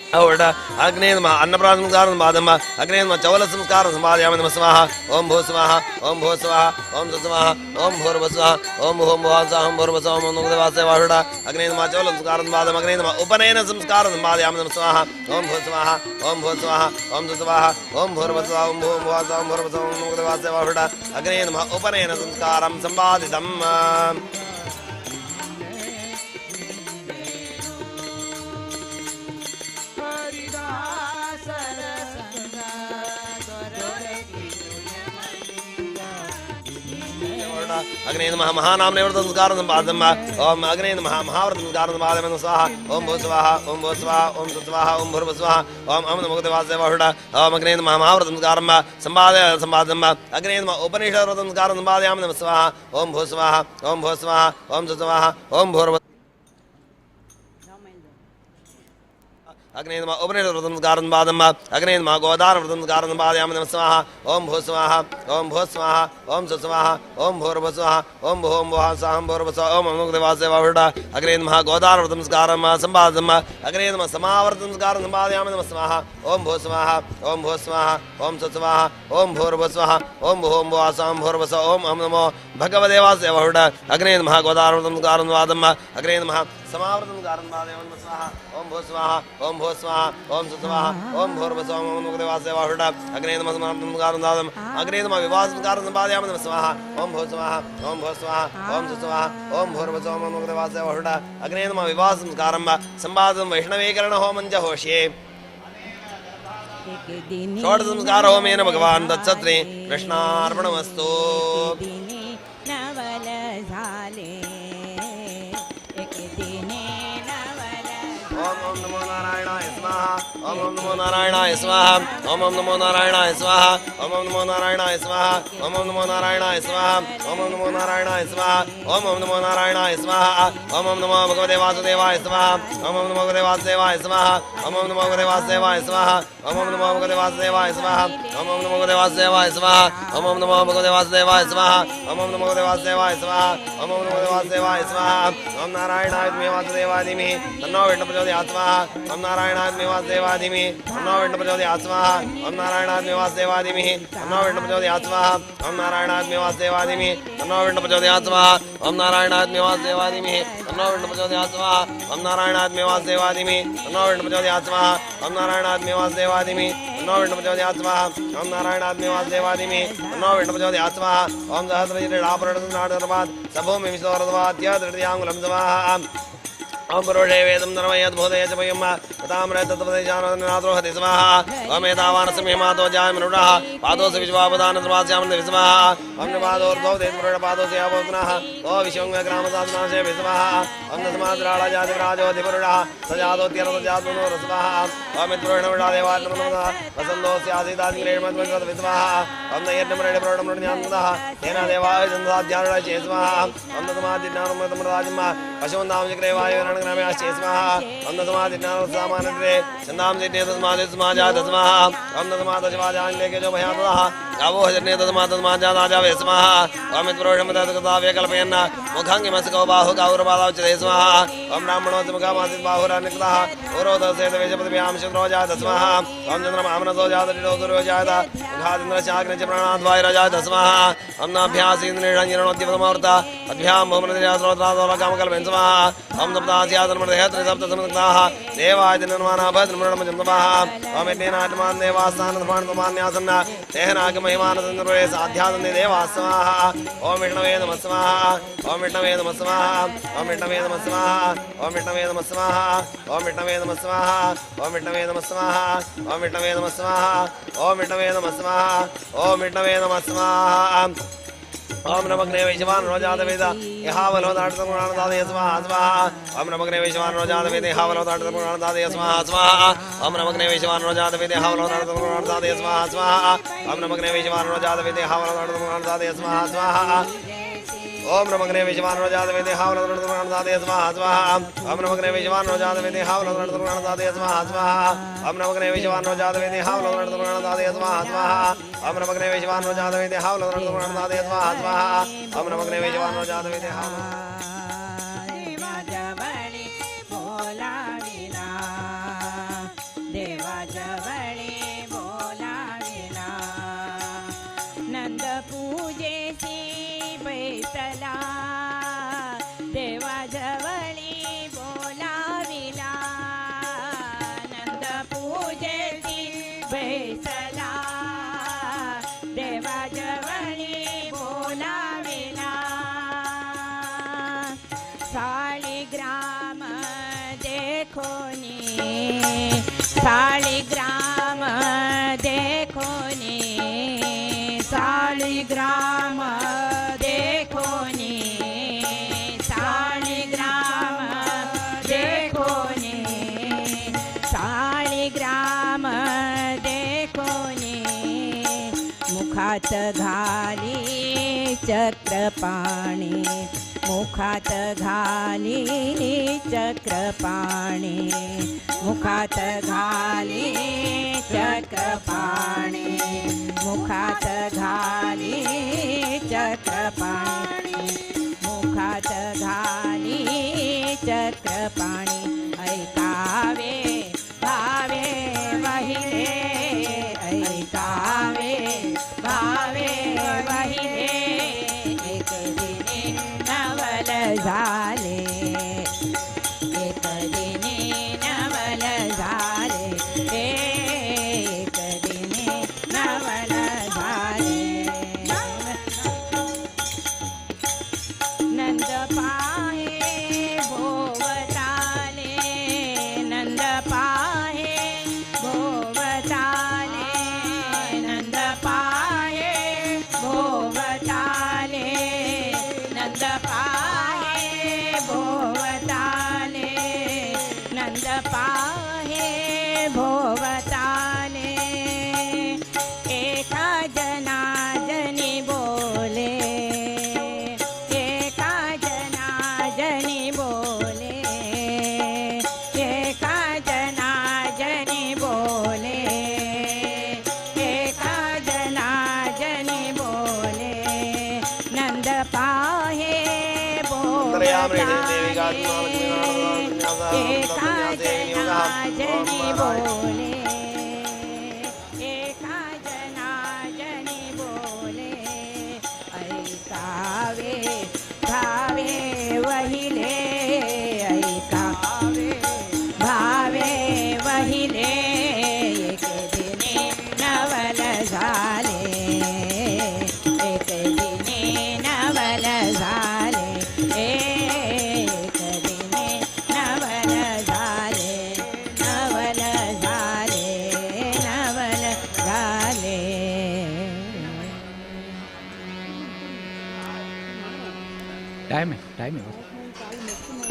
होरुड अग्ने नमः अन्नप्राशनसंस्कारसुपादम्ब अग्ने नमः चौलसंस्कारसुपादयाम नमः स्वाहा। ॐ भूः स्वाहा ॐ भूः स्वाहा ॐ स्वाहा ॐ भूर्भुवः स्वाहा ॐ भूः ॐ भुवः स्वाहा ॐ भूर्भुवः स्वाहा ॐ नमो भगवते होरुड अग्ने नमः चौलसंस्कारसुपादम्ब अग्ने नमः उपनयनसंस्कारसुपादयाम नमः स्वाहा। ॐ भूः स्वाहा ॐ भूः स्वाहा ॐ स्वाहा ॐ भूर्भुवः स्वाहा ॐ भूः ॐ भुवः स्वाहा ॐ भूर्भुवः स्वाहा ॐ नमो भगवते होरुड अग्ने नमः उपनयनसंस्कारं सम्पादितम्। ಹರಿದಾಸರ अग्ने नमः महानाम्ने व्रत संस्कार संपादम ओम अग्ने नमः महाव्रत संस्कार संपादम स्वाहा ओम भो स्वाहा ओम भो स्वाहा ओम स्वाहा ओम भूर्भुवः स्वाहा ओम ओम नमो भगवते वासुदेवाय ओम अग्ने नमः महाव्रत संस्कार संपादय संपादम अग्ने नमः उपनिषद व्रत संस्कार संपादयामि नमः स्वाहा ओम भो स्वाहा ओम भो स्वाहा ओम स्वाहा ओम भूर्भुवः अग्ने नमः उपनिषद व्रत संस्कार संपादम अग्ने नमः गोदान व्रत संस्कार संपादयामि नमः स्वाहा ओम भो स्वाहा ओम भो स्वाहा ओम स्वाहा ओम भूर्भुवः स्वाहा ओम भूः भुवः स्वाहा भूर्भुवः स्वाहा ओम नमो भगवते वासुदेवाय अग्ने नमः गोदान व्रत संस्कार संपादम अग्ने नमः समाव्रत संस्कार संपादयामि नमः स्वाहा ओम भो स्वाहा ओम भो स्वाहा ओम स्वाहा ओम भूर्भुवः स्वाहा ओम भूः भुवः स्वाहा भूर्भुवः स्वाहा ओम ओम नमो भगवते वासुदेवाय अग्ने नमः गोदान व्रत संस्कार संपादम अग्ने नमः समाव्रत संस्कार संपादयामि नमः स्वाहा ओम भो स्वाहा ओम भो स्वाहा ओम स्वाहा ओम भूर्भुवः स्वाहा ओम नमो भगवते वासुदेवाय अग्ने नमः समाव्रत संस्कार संपादम अग्ने नमः विवाह संस्कार संपादयामि नमः स्वाहा ओम भो स्वाहा ओम भो स्वाहा ओम स्वाहा ओम भूर्भुवः स्वाहा ओम नमो भगवते वासुदेवाय अग्ने नमः विवाह संस्कारं संपादम वैष्णवीकरण होमं च होष्ये षोडश संस्कार होमेन भगवान् दत्सत्रे कृष्णार्पणमस्तु। नवल झाले एक दिने नवल ओम ओम नमो नारायणाय स्वाहा ओम ओम नमो नारायणाय स्वाहा ओम ओम नमो नारायणाय स्वाहा ओम ओम नमो नारायणाय स्वाहा ओम ओम नमो नारायणाय स्वाहा ओम ओम नमो नारायणाय स्वाहा ओम ओम नमो नारायणाय स्वाहा ओम ओम नमो भगवते वासुदेवाय स्वाहा ओम ओम नमो भगवते वासुदेवाय स्वाहा ओम ओम नमो भगवते वासुदेवाय स्वाहा ओम ओम नमो भगवते वासुदेवाय स्वाहा ओम ओम नमो भगवते वासुदेवाय स्वाहा ओम ओम नमो भगवते वासुदेवाय स्वाहा ओम ओम नमो भगवते वासुदेवाय स्वाहा ओम ओम नमो भगवते वासुदेवाय स्वाहा ओम नारायणाय विद्महे वासुदेवाय धीमहि तन्नो विष्णुः प्रचोदयात् स्वाहा ओम नारायणाय विद्महे वासुदेवाय धीमहि तन्नो विष्णुः प्रचोदयात् स्वाहा ओम नारायणाय विद्महे वासुदेवाय धीमहि तन्नो विष्णुः प्रचोदयात् स्वाहा ओम नारायणाय विद्महे वासुदेवाय धीमहि तन्नो विष्णुः प्रचोदयात् स्वाहा ओम नारायणाय विद्महे वासुदेवाय धीमहि तन्नो विष्णुः प्रचोदयात् स्वाहा ओम नारायणाय विद्महे वासुदेवाय धीमहि तन्नो विष्णुः प्रचोदयात् स्वाहा ओम नारायणाय विद्महे वासुदेवाय धीमहि तन्नो विष्णुः प्रचोदयात् स्वाहा ओम नारायणाय विद्महे वासुदेवाय धीमहि तन्नो विष्णुः प्रचोदयात् स्वाहा ओम सहस्रजितापरणादर्वात् सभूमिं विश्वरद्वाद्य तृतीयांगुलं स्वाहा ओम पुरुषे वेदं धर्मयद्भूतय च वयं तताम्रतत्त्वदेशाननाद्रोहति स्वाहा ओम एतावानसमिमातो जायमनुडः पादोऽसि विश्वापदानद्रवास्यां स्वाहा ओम पादोर्धौ देवपुरुषपादोऽस्यापोत्नः ओ विश्वङ्ग्रामसाधनाशे स्वाहा ओम तस्माद्राळजातिराजोऽधिपुरुषः स जातोऽत्यरसजातुनोर स्वाहा ओम यत्पुरुषणमृडादेवात्मनमः वसन्तोऽस्यासीदादिग्रेणमद्वन्द्वत् स्वाहा ओम नयज्ञमृडप्रौढमृण्यान्नः तेन देवाय सन्धाध्यानुडचे स्वाहा ओम तस्माद्विज्ञानमृतमृताजिम्म पशुन्दां चक्रेवाय ग्राम्याश्चे स्वाहा ओम तस्मादिज्ञानसामानत्रे छन्दांसिद्धे तस्मादिस्माजात स्वाहा ओम तस्मादशिवाजान्यकेजो भयातः गावो हजर्ने तस्मात्तस्माजादाजावे स्वाहा ओम यत्पुरुषमतत्कृताव्यकल्पयन् मुखाङ्गिमस्कौ बाहु गाौरपादावचते स्वाहा ओम ब्राह्मणोऽस्य मुखमासीत् बाहुरानिकृतः उरोदसेतवेशपतिभ्यां शत्रो जात स्वाहा ओम चन्द्रमामनसो जात ऋणो जात मुखादिन्द्रशाग्निच प्राणाद्वायुरजात स्वाहा ओम नाभ्यासीन्द्रेणोद्यपदमवर्त अभ्यां भूमनदिरास्रोत्रादोलकामकल्पयन् स्वाहा ओम सप्तास्यादन्मृदेहत्रिसप्तसमृताः देवायतिनर्माणाभद्रमृणमजन्तवाः ओम यज्ञेनात्मान् देवास्तानधमानतमान्यासन्न तेहनागमहिमानसन्दर्भे साध्यासन्ने देवाः स्वाहा ओम विष्णवे नमः स्वाहा ओम विष्णवे नमः स्वाहा ओम विष्णवे नमः स्वाहा ओम विष्णवे नमः स्वाहा ओम विष्णवे नमः स्वाहा ओम विष्णवे नमः स्वाहा ओम विष्णवे नमः स्वाहा ओम विष्णवे नमः स्वाहा ओम विष्णवे नमः स्वाहा ओम नमग्ने वैश्वानरो जातवेद यहावलोदाटतमुणानदादय स्वाहा स्वाहा ओम नमग्ने वैश्वानरो जातवेद यहावलोदाटतमुणानदादय स्वाहा स्वाहा ओम नमग्ने वैश्वानरो जातवेद यहावलोदाटतमुणानदादय स्वाहा स्वाहा ओम नमग्ने वैश्वानरो जातवेद यहावलोदाटतमुणानदादय स्वाहा स्वाहा ओम नमग्ने वैश्वानरो जातवेद यहावलोदाटतमुणानदादय स्वाहा स्वाहा ओम नमग्ने वैश्वानरो जातवेद यहावलोदाटतमुणानदादय स्वाहा स्वाहा ओम नमग्ने वैश्वानरो जातवेद यहावलोदाटतमुणानदादय स्वाहा स्वाहा ओम नमग्ने वैश्वानरो जातवेद यहावलोदाटतमुणानदादय स्वाहा स्वाहा ओम नमग्ने वैश्वानरो जातवेद देवा जवळी बोलाविला देवा जवळी बोलाविला नंद पूजेसी बैसला देवा जवळी बोलाविला नंद पूजेसी बैसला देवा जवळी बोलाविला साळीग्राम देखोनी साळीग्राम देखोनी साळीग्राम देखोनी चक्रपाणी मुखात घाली चक्रपाणी मुखात घाली चक्रपाणी मुखात घाली चक्रपाणी मुखात घाली चक्रपाणी ऐकावे भावे वहिले ऐकावे भावे वहिले एक दिने नवल झाले एक दिने नवल झाले एक दिने नवल झाले. नंद पाहे भोवताले नंद पाहे भोवताले नंद पाहे भोवताले नंद पाहे भोवताले नंद पाहे भोवताले एका जना जनी बोले एका जना जनी बोले एका जना जनी बोले एका जना जनी बोले नंद पाहे भोवताले एका जना जनी बोले एका जना जनी बोले ऐकावे भावे वहिले ऐकावे भावे वहिले एक दिने नवल झाले एक दिने नवल झाले एक दिने नवल झाले नवल झाले नवल झाले. टाइम आहे, टाइम आहे बस.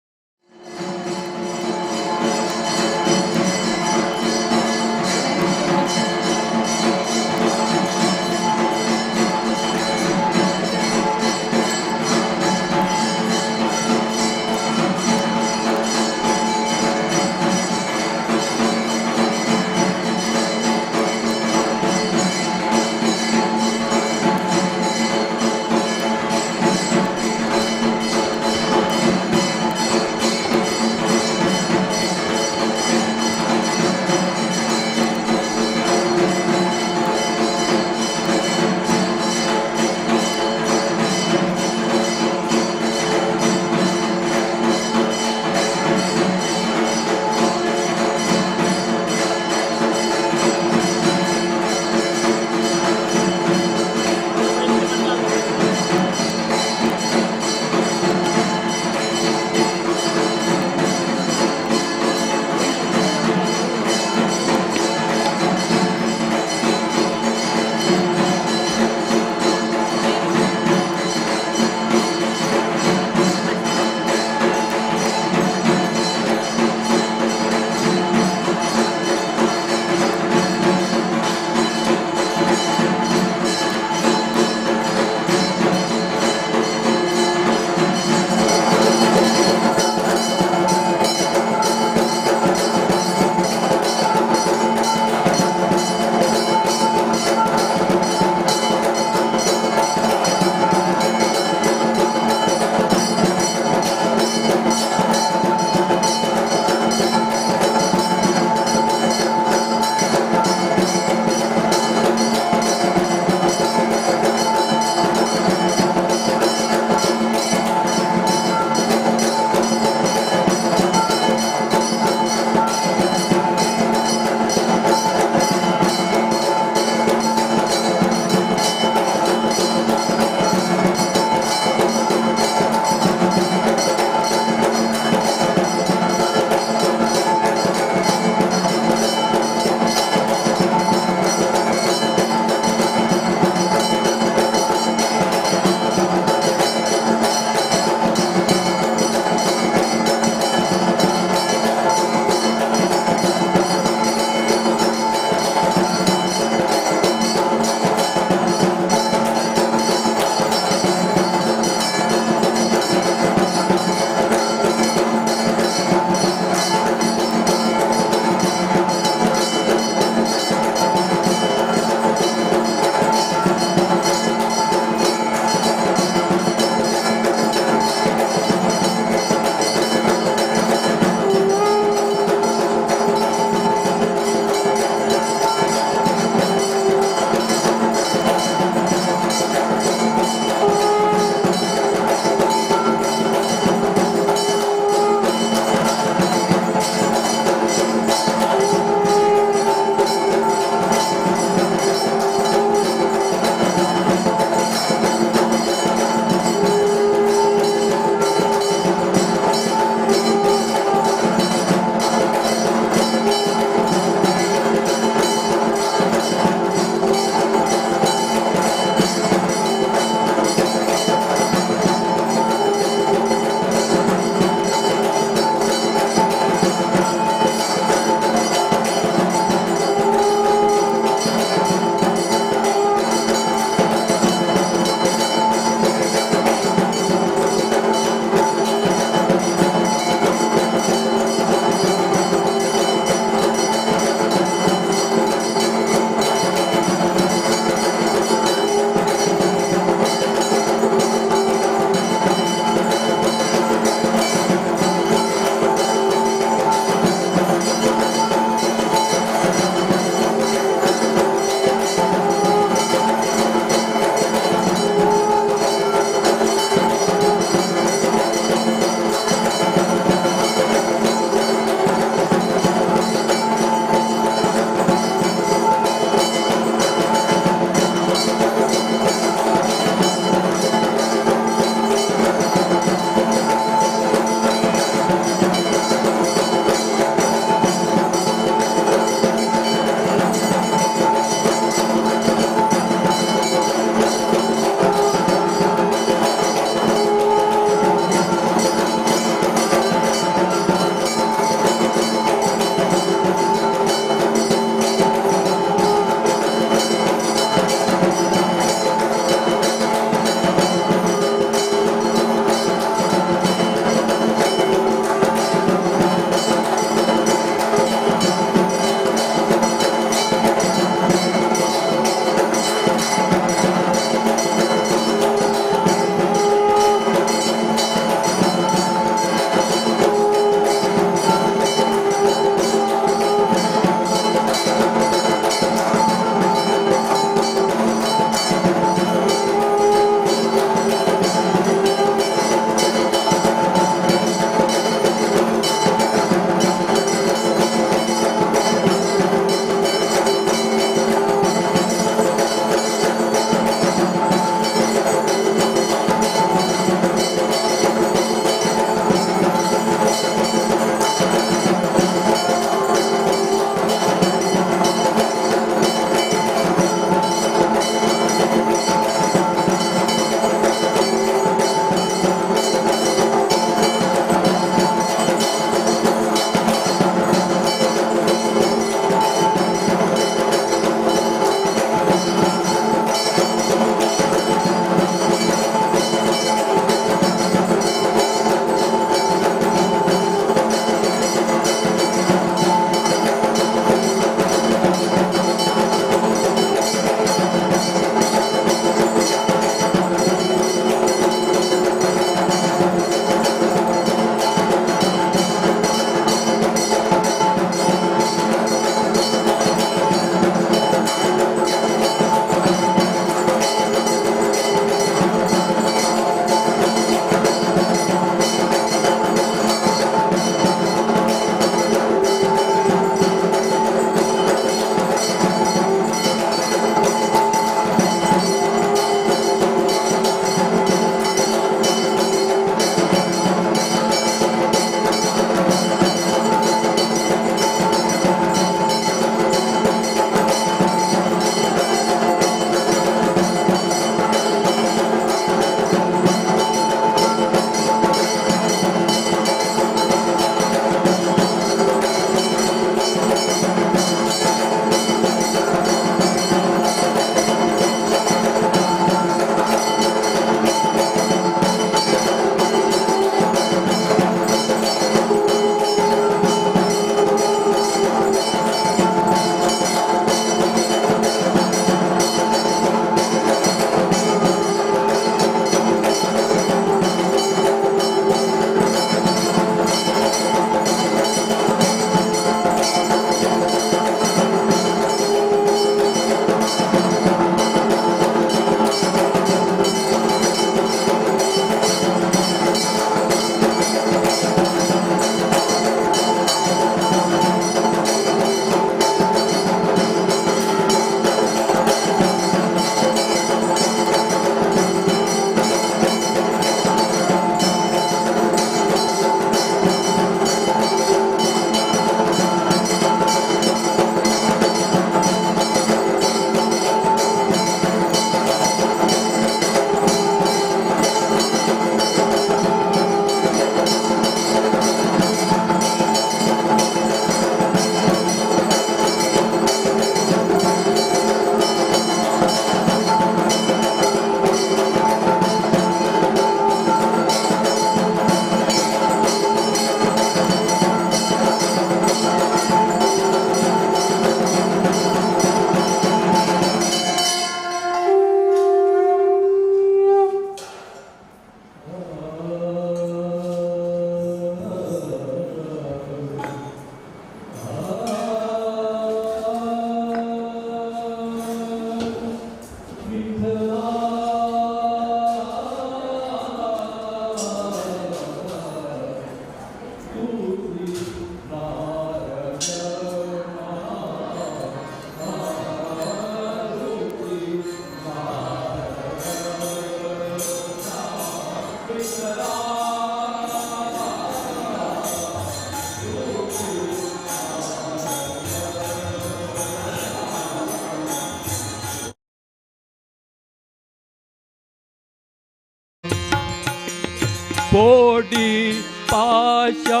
पोडी पाशा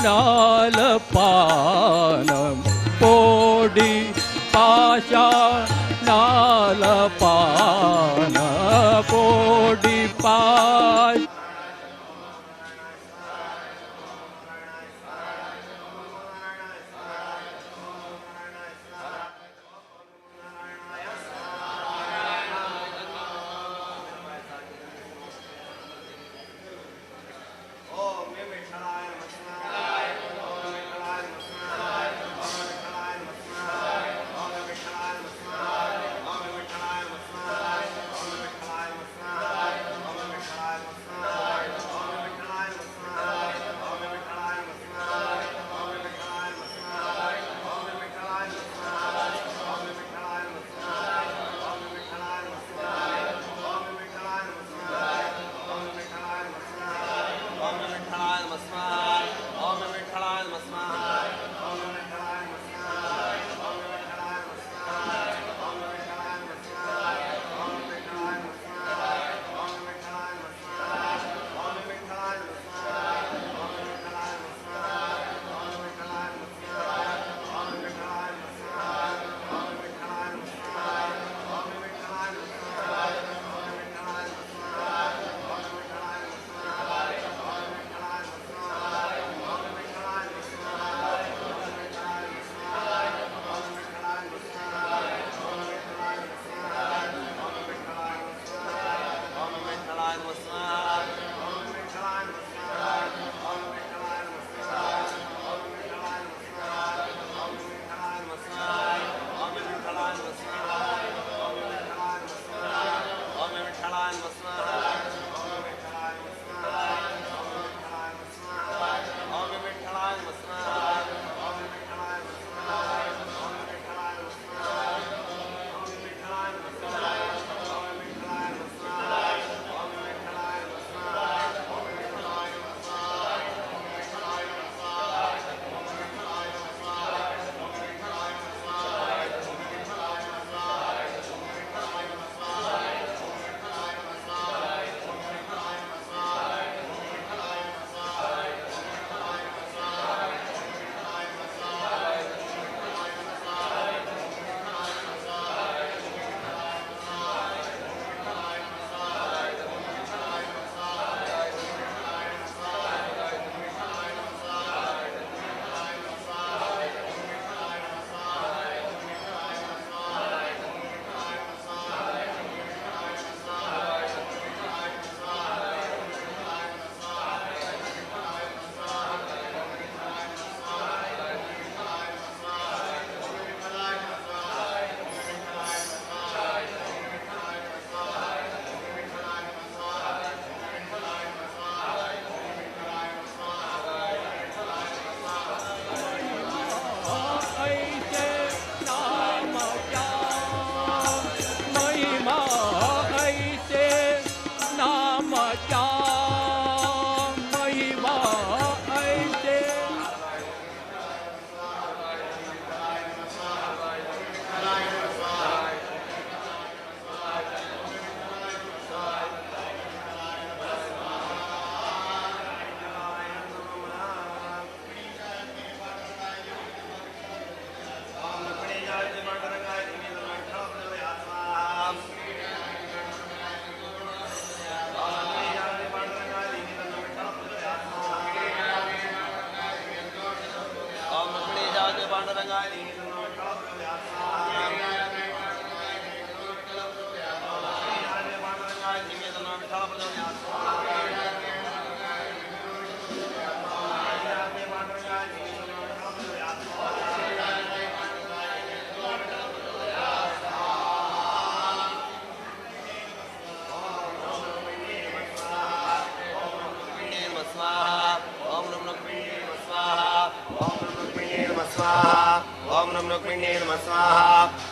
नाल पान पोडी पाशा नाल पान पोडी पाश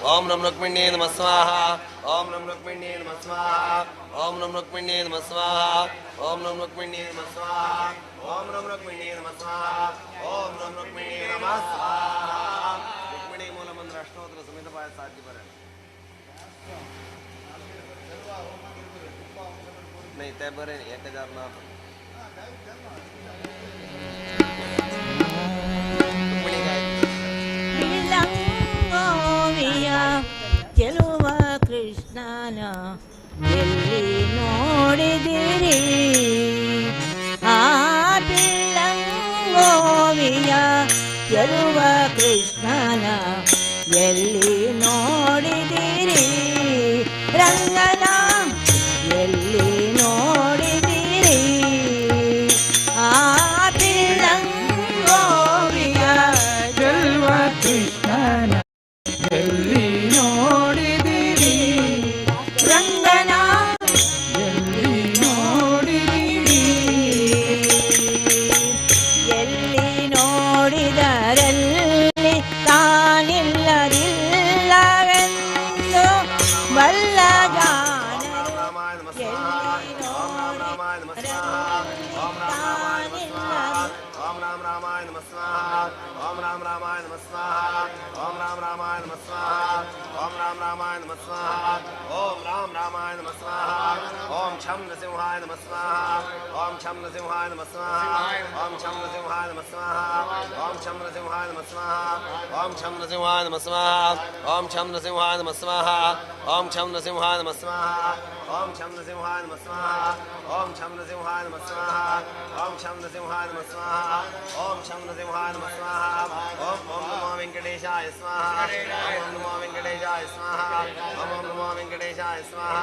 ओम नम रुक्मिण्यै नमः स्वाहा। ओम नम रुक्मिण्यै नमः स्वाहा। ओम नम रुक्मिण्यै नमः स्वाहा। ओम नम रुक्मिण्यै नमः स्वाहा। ओम नम रुक्मिण्यै नमः स्वाहा। ओम नम रुक्मिण्यै नमः स्वाहा। रुक्मिणी मूल मंत्र अष्टोत्तर समेत पाय साध्य पर नाही ते बरे 1000 ना। ಬಿಳಂಗೋವಿಯ ಚೆಲುವ ಕೃಷ್ಣನ ಎಲ್ಲಿ ನೋಡಿದಿರಿ? ಆ ಬಿಳಂಗೋವಿಯ ಚೆಲುವ ಕೃಷ್ಣನ ಎಲ್ಲಿ ನೋಡಿದಿರಿ? ರಂಗನ ಎಲ್ಲಿ ನೋಡಿದಿರಿ? ಆ ಬಿಳಂಗೋವಿಯ ಚೆಲುವ ಕೃಷ್ಣನ ಎಲ್ಲಿ ನೋಡಿದಿರಿ? ರಂಗನ ಎಲ್ಲಿ ನೋಡಿದಿರಿ? ಎಲ್ಲಿ ನೋಡಿದರಲ್ಲಿ ತಾನಿಲ್ಲದಿಲ್ಲವೆಂದು ಬಲ್ಲ ಜಾಣರು. ರಾಮಾಯ ನಮಃ ಸ್ವಾಹಾ. ಓಂ ರಾಮ ರಾಮಾಯ ನಮಃ ಸ್ವಾಹಾ. ಓಂ ರಾಮ ರಾಮಾಯ ನಮಃ ಸ್ವಾಹಾ. ಓಂ ರಾಮ ರಾಮಾಯ ನಮಃ ಸ್ವಾಹಾ. ಓಂ ರಾಮ ರಾಮಾಯ ನಮಃ ಸ್ವಾಹಾ. ಓಂ ರಾಮ ರಾಮಾಯ ನಮಃ ಸ್ವಾಹಾ. ಓಂ ರಾಮ ರಾಮಾಯ ನಮಃ ಸ್ವಾಹಾ. ಓಂ ರಾಮ ರಾಮಾಯ ನಮಃ ಸ್ವಾಹಾ. ಓಂ ಛಂ ನೃಸಿಂಹಾಯ ನಮಃ ಸ್ವಾಹಾ. ಓಂ ಛಂ ನೃಸಿಂಹಾಯ ನಮಃ ಸ್ವಾಹಾ. ಓಂ ಛಂ ನೃಸಿಂಹಾಯ ನಮಃ ಸ್ವಾಹಾ. ಓಂ ಛಂ ನೃಸಿಂಹಾಯ ನಮಃ ಸ್ವಾಹಾ. ಓಂ ಛಂ ನೃಸಿಂಹಾಯ ನಮಃ ಸ್ವಾಹಾ. ಓಂ ಛಂ ನೃಸಿಂಹಾಯ ನಮಃ ಸ್ವಾಹಾ. ಓಂ ಛಂ ನೃಸಿಂಹಾಯ ನಮಃ ಸ್ವಾಹಾ. ಓಂ ಛಂ ನೃಸಿಂಹಾಯ ನಮಃ ಸ್ವಾಹಾ. ಓಂ ಛಂ ನೃಸಿಂಹಾಯ ನಮಃ ಸ್ವಾಹಾ. ಓಂ ಛಂ ನೃಸಿಂಹಾಯ ನಮಃ ಸ್ವಾಹಾ. ಓಂ ಛಂ ನೃಸಿಂಹಾಯ ನಮಃ ಸ್ವಾಹಾ. ಓಂ ಓಂ ನಮೋ ವೆಂಕಟೇಶಾಯ ಸ್ವಾಹಾ. ಓಂ ಓಂ ನಮೋ ವೆಂಕಟೇಶಾಯ ಸ್ವಾಹಾ. ಓಂ ಓಂ ನಮೋ ವೆಂಕಟೇಶಾಯ ಸ್ವಾಹಾ.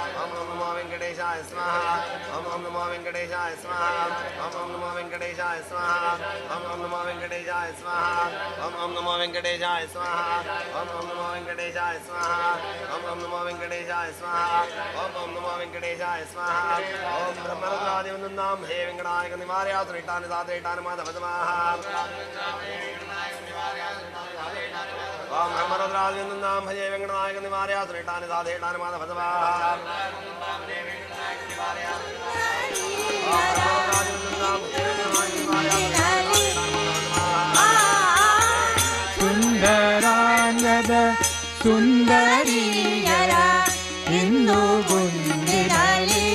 ಓಂ ಓಂ ನಮೋ ವೆಂಕಟೇಶಾಯ ಸ್ವಾಹಾ. ಓಂ ಓಂ ನಮೋ ವೆಂಕಟೇಶಾಯ ಸ್ವಾಹಾ. ಓಂ ಓಂ ನಮೋ ವೆಂಕಟೇಶಾಯ ಸ್ವಾಹಾ. ಓಂ ಓಂ ನಮೋ ವೆಂಕಟೇಶಾಯ ಸ್ವಾಹಾ. ಓಂ ಓಂ ನಮೋ ವೆಂಕಟೇಶಾಯ ಸ್ವಾಹಾ. ಓಂ ಓಂ ನಮೋ ವೆಂಕಟೇಶಾಯ ಸ್ವಾಹಾ. ಓಂ ಓಂ ನಮೋ ವೆಂಕಟೇಶಾಯ ಸ್ವಾಹಾ. ಓಂ ಓಂ ನಮೋ ವೆಂಕಟೇಶಾಯ ಸ್ವಾಹಾ. ಓಂ ಬ್ರಹ್ಮರುದ್ರಾದಿವಂದನಾಂ ಹೇ ವೆಂಕಟಾಯಕ ನಿವಾರ್ಯಾಸುರಿಟಾನಿ ಸಾತ್ರೇಟಾನಿ ಮಾಧವ ಸ್ವಾಹಾ. ಓಂ ಬ್ರಹ್ಮರುದ್ರಾದಿವಂದನಾಂ ಹೇ ವೆಂಕಟನಾಯಕ ನಿವಾರ್ಯಾಸುರಿಟಾನಿ ಸಾಧೇಟಾನಿ ಮಾಧವ ಸ್ವಾಹಾ. ಓಂ ಬ್ರಹ್ಮರುದ್ರಾದಿವಂದನಾಂ ಹೇ ವೆಂಕಟನಾಯಕ ನಿವಾರ್ಯಾಸುರಿಟಾನಿ ಸಾಧೇಟಾನಿ ಮಾಧವ ಸ್ವಾಹಾ. ಸುಂದರಾಂಗದ ಸುಂದರಿಯರ ಇಂದು ಗುಂಡಿನಲಿ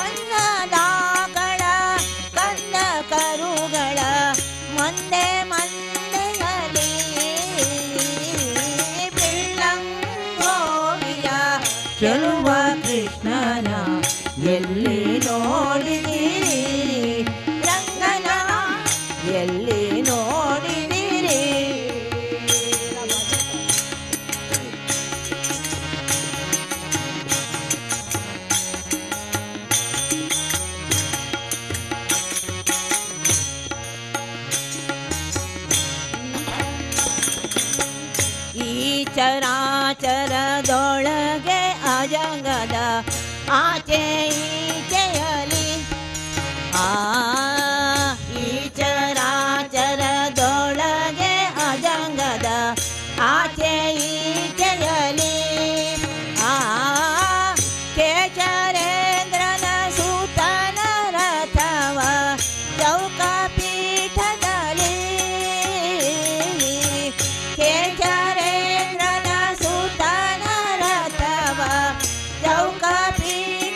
ಅನ್ನದಾಗಳ ಕನ್ನ ಕರುಗಳ ಮಂದೆ ಮಂದೆಯಲಿ ಬಿಳ್ಳಂಗೋವಿಯ ಚೆಲುವ ಕೃಷ್ಣನ ಎಲ್ಲಿ ನೋಡಿದಿರಿ? ರಂಗನ ಎಲ್ಲಿ ನೋಡಿದಿರಿ? ಈ ಚರಾಚರದೊಳಗೆ ಅಜಂಗದ ಆಚೆ ಈಚೆಯಲಿ, ಆ ಈ ಚರಾಚರದೊಳಗೆ ಅಜಂಗದ ಆಚೆ ಈಚೆಯಲಿ, ಆ ಕೇಚರೇಂದ್ರನ ಸೂತನ ರಥವ ಚೌಕಪೀಠದಲ್ಲಿ, ಕೇಚರೇಂದ್ರನ ಸುತನ ರಥವ ಚೌಕಪೀಠದಲ್ಲಿ.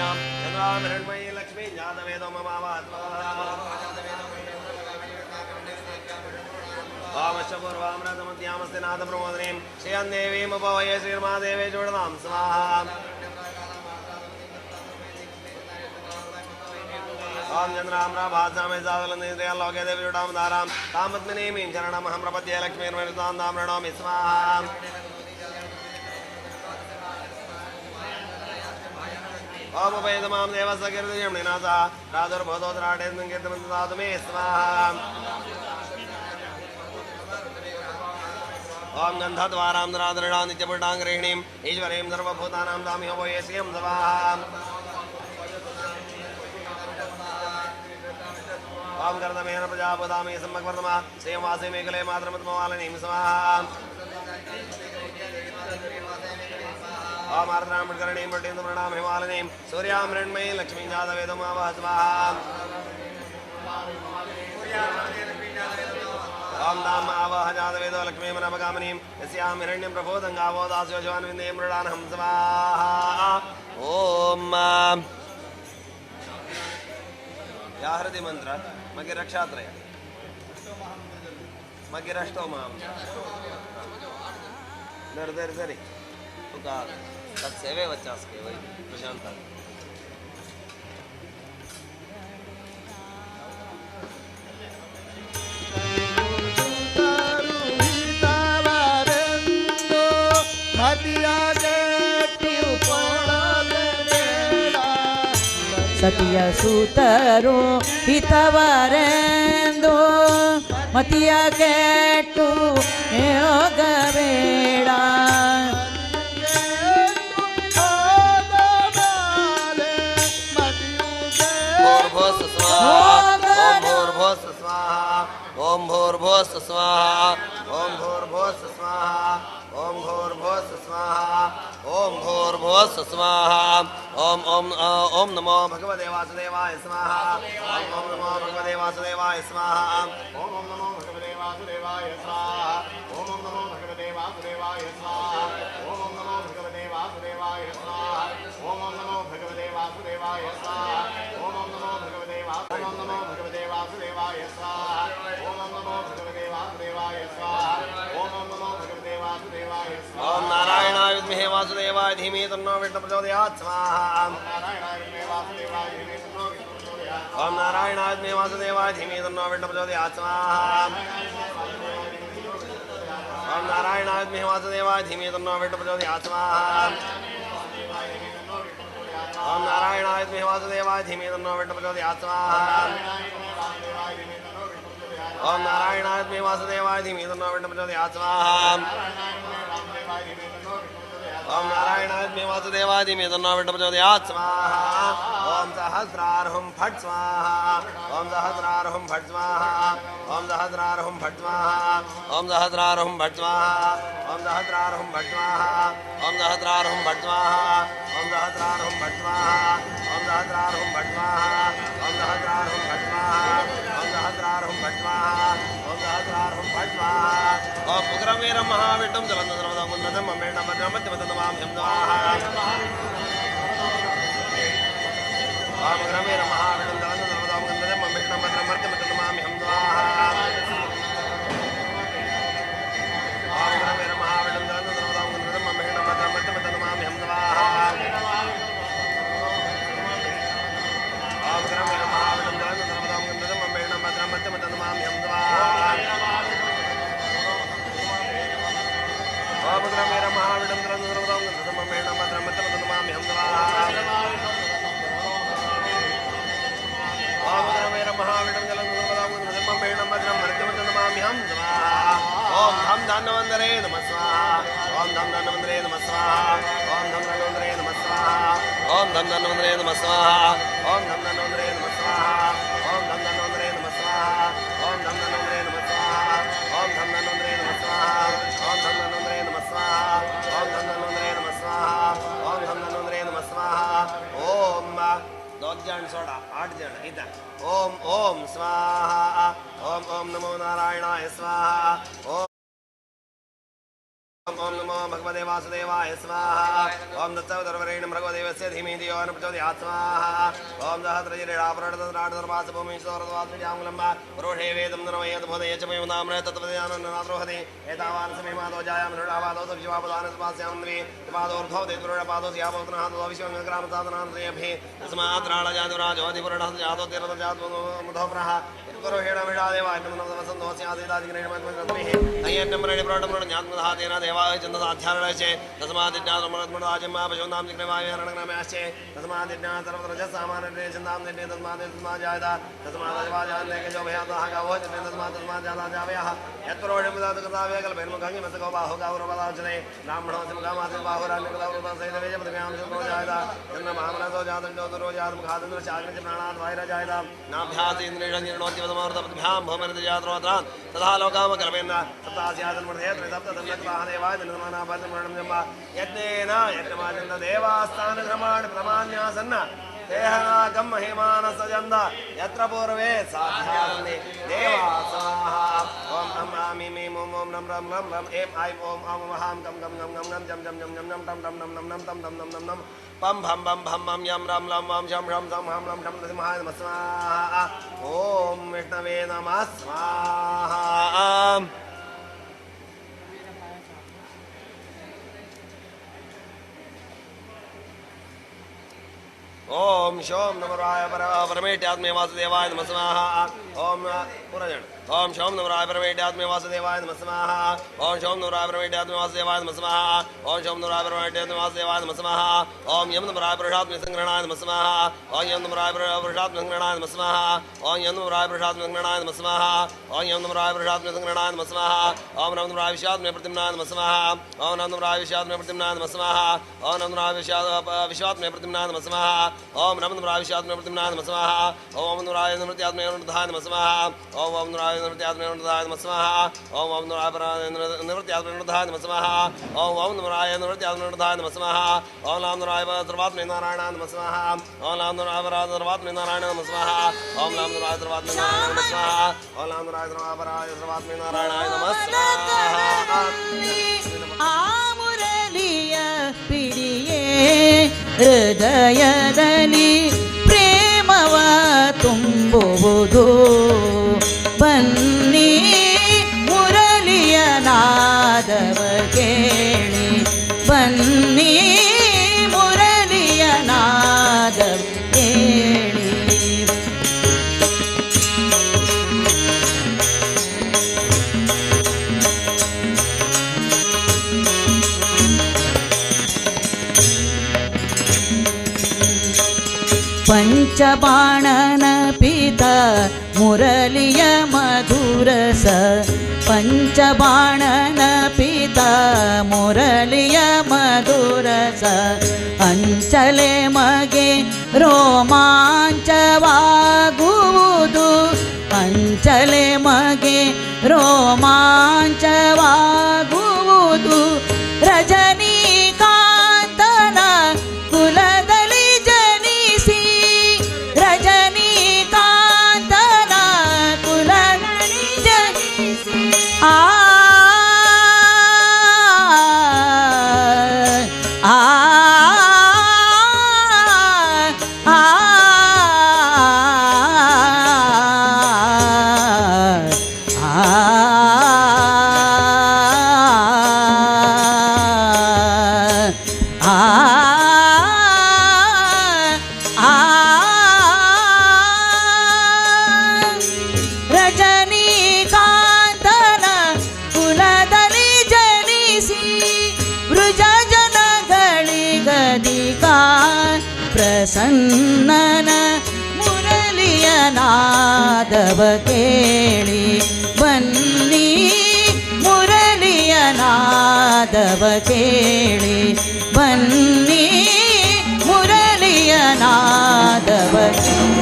चन्द्रामृण्मयी लक्ष्मी जातवेदो ममावात्मामश्चपूर्वामृतमध्यामस्ति नाथप्रमोदनीं श्रियं देवीमुपवये श्रीर्मादेवे जोडनां स्वाहा। ओम चंद्राम्राभासामे सादलन्दे देवी जुटां धारां तां पद्मिनीमीं शरणमहं प्रपद्ये लक्ष्मीर्मरुतां तां प्रणौमि स्वाहा। ओम उपैतमां देवस्य निनाथः प्रादुर्भूतोत्तराटेन्द्रं कीर्तमन्तदातु मे स्वाहा। ओम गन्धद्वारां दरादृढां नित्यपुटां गृहिणीम् ईश्वरीं सर्वभूतानां तामिह वोयेश्रियं स्वाहा। ओम कर्दमेन प्रजापदामि सम्यक् श्रियं वासे मेघले मातृमत्ममालिनीं स्वाहा। ओम आर्द्रां विकरणीं वटेन्द्रप्रणां हिमालिनीं सूर्यां मृण्मयीं लक्ष्मीं जातवेदमावह स्वाहा। ओम दाम आवह जातवेदो लक्ष्मीमनपकामिनीं यस्यां हिरण्यं प्रबोधं गावो दास्यो शिवान्विन्दे मृडानहं स्वाहा। ओम व्याहृति मंत्र मगे रक्षात्रय मगे रष्टो माम दर दर दरी तुका तत्सेवे वच्चास्के वै प्रशांत। ಸತಿಯ ಸೂತರು ಹಿತವರೆಂದು ಮತಿಯ ಕೆಟ್ಟು ಹೋಗಬೇಡ. ओम भूर्भुवस्सु स्वाहा ओम भूर्भुवस्सु स्वाहा ओम भूर्भुवस्सु स्वाहा ओम भूर्भुवस्सु स्वाहा ओम ओम ओम नमो भगवते वासुदेवाय स्वाहा ओम ओम नमो भगवते वासुदेवाय स्वाहा ओम ओम नमो भगवते वासुदेवाय स्वाहा ओम ओम नमो भगवते वासुदेवाय स्वाहा ओम ओम नमो भगवते वासुदेवाय स्वाहा ओम ओम नमो भगवते वासुदेवाय स्वाहा ओम ओम नमो भगवते ओम नमो भगवते वासुदेवाय स्वाहा ओम ओम नमो भगवते वासुदेवाय स्वाहा ओम ओम नमो भगवते वासुदेवाय स्वाहा ओम नारायणाय विद्महे वासुदेवाय धीमहि तन्नो विष्णुः प्रचोदयात् स्वाहा। नारायणाय विद्महे वासुदेवाय धीमहि तन्नो विष्णुः प्रचोदयात्। ओम नारायणाय विद्महे वासुदेवाय धीमहि तन्नो विष्णुः प्रचोदयात् स्वाहा। ओम नारायणाय विद्महे वासुदेवाय धीमहि तन्नो विष्णुः प्रचोदयात् स्वाहा। ओम नारायणाय विद्महे वासुदेवाय धीमहि तन्नो विष्णुः प्रचोदयात् स्वाहा। ओम नारायणाय विद्महे वासुदेवाय धीमहि तन्नो विष्णुः प्रचोदयात् स्वाहा। ओम नारायणाय विद्महे वासुदेवाय धीमहि तन्नो विष्णुः प्रचोदयात् स्वाहा। ओम सहस्रार्हुं फट् स्वाहा ओम सहस्रार्हुं फट् स्वाहा ओम सहस्रार्हुं फट् स्वाहा ओम सहस्रार्हुं फट् स्वाहा ओम सहस्रार्हुं फट् स्वाहा ओम सहस्रार्हुं फट् स्वाहा ओम सहस्रार्हुं फट् स्वाहा ओम सहस्रार्हुं फट् स्वाहा ओम सहस्रार्हुं फट् स्वाहा ओम सहस्रार्हुं फट् स्वाहा ओम सहस्रार्हुं फट् स्वाहा ओम उग्रं वीरं महाविष्णुं जलन्दं सर्वदं ममेण मद्रमत्यमतमां हिं स्वाहा। ओम उग्रं वीरं महाविष्णुं जलन्दं सर्वदं ममेण मद्रमत्यमतमां हिं स्वाहा। ओम उग्रं वीरं महाविष्णुं जलन्दं सर्वदं ममेण मद्रमत्यमतमां हिं स्वाहा। ओम उग्रं वीरं महाविष्णुं जलन्दं सर्वदं ममेण मद्रमत्यमतमां हिं स्वाहा। ओम उग्रं वीरं महाविष्णुं जलन्दं सर्वदं ममेण मद्रमत्यमतमां हिं स्वाहा। ओम उग्रं वीरं महाविष्णुं जलन्दं सर्वदं ममेण मद्रमत्यमतमां हिं स्वाहा। ओम धम धन्वन्तरे नमः स्वाहा ओम धम धन्वन्तरे नमः स्वाहा ओम धम धन्वन्तरे नमः स्वाहा ओम धम धन्वन्तरे नमः स्वाहा ओम धम धन्वन्तरे नमः स्वाहा ओम धम धन्वन्तरे नमः स्वाहा ओम धम धन्वन्तरे नमः स्वाहा ओम धम धन्वन्तरे नमः स्वाहा ओम धम धन्वन्तरे नमः स्वाहा ओम धम धन्वन्तरे नमः स्वाहा ओम धम धन्वन्तरे नमः स्वाहा। ओम 2 जण सोडा 8 जण इता ओम ओम स्वाहा ओम ओम नमो नारायणाय स्वाहा ओम ओम नमो भगवते वासुदेवाय स्वाहा। ओम दत्तवतर्वरेण्यं भगवदेवस्य धीमहि धियो न प्रचोदयात् स्वाहा। ओम सहस्रजिरेणापरणतत्राणधर्मासभूमिश्वरद्वासृजाङ्गुलम्बा पुरुषे वेदं नरमयद्भुदय च मयुनाम्र तत्त्वज्ञाननाद्रोहति एतावान् समेमादो जायां दृढावादो सविश्वापदानस्वास्यां द्वे पादोर्धो देतुरुणपादो स्यापौत्रनाथो विश्वङ्ग्रामसाधनान्त्रयभिः तस्मात् राळजातुराजोधिपुरणः जातोतिरथजातोमुधोप्रः तथा लोकामकल्पेन सप्तास्यासन्मृधे त्रिसप्तसम्यक् देवाय यज्ञेन यज्ञमाचन्द देवास्थानक्रमाणि प्रमाण्यासन्न देहनाकं महिमानसजन्द यत्र पूर्वे साध्यासन्ति देवा स्वाहा। ॐ अं आं ईं ईं ॐ ॐ रं रं रं रं ऐं ऐं ॐ औं महां कं कं गं गं गं जं जं जं जं जं टं टं नं नं नं तं तं नं नं नं पं भं भं भं मं यं रं लं वं शं शं सं हं लं षं नृसिंहाय नमः स्वाहा। ॐ विष्णवे नमः स्वाहा। ओम शोम नमराय परमेट्यात्मे वासुदेवाय नमः स्वाहा। ओम पुरजन ओम शोम नमराय परमेट्यात्मे वासुदेवाय नमः स्वाहा। ओम शोम नमराय परमेट्यात्मे वासुदेवाय नमः स्वाहा। ओम शोम नमराय परमेट्यात्मे वासुदेवाय नमः स्वाहा। ओम यम नमराय पुरुषात्मे संग्रहणाय नमः स्वाहा। ओम यम नमराय पुरुषात्मे संग्रहणाय नमः स्वाहा। ओम यम नमराय पुरुषात्मे संग्रहणाय नमः स्वाहा। ओम यम नमराय पुरुषात्मे संग्रहणाय नमः स्वाहा। ओम नम नमराय विश्वात्मे प्रतिम्नाय नमः स्वाहा। ओम नम नमराय विश्वात्मे प्रतिम्नाय नमः स्वाहा। ओम नम नमराय विश्वात्मे प्रतिम्नाय नमः स्वाहा। ओम नम नमराय विश्वात्मे प्रतिम्नाय नमः स्वाहा। ओम नमराय नृत्यात्मे अनुरुद्धाय नमः स्वाहा। ओम ओम नमराय निवृत्त्यात्मे अनुरुद्धाय नमः स्वाहा। ओम ओम नमराय निवृत्त्यात्मे अनुरुद्धाय नमः स्वाहा। ओम ओम नमराय निवृत्त्यात्मे अनुरुद्धाय नमः स्वाहा। ओम नाम नमराय सर्वात्मे नारायणाय नमः स्वाहा। ओम नाम नमराय सर्वात्मे नारायणाय नमः स्वाहा। ओम नाम नमराय सर्वात्मे नारायणाय नमः स्वाहा। ओम नाम नमराय सर्वात्मे नारायणाय नमः स्वाहा। ಆ ಮುರಳಿಯ ಪಿಡಿಯೇ ಹೃದಯದಲ್ಲಿ ಪ್ರೇಮವ ತುಂಬುವುದು ಬನ್ನಿ ಮುರಳಿಯ ನಾದವ ಕೇಳಿ ಬನ್ನಿ ಮುರಳಿಯ ನಾದವ ಕೇಳಿ. ಪಂಚಬಾಣನ ಪಿತ ಮುರಳಿಯ ಮಧುರಸ ಪಂಚಬಾಣನ ಪಿತ ಮುರಳಿಯ ಮಧುರಸ ಅಂಚಲೆ ಮಗೆ ರೋಮಾಂಚವಾಗುವುದು ಅಂಚಲೆ ಮಗೆ ರೋಮಾಂಚವಾಗುವುದು ರಜನೀಕಾಂತನ ಕುಲದಲ್ಲಿ ಜನಿಸಿ ರಜನೀಕಾಂತನ ಕುಲದಲ್ಲಿ ಜನಿಸಿ ಆ ಆ ಆ ಆ ರಜನೀಕಾಂತನ ಕುಲದಲ್ಲಿ ಜನಿಸಿ ವೃಜ ಜನಗಳಿಗಧಿಕ ಪ್ರಸನ್ನನ ಮುರಳಿಯ ನಾದವ ಕೇಳಿ ಬನ್ನಿ ಮುರಳಿಯ ನಾದವ ಕೇಳಿ ಬನ್ನಿ ಮುರಳಿಯ ನಾದವ ಕೇಳಿ.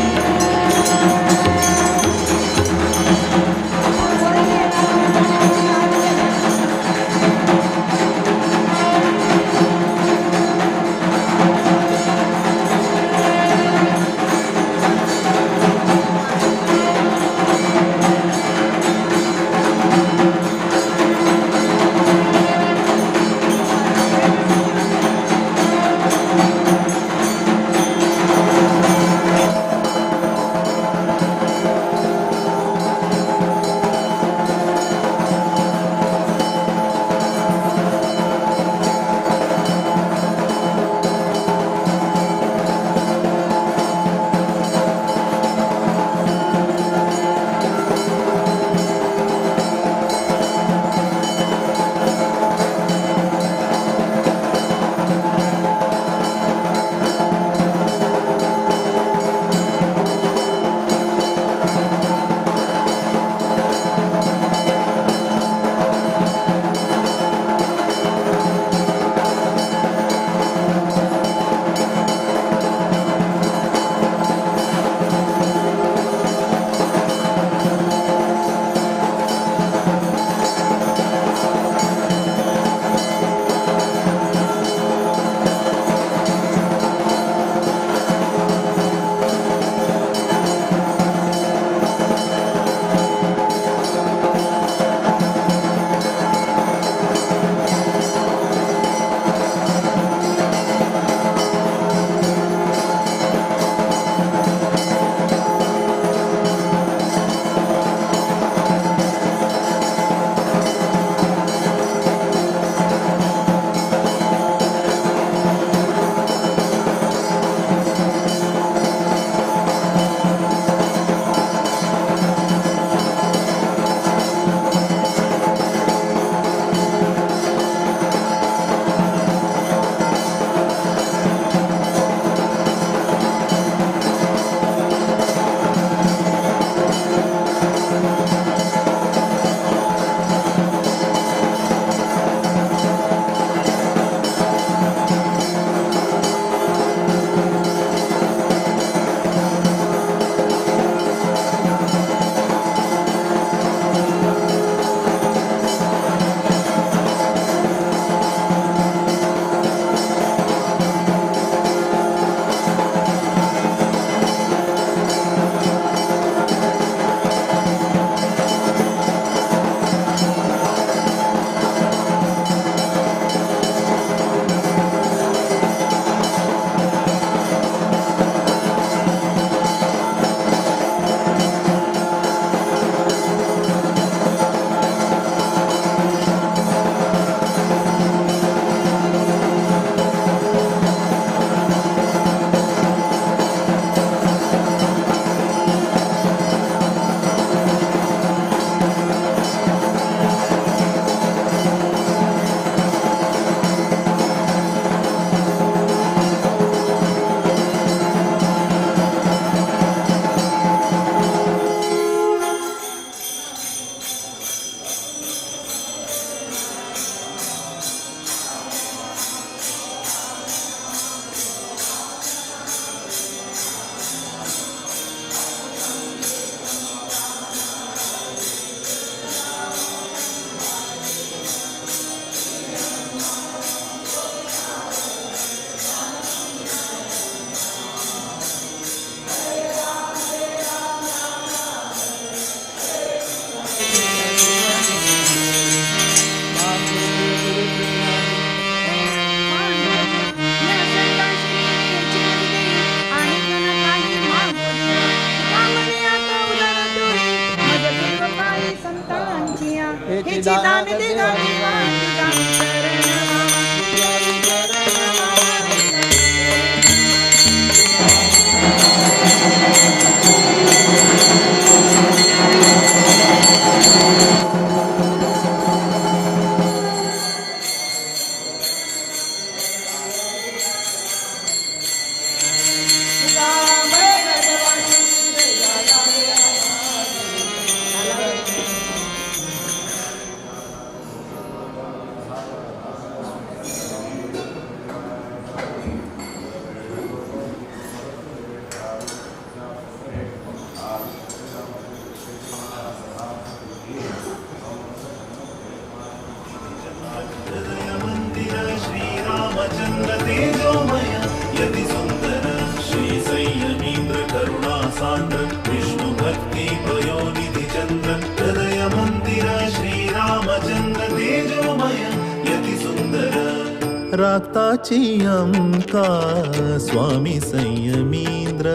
राखताची आमकां स्वामी संयमींद्र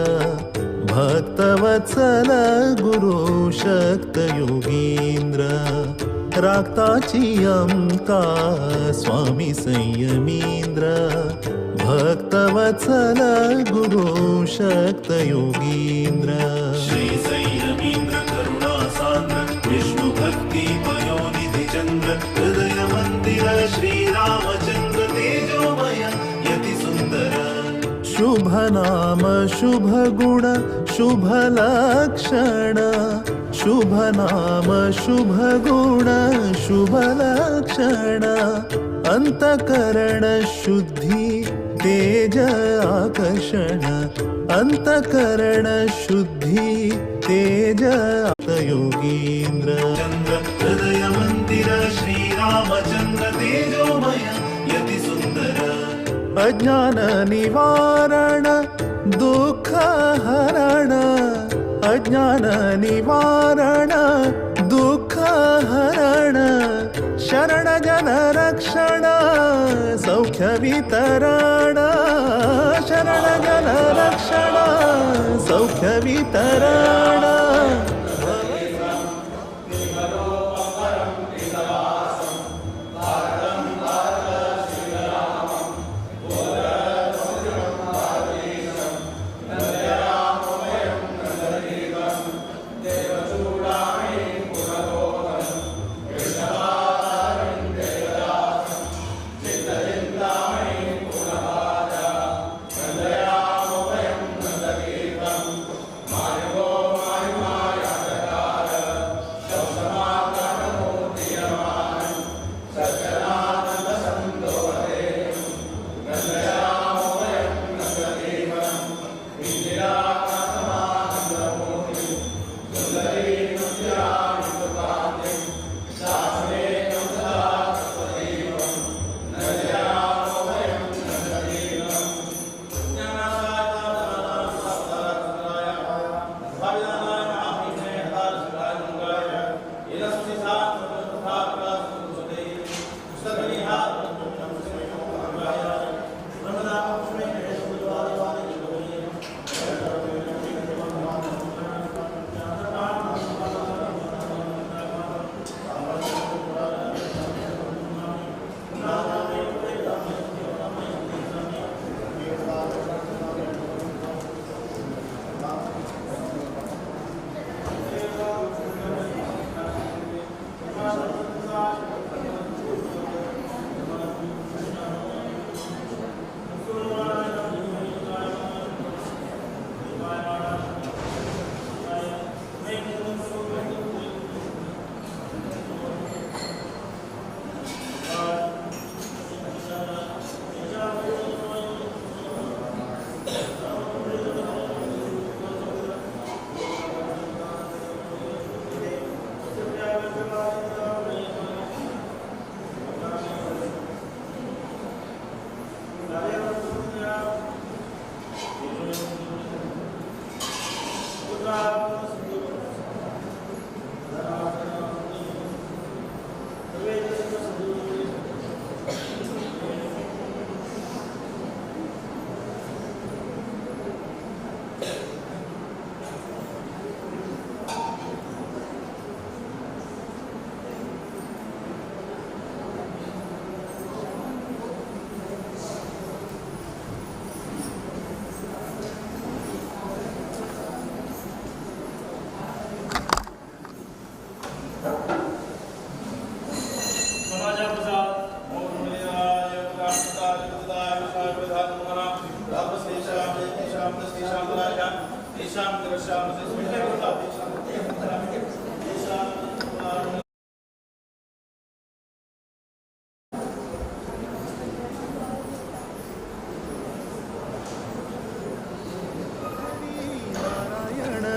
भक्तवत्सल गुरु शक्त योगींद्र राखताची आमकां स्वामी संयमींद्र भक्तवत्सल गुरु शक्त योगींद्र। श्री संयमींद्र करुणा सांद्र विष्णु भक्ति पयोनिधि चंद्र हृदय मंदिर श्री रामचंद्र तेजोमय यति सुंदर। शुभ नाम शुभ गुण शुभ लक्षण शुभ नाम शुभ गुण शुभ लक्षण अंतकरण शुद्धि तेज आकर्षण अंतकरण शुद्धि तेज योगींद्र। चंद्र हृदय मंदिर श्री रामचंद्र तेजोमय यति सुंदर। अज्ञान निवारण दुःख हरण अज्ञान निवारण दुःख हरण शरण जन रक्षण सौख्य वितरण शरण जन रक्षण सौख्य वितरण।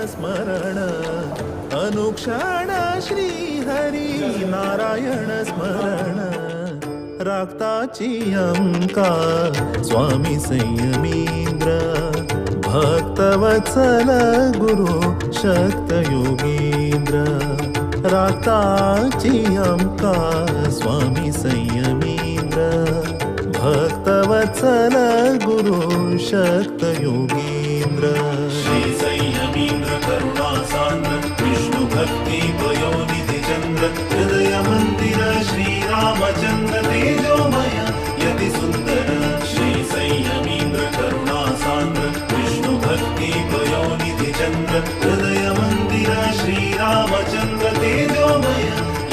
स्मरण अनुक्षण श्री हरि नारायण स्मरण राखताची आमकां स्वामी संयमींद्र भक्तवत्सल गुरु शक्त योगींद्र राखताची आमकां स्वामी संयमींद्र भक्तवत्सल गुरु शक्त योगीन्द्र श्री संयमीन्द्र करुणा सान्द्र विष्णु भक्ति पयोनिधि चन्द्र हृदय मन्दिर श्री रामचन्द्र तेजोमय यति सुन्दर श्री संयमीन्द्र करुणा सान्द्र विष्णु भक्ति पयोनिधि चन्द्र हृदय मन्दिर श्री रामचन्द्र तेजोमय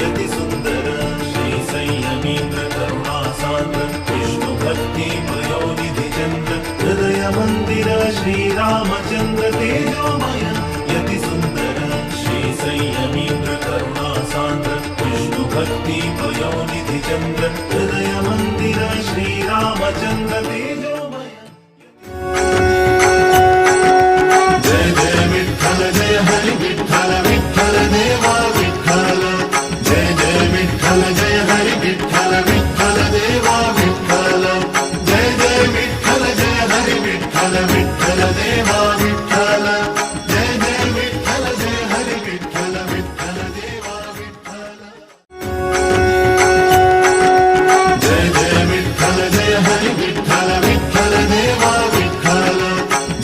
यति सुन्दर श्री संयमीन्द्र करुणा सान्द्र विष्णु भक्ति पयोनिधि चन्द्र हृदय मन्दिर श्री रामचन्द्र तेजोमय यति सुन्दर श्री संयमीन्द्र करुणा सान्द्र विष्णु भक्ति पयोनिधि चन्द्र हृदय मन्दिर श्री रामचन्द्र तेजोमय। जय जय विठ्ठल जय हरि विठ्ठल विठ्ठल देवा विठ्ठल जय जय विठ्ठल जय हरि विठ्ठल विठ्ठल देवा विठ्ठल जय जय विठ्ठल जय हरि विठ्ठल विठ्ठल देवा विठ्ठल जय जय विठ्ठल जय हरि विठ्ठल विठ्ठल देवा विठ्ठल जय जय विठ्ठल जय हरि विठ्ठल विठ्ठल देवा विठ्ठल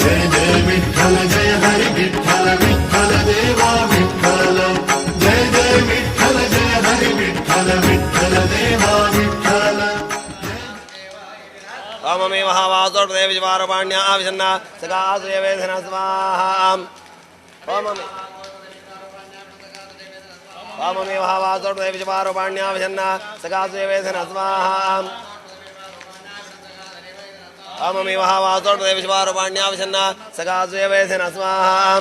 जय जय विठ्ठल जय हरि विठ्ठल विठ्ठल देवा विठ्ठल जय जय विठ्ठल जय हरि विठ्ठल विठ्ठल देवा विठ्ठल। ओममे महावासोर्देविवारपाण्या आविशन्ना सकासुयवेधन स्वाहा। ओममे ओममे महावासोर्देविवारपाण्या आविशन्ना सकासुयवेधन स्वाहा। ओममे महावासोर्देविवारपाण्या आविशन्ना सकासुयवेधन स्वाहा।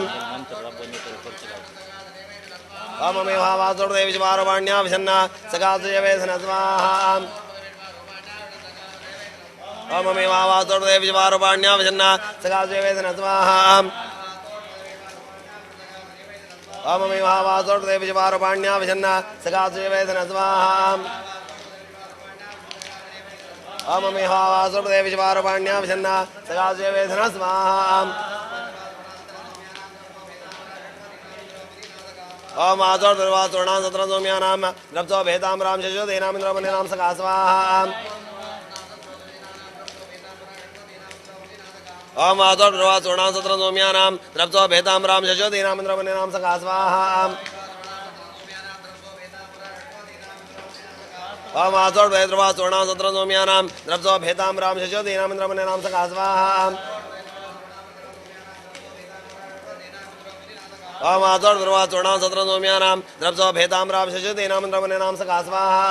ओममे महावासोर्देविवारपाण्या आविशन्ना सकासुयवेधन स्वाहा। ओममे महावासोर्देविवारपाण्या आविशन्ना सकासुयवेधन स्वाहा। ओममे महावासोर्देविवारपाण्या आविशन्ना सकासुयवेधन स्वाहा। ओममे महावासोर्देविवारपाण्या आविशन्ना सकासुयवेधन स्वाहा। ओम आसोर्दुर्वासोर्णां सत्रं सौम्यानां द्रप्सो भेदां राम शशोदेनामिन्द्रमनेनां सखा स्वाहा। ओम आसोर्दुर्वासोर्णां सत्रं सौम्यानां द्रप्सो भेदां राम शशोदेनामिन्द्रमनेनां सखा स्वाहा। ओम आसोर्दुर्वासोर्णां सत्रं सौम्यानां द्रप्सो भेदां राम शशोदेनामिन्द्रमनेनां सखा स्वाहा। ओम आसोर्दुर्वासोर्णां सत्रं सौम्यानां द्रप्सो भेदां राम शशोदेनामिन्द्रमनेनां सखा स्वाहा।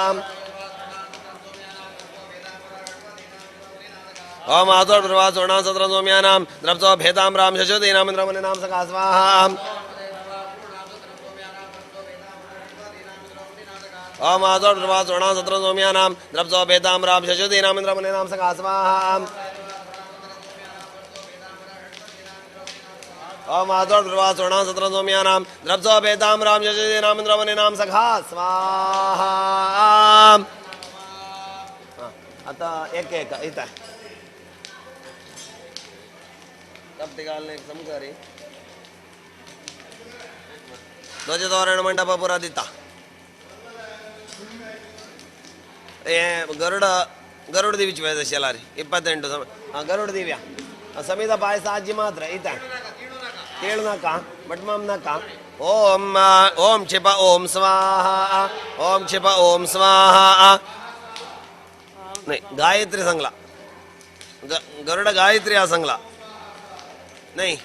ओम आसोर्दुर्वासोर्णां सत्रं सौम्यानां द्रप्सो भेदां राम शशोदेनामिन्द्रमनेनां सखा स्वाहा। ओम आसोर्दुर्वासोर्णां सत्रं सौम्यानां द्रप्सो भेदां राम शशोदेनामिन्द्रमनेनां सखा स्वाहा। ओम आसोर्दुर्वासोर्णां सत्रं सौम्यानां द्रप्सो भेदां राम शशोदेनामिन्द्रमनेनां सखा स्वाहा। आता एक एक इथं ध्वजतोरण मंडप पुरा दिता गरुड गरुड दिवची पाहिजे शेलारी 28 गरुड दिव्या समीता पायस आजी मात्र इथं केळू नका बटमाम नका। ओम ओम क्षिप ओम स्वाहा ओम क्षिप ओम स्वाहा। नाही गायत्री सांगला गरुड गायत्री हा सांगला नाही।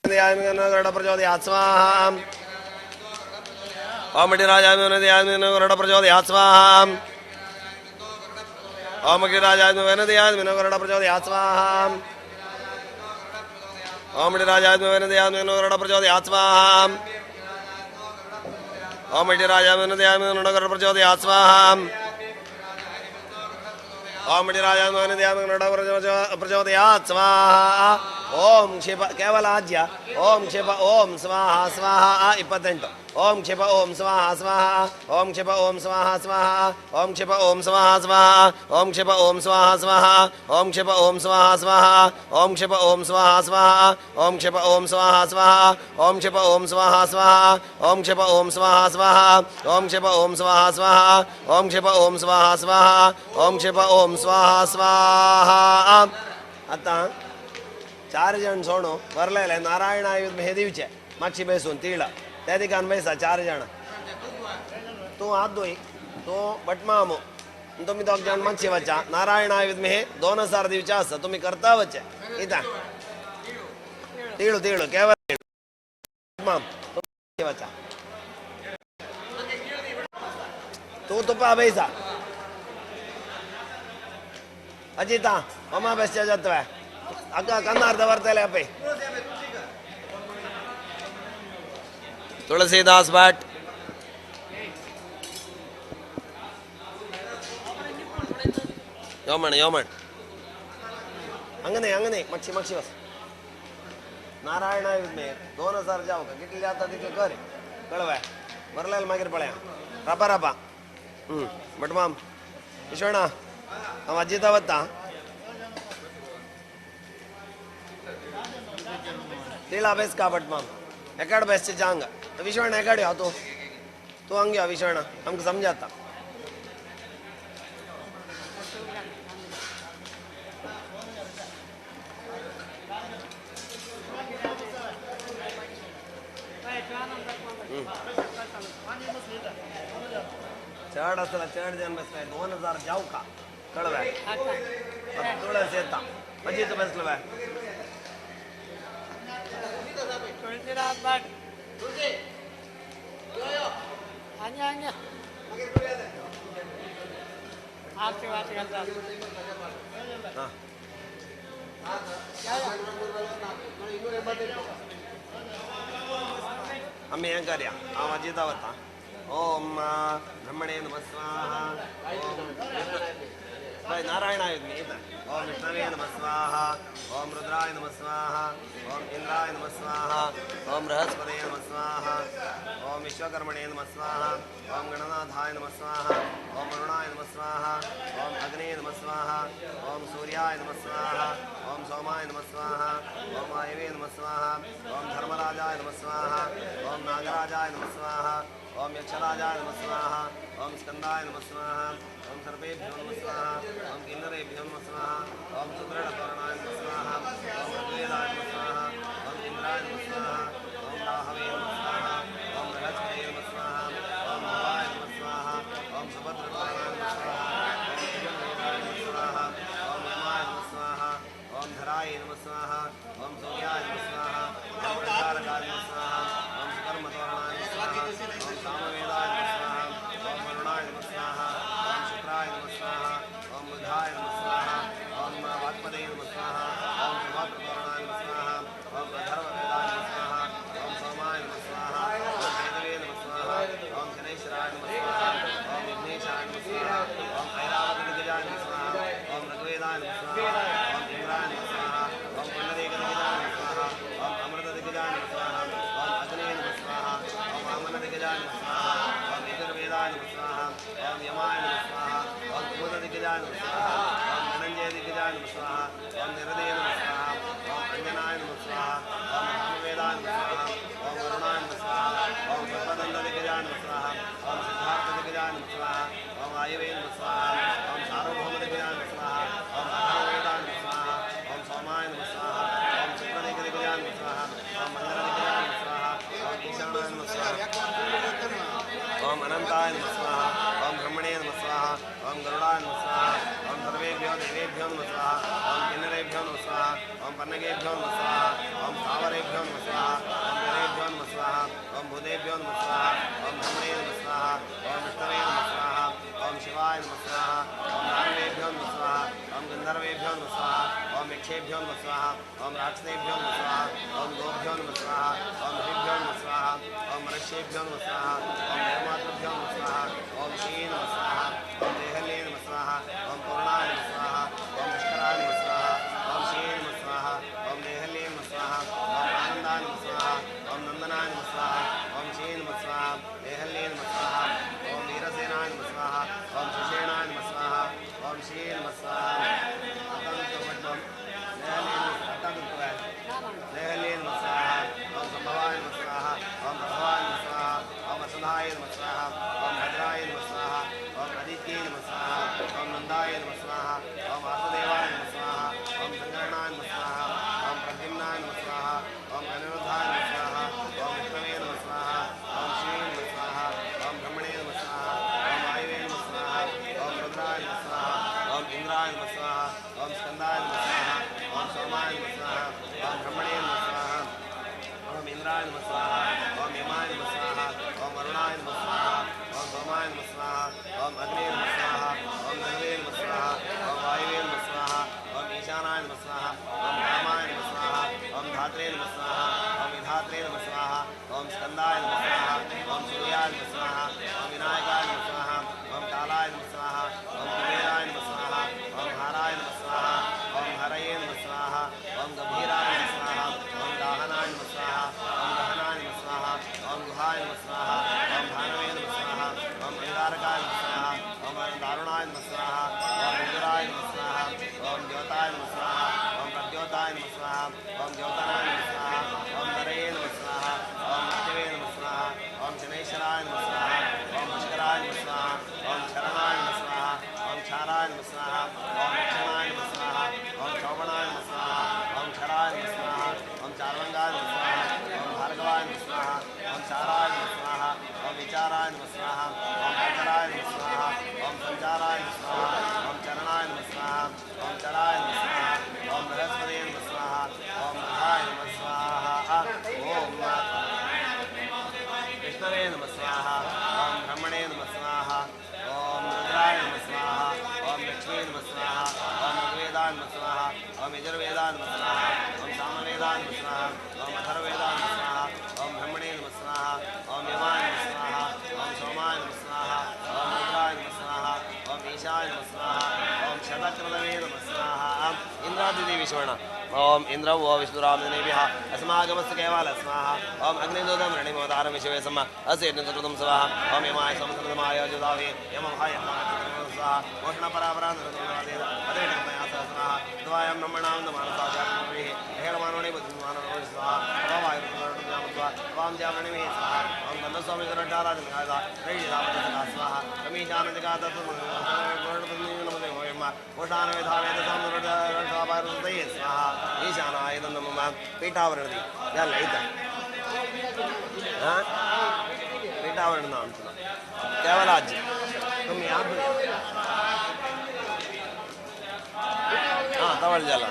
गरुड प्रचोदयात् स्वाहा। ओम राजाय गरुड प्रचोदयात् स्वाहा। ओम गिरिराजाय गरुड प्रचोदयात् स्वाहा। ओम गिरिराजाय गरुड प्रचोदयात् स्वाहा। ओम गिरिराजाय गरुड प्रचोदयात् स्वाहा। ಓಂ ಪ್ರಚೋದಯಾತ್ ಸ್ವಾಹ. ಓಂ ಕ್ಷಿಪ ಕೇವಲ ಆಜ್ಯ. ಓಂ ಕ್ಷಿಪ ಓಂ ಸ್ವಾಹ ಸ್ವಾಹ 28. ಓಂ ಕ್ಷಿಪ ಓಂ ಸ್ವಾಹ ಸ್ವಾಹ. ಓಂ ಕ್ಷಿಪ ಓಂ ಸ್ವಾಹ ಸ್ವಾಹ. ಓಂ ಕ್ಷಿಪ ಓಂ ಸ್ವಾಹ ಸ್ವಾಹ. ಓಂ ಕ್ಷಿಪ ಓಂ ಸ್ವಾಹ ಸ್ವಾಹ. ಓಂ ಕ್ಷಿಪ ಓಂ ಸ್ವಾಹ ಸ್ವಾಹ. ಓಂ ಕ್ಷಿಪ ಓಂ ಸ್ವಾಹ ಸ್ವಾಹ. ಓಂ ಕ್ಷಿಪ ಓಂ ಸ್ವಾಹ ಸ್ವಾಹ. ಓಂ ಕ್ಷಿಪ ಓಂ ಸ್ವಾಹ ಸ್ವಾಹ. ಓಂ ಕ್ಷಿಪ ಓಂ ಸ್ವಾಹ ಸ್ವಾಹ. ಓಂ ಕ್ಷಿಪ ಓಂ ಸ್ವಾಹ ಸ್ವಾಹ. ಓಂ ಕ್ಷಿಪ ಓಂ ಸ್ವಾಹ ಸ್ವಾಹ. ಓಂ ಕ್ಷಿಪ ಓಂ ಸ್ವಾಹ ಸ್ವಾಹ. ಅತ್ತ चार जण सोणो वरलेले नारायण आयुध हे दिवचे मातशी बेसून तिळ त्या दिकान बेसा 4 जण. तूं हात धुय, तूं भटमामो, तुमी दोग जाण मातशी वचा. नारायण आयुध हे 2000 दिवचे आसा, तुमी करता वचे इता तिळू तिळू केवळ भटमाम तूं वचा. तूं तुपा बेसा अजिता अमा बेसच्या जातवे अक्का कन्नार्ध वरतले अपे. तुळसीदास भट ಯೋಮಣ ಯೋಮಣ ಹಂಗನೆ ಹಂಗನೆ मक्षी मक्षी बस. नारायण में 2000 जाव का कितले जाता तितले कर कळवाय वरलेल मागीर पळया रापा रापा. भटमाम विश्वणा हांव अजिता वता तिळा बेस का भटमाम एकाड बेसचे जांग विश्वण एकाड यो तूं तूं हांग यो विश्वणा आमकां समजाता. चड आसला चड जण बसलाय 2000 जाऊ का कळवाय तुळस येता अजित बसलो बाय. आमी हें करया हांव अजिता वता. ओम ब्रह्मणे नमः स्वाहा. ओम नारायणाय ओम विष्णवे नमः स्वाहा. ओम रुद्राय नमः स्वाहा. ओम इंद्राय नमः स्वाहा. ओम बृहस्पतये नमः स्वाहा. ओम विश्वकर्मणे नमः स्वाहा. ओम गणनाथाय नमः स्वाहा. ओम वरुणाय नमः स्वाहा. ओम अग्ने नमः स्वाहा. ओम सूर्याय नमः स्वाहा. ओम सोमाय नमः स्वाहा. ओम वायवे नमः स्वाहा. ओम धर्मराजाय नमः स्वाहा. ओम नागराजाय नमः स्वाहा. ओम यक्षराजाय नमः स्वाहा. ओम स्कंदाय नमः स्वाहा. ओम सर्पेभ्यो नमः स्वाहा. ओम किन्नरेभ्यो नमः स्वाहा. ओम सुदृढतोरणाय नमः स्वाहा. ओम ऋग्वेदाय नमः स्वाहा. ओम इंद्राय नमः स्वाहा. ओम राहवे नमः स्वाहा. ओम बृहस्पतये नमः स्वाहा. ओम भवाय नमः स्वाहा. ओम सुभद्रतोरणाय नमः स्वाहा. ओम यजुर्वेदाय नमः स्वाहा. ओम यमाय नमः स्वाहा. ओम धराय नमः स्वाहा. ओम सूर्याय नमः स्वाहा. ओम प्रचारकाय नमः स्वाहा. ओम सुकर्मतोरणाय नमः स्वाहा. ओम सामवेदाय नमः स्वाहा. ओम वरुणाय नमः स्वाहा. ओम शुक्राय नमः स्वाहा. ओम बुधाय नमः स्वाहा. ओम वाक्पदये नमः स्वाहा. ओम सुभद्रतोरणाय नमः स्वाहा. ओम अथर्ववेदाय नमः स्वाहा. ओम सोमाय नमः स्वाहा. ओम केतवे नमः स्वाहा. ओम शनैश्वराय नमः स्वाहा. ओम विघ्नेशाय नमः स्वाहा. ओम ऐरावतदिग्गजाय नमः स्वाहा. ओम ऋग्वेदाय नमः स्वाहा. ओम इंद्राय नमः स्वाहा. ओम पुण्डरीकदिग्गजाय नमः स्वाहा. ओम अमृतदिग्गजाय नमः स्वाहा. ओम अग्ने नमः स्वाहा. ओम वामनदिग्गजाय नमः स्वाहा. ओम यजुर्वेदाय नमः स्वाहा. ओम यमाय नमः स्वाहा. ओम कुमुददिग्गजाय नमः स्वाहा. ओम धनञ्जयदिग्गजाय नमः स्वाहा. ओम निरदये नमः स्वाहा. ओम अंजनाय नमः स्वाहा. ओम सामवेदाय नमः स्वाहा. ओम वरुणाय नमः स्वाहा. ओम सर्पदन्तदिग्गजाय नमः स्वाहा. ओम सिद्धार्थदिग्गजाय नमः स्वाहा. ओम वायवे नमः स्वाहा. ओम सार्वभौमदिग्गजाय नमः स्वाहा. ओम अथर्ववेदाय नमः स्वाहा. ओम सोमाय नमः स्वाहा. ओम शुक्रदिग्गजाय नमः स्वाहा. ओम मंगलदिग्गजाय नमः स्वाहा. ओम ईशानाय नमः स्वाहा. ओम अनंताय नमः स्वाहा. ओम ब्रह्मणे नमः स्वाहा. ओम गरुडाय नमः स्वाहा. ओम सर्वेभ्यो देवेभ्यो नमः स्वाहा. ओम किन्नरेभ्यो नमः स्वाहा. ओम पन्नगेभ्यो नमः स्वाहा. ओम स्थावरेभ्यो नमः स्वाहा. ओम जलेभ्यो नमः स्वाहा. ओम भूतेभ्यो नमः स्वाहा. ओम ब्रह्मणे नमः स्वाहा. ओम विष्णवे नमः स्वाहा. ओम शिवाय नमः स्वाहा. ओम दानवेभ्यो नमः स्वाहा. ओम गंधर्वेभ्यो नमः स्वाहा. ओम यक्षेभ्यो नमः स्वाहा. ओम राक्षसेभ्यो नमः स्वाहा. ओम गोभ्यो नमः स्वाहा. ओम ऋषिभ्यो नमः स्वाहा. ओम मनुष्येभ्यो नमः स्वाहा. ओम देवमातृभ्यो नमः स्वाहा. ओम श्री नमः स्वाहा. ओम देहल्ये नमः स्वाहा. ओम पूर्णाय नमः स्वाहा. स्वाहा ओम स्कंदाय नमः स्वाहा ओम सोमाय नमः स्वाहा ओम ब्रह्मणे नमः स्वाहा ओम इंद्राय नमः स्वाहा ओम यमाय नमः स्वाहा ओम वरुणाय नमः स्वाहा ओम सोमाय नमः स्वाहा ओम अग्ने नमः स्वाहा ओम नगवे नमः स्वाहा ओम वायवे नमः स्वाहा ओम ईशानाय नमः स्वाहा ओम कामाय नमः स्वाहा ओम धात्रे नमः स्वाहा ओम विधात्रे नमः स्वाहा ओम स्कंदाय नमः स्वाहा ओम सूर्याय नमः स्वाहा ओम विनायकाय नमः स्वाहा ओम कालाय नमः स्वाहा ओम कुबेराय नमः स्वाहा ओम हाराय नमः स्वाहा ओम हरये नमः स्वाहा ओम गंभीराय नमः स्वाहा ओम दाहनाय नमः स्वाहा ओम गहनाय नमः स्वाहा ओम गुहाय नमः स्वाहा ओम भानवे नमः स्वाहा ओम अंगारकाय नमः स्वाहा ओम दारुणाय नमः स्वाहा ओम उग्राय नमः स्वाहा ओम ज्योताय नमः स्वाहा ओम प्रद्योताय नमः स्वाहा ओम ज्योतनाय नमः स्वाहा ओम नरये नमः स्वाहा ओम मृत्यवे नमः स्वाहा ओम शनैश्वराय नमः स्वाहा ओम पुष्कराय नमः स्वाहा ओम शरणाय नमः स्वाहा ओम क्षाराय नमः स्वाहा ओम रक्षणाय नमः स्वाहा ओम क्षौमणाय नमः स्वाहा ओम क्षराय नमः स्वाहा ओम चार्वंगाय नमः स्वाहा ओम भार्गवाय नमः स्वाहा ओम चाराय नमः स्वाहा ओम विचाराय नमः स्वाहा ओम प्रचराय नमः स्वाहा ओम संचाराय नमः स्वाहा ओम चरणाय नमः स्वाहा ओम चराय नमः स्वाहा ओम बृहस्पतये नमः स्वाहा ओम बुधाय नमः स्वाहा ओम विष्णवे नमः स्वाहा ओम ब्रह्मणे नमः स्वाहा ओम रुद्राय नमः स्वाहा ओम लक्ष्मी नमः स्वाहा ओम ऋग्वेदाय नमः स्वाहा ओम यजुर्वेदाय नमः स्वाहा ओम सामवेदाय नमः स्वाहा ओम अथर्ववेदाय नमः स्वाहा ओम ब्रह्मणे नमः स्वाहा ओम यमाय नमः स्वाहा ओम सोमाय नमः स्वाहा ओम रुद्राय नमः स्वाहा ओम ईशाय नमः स्वाहा ओम शतक्रतवे नमः स्वाहा इंद्रादिदेवी शवण ओम इंद्र वो विष्णुरामनेभ्यः अस्मागमस्य केवल स्वाहा ओम अग्निदूतं रणिमोदारं विश्वे सम अस्य यज्ञकृतं स्वाहा ओम यमाय समसममाय जुदावे यमभाय स्वाहा घोषणपरापरां स्वाहा द्वायं ब्रह्मणां मानसाचार्यभिः हेरमानोणे बुद्धिमानोणे स्वाहा वाम जावणिमे स्वाहा ओम गन्धस्वामी स्वाहा स्वाहा ईशानाय नमः पीठावरणति पीठावरण केवलाज तवल जल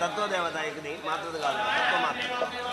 तत्वदेवता एक मातृ तत्व मात्र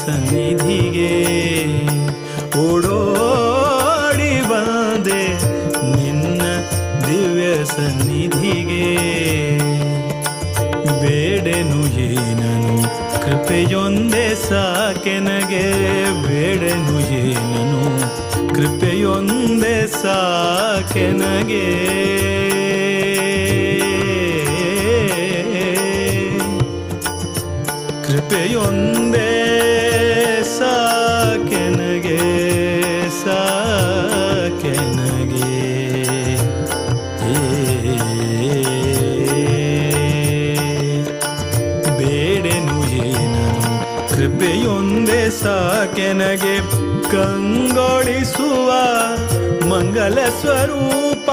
ಸನ್ನಿಧಿಗೆ ಓಡೋಡಿ ಬಂದೆ ನಿನ್ನ ದಿವ್ಯ ಸನ್ನಿಧಿಗೆ. ಬೇಡೆನು ಏನನು ಕೃಪೆಯೊಂದೇ ಸಾಕೆನಗೆ, ಬೇಡೆನು ಏನನು ಕೃಪೆಯೊಂದೇ ಸಾಕೆನಗೆ. ಕೃಪೆಯೊಂದೇ ಸಾಕೆನಗೆ, ಸಾಕೆನಗೆ. ಬೇಡೆನು ಏನನು ಕೃಪೆಯೊಂದೇ ಸಾಕೆನಗೆ. ಕಂಗೊಳಿಸುವ ಮಂಗಲ ಸ್ವರೂಪ,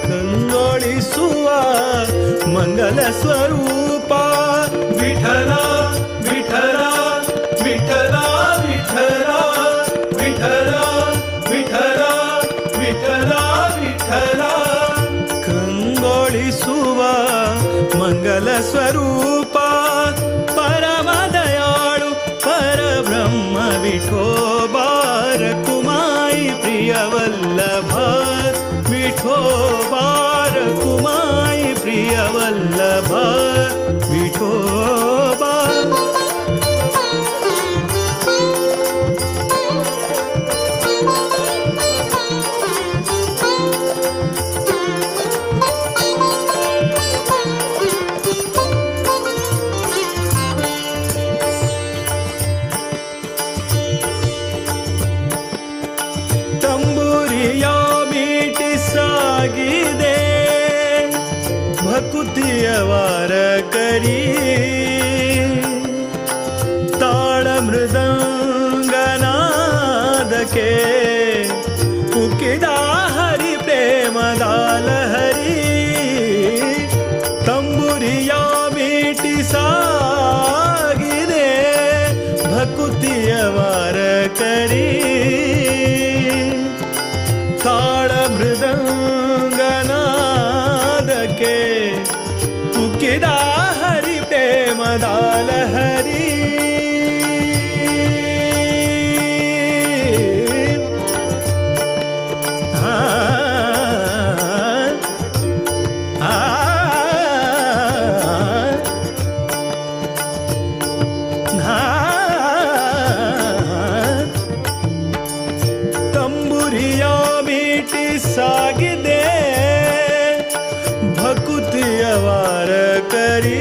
ಕಂಗೊಳಿಸುವ ಮಂಗಲ ಸ್ವರೂಪ. ವಿಠಲ ವಿಠಲ ವಿಠಲ ವಿಠಲ ವಿಠಲ ವಿಠಲ ವಿಠಲ ವಿಠಲ. ಕಂಗೊಳಿಸುವ ಮಂಗಲ ಸ್ವರೂಪ, ಪರಮದಯಾಳು ಪರಬ್ರಹ್ಮ ವಿಠೋಬಾರ ಕುಮಾಯಿ ಪ್ರಿಯವಲ್ಲಭ, ವಿಠೋಬಾರ ಕುಮಾಯಿ ಪ್ರಿಯವಲ್ಲಭ ವಿಠೋಬಾ. ತಂಬೂರಿಯ ಮೀಟಿ ಸಾಗಿದೆ ಭಕುತಿಯ ವಾರ ಕರಿ, ತಾಳ ಮೃದಂಗನಾದಕ್ಕೆ ಉಕ್ಕಿದ ಹರಿ ಪ್ರೇಮದ ಲಹರಿ. ತಂಬುರಿಯ ಮೀಟಿ ಸಾಗಿದೆ ಭಕುತಿಯ ವಾರ ಕರಿ, ತಾಳ ಮೃದಂಗನಾದಕ್ಕೆ ಉಕ್ಕಿದ ಹರಿ ಪ್ರೇಮದ ಲಹರಿ. ಆಗಿದೆ ಭಕುತಿಯ ವಾರ ಕರಿ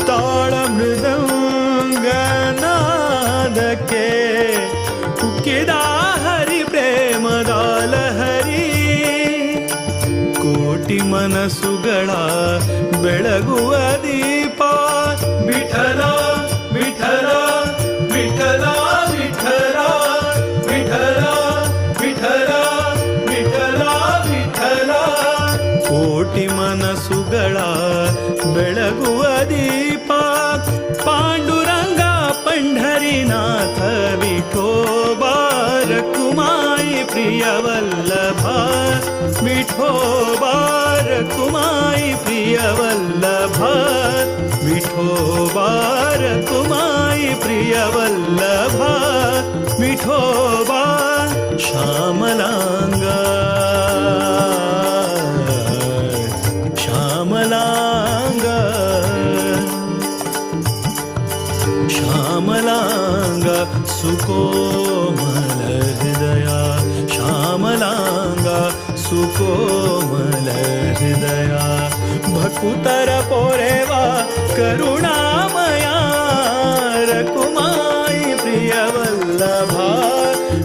ತಾಳ ಮೃದಂಗನಾದಕ್ಕೆ ಉಕ್ಕಿದ ಹರಿ ಪ್ರೇಮದ ಲಹರಿ ಕೋಟಿ ಮನಸ್ಸುಗಳ ಬೆಳಗುವ ದೀಪ ವಿಠಲ ವಿಠಲ ವಿಠಲ ವಿಠಲ ವಿಠಲ ವಿಠಲ ವಿಠಲ ವಿಠಲ ಕೋಟಿ ಮನಸ್ಸುಗಳ ಬೆಳಗುವ ದೀಪ ಪಾಂಡುರಂಗ ಪಂಢರಿನಾಥ ವಿಠೋಬಾ ರಕುಮಾಯಿ ಪ್ರಿಯವಲ್ಲಭ ವಿಠೋಬಾ ರಕುಮಾಯಿ ಪ್ರಿಯವಲ್ಲಭ ವಿಠೋಬಾ ರಕುಮಾಯಿ ಪ್ರಿಯವಲ್ಲಭ ವಿಠೋಬಾ ಶ್ಯಾಮಲಾಂಗ ಶ್ಯಾಮಲಾಂಗ श्यामलांग सुकोमल हृदया श्यामलांग सुकोमल हृदया भकुतर पोरेवा करुणामया रकुमाई प्रियवल्लभा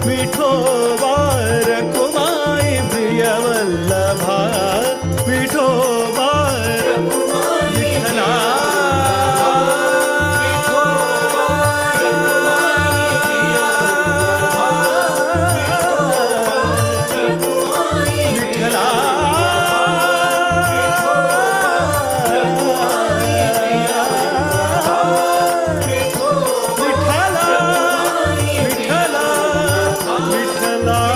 विठोबा रकुमाई प्रियवल्लभा विठोबा विठला विठला विठला विठला विठला.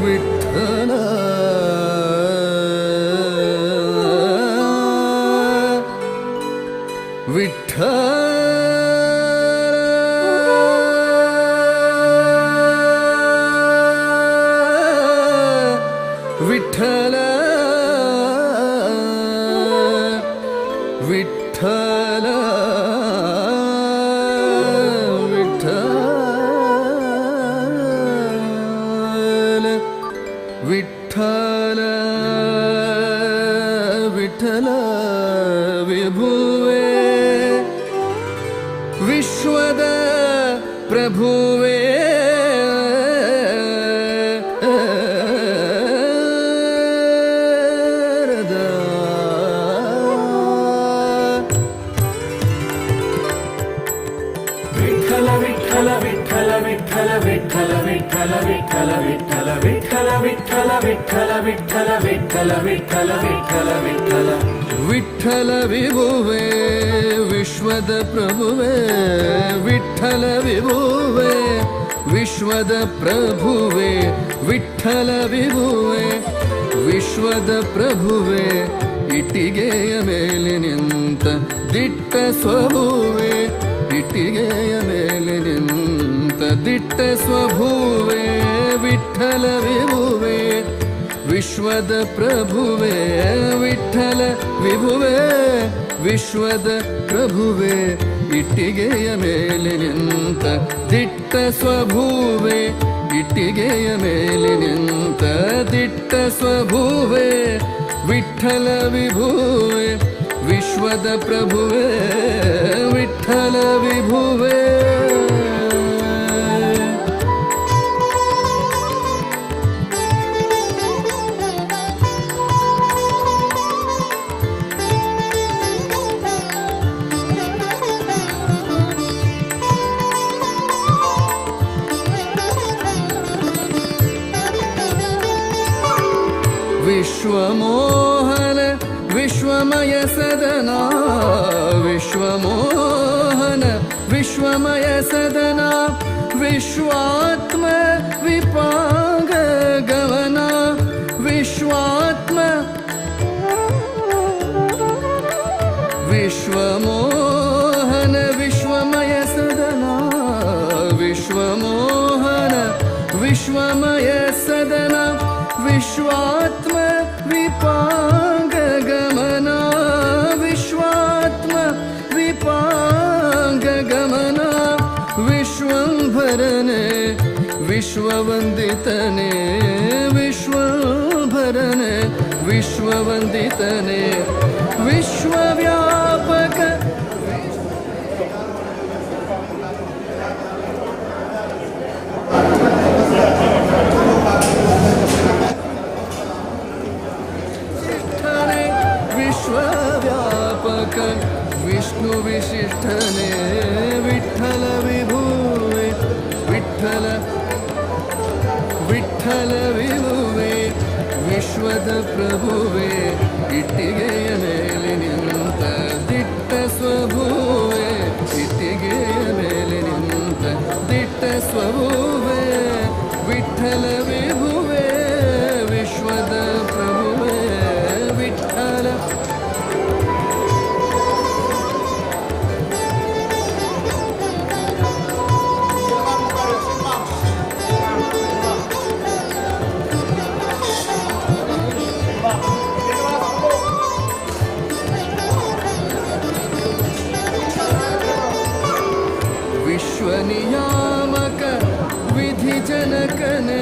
ವಿಠಲ ವಿಠಲ ವಿಠಲ ವಿಠಲ ವಿಠಲ ವಿಠಲ ವಿಠಲ ವಿಭುವೆ ವಿಶ್ವದ ಪ್ರಭುವೇ ವಿಠಲ ವಿಠಲ ವಿಠಲ ವಿಠಲ ವಿಠಲ ವಿಠಲ ವಿಠಲ ವಿಠಲ ವಿಠಲ ವಿಠಲ ವಿಠಲ ವಿಠಲ ವಿಠಲ ವಿಠಲ ವಿಠಲ ವಿಠಲ ವಿಠಲ ವಿಭುವೆ ವಿಶ್ವದ ಪ್ರಭುವೆ ವಿಠಲ ವಿಭುವೆ ವಿಶ್ವದ ಪ್ರಭುವೆ ವಿಠಲ ವಿಭುವೆ ವಿಶ್ವದ ಪ್ರಭುವೆ ಇಟ್ಟಿಗೆಯ ಮೇಲೆ ನಿಂತ ದಿಟ್ಟ ಸ್ವಭುವೆ ಇಟ್ಟಿಗೆಯ ಮೇಲೆ ನಿಂತ ದಿಟ್ಟ ಸ್ವಭುವೆ ವಿಠಲ ವಿಭುವೆ ವಿಶ್ವದ ಪ್ರಭುವೆ ವಿಠಲ ವಿಭುವೆ ವಿಶ್ವದ ಪ್ರಭುವೆ ಇಟ್ಟಿಗೆಯ ಮೇಲೆ ನಿಂತ ದಿಟ್ಟ ಸ್ವಭುವೆ ಇಟ್ಟಿಗೆಯ ಮೇಲೆ ನಿಂತ ದಿಟ್ಟ ಸ್ವಭುವೆ ವಿಠಲ ವಿಭುವೆ ವಿಶ್ವದ ಪ್ರಭುವೆ ವಿಠಲ ವಿಭುವೆ. ವಿಶ್ವಮೋಹನ ವಿಶ್ವಮಯ ಸದನ ವಿಶ್ವಮೋಹನ ವಿಶ್ವಮಯ ಸದನ ವಿಶ್ವಾತ್ಮ ವಿಪಾಂಗ ಗಮನ ವಿಶ್ವಾತ್ಮ ವಿಶ್ವಮೋಹನ ವಿಶ್ವಮಯ ಸದನ ವಿಶ್ವಮೋಹನ ವಿಶ್ವಮಯ ಸದನ ವಿಶ್ವಾತ್ಮ ವಿಪಾಂಗ ಗಮನ ವಿಶ್ವಾತ್ಮ ವಿಪಾಂಗ ಗಮನ ವಿಶ್ವಂಭರನೆ ವಿಶ್ವವಂದಿತನೆ ವಿಶ್ವಂಭರನೆ ವಿಶ್ವವಂದಿತನೆ ವಿಶ್ವವ್ಯಾಪಕ ವಿಶ್ವವ್ಯಾಪಕ ವಿಷ್ಣು ವಿಶಿಷ್ಟನೆ ವಿಠಲ ವಿಭುವೆ ವಿಠಲ ವಿಠಲ ವಿಭುವೆ ವಿಶ್ವದ ಪ್ರಭುವೆ ಇಟ್ಟಿಗೆಯ ಮೇಲೆ ನಿಂತ ದಿಟ್ಟ ಸ್ವಭುವೆ ಇಟ್ಟಿಗೆಯ ಮೇಲೆ ನಿಂತ ದಿಟ್ಟ ಸ್ವಭುವೆ ವಿಠಲ ವಿಭುವೆ ವಿಶ್ವದ ಪ್ರಭುವೆ ವಿಠಲ. ವಿಶ್ವನಿಯಾಮಕ ವಿಧಿ ಜನಕನೆ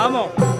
Vamos.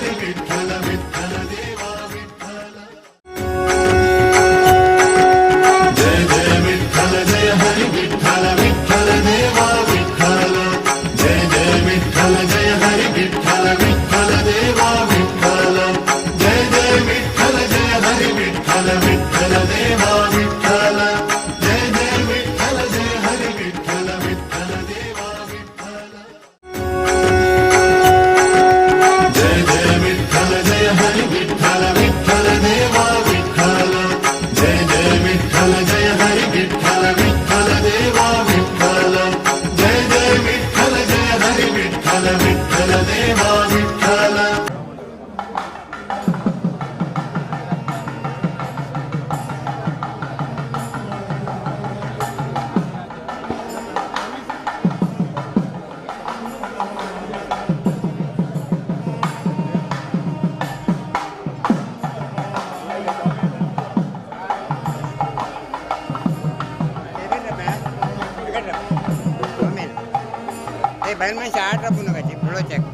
हरी विठ्ठल विठ्ठल देवा विठ्ठल। जय जय विठ्ठल जय हरी विठ्ठल विठ्ठल देवा विठ्ठल। जय जय विठ्ठल जय हरी विठ्ठल विठ्ठल देवा विठ्ठल। जय जय विठ्ठल जय हरी विठ्ठल विठ्ठल देवा विठ्ठल। जय जय विठ्ठल जय हरी विठ्ठल विठ्ठल देवा विठ्ठल। जय जय विठ्ठल जय हरी विठ्ठल विठ्ठल देवा विठ्ठल। जय जय विठ्ठल जय हरी विठ्ठल विठ्ठल देवा विठ्ठल। जय जय विठ्ठल जय हरी विठ्ठल विठ्ठल देवा विठ्ठल। बायल मनशां आठ राबूं नाका पळोवचें। जय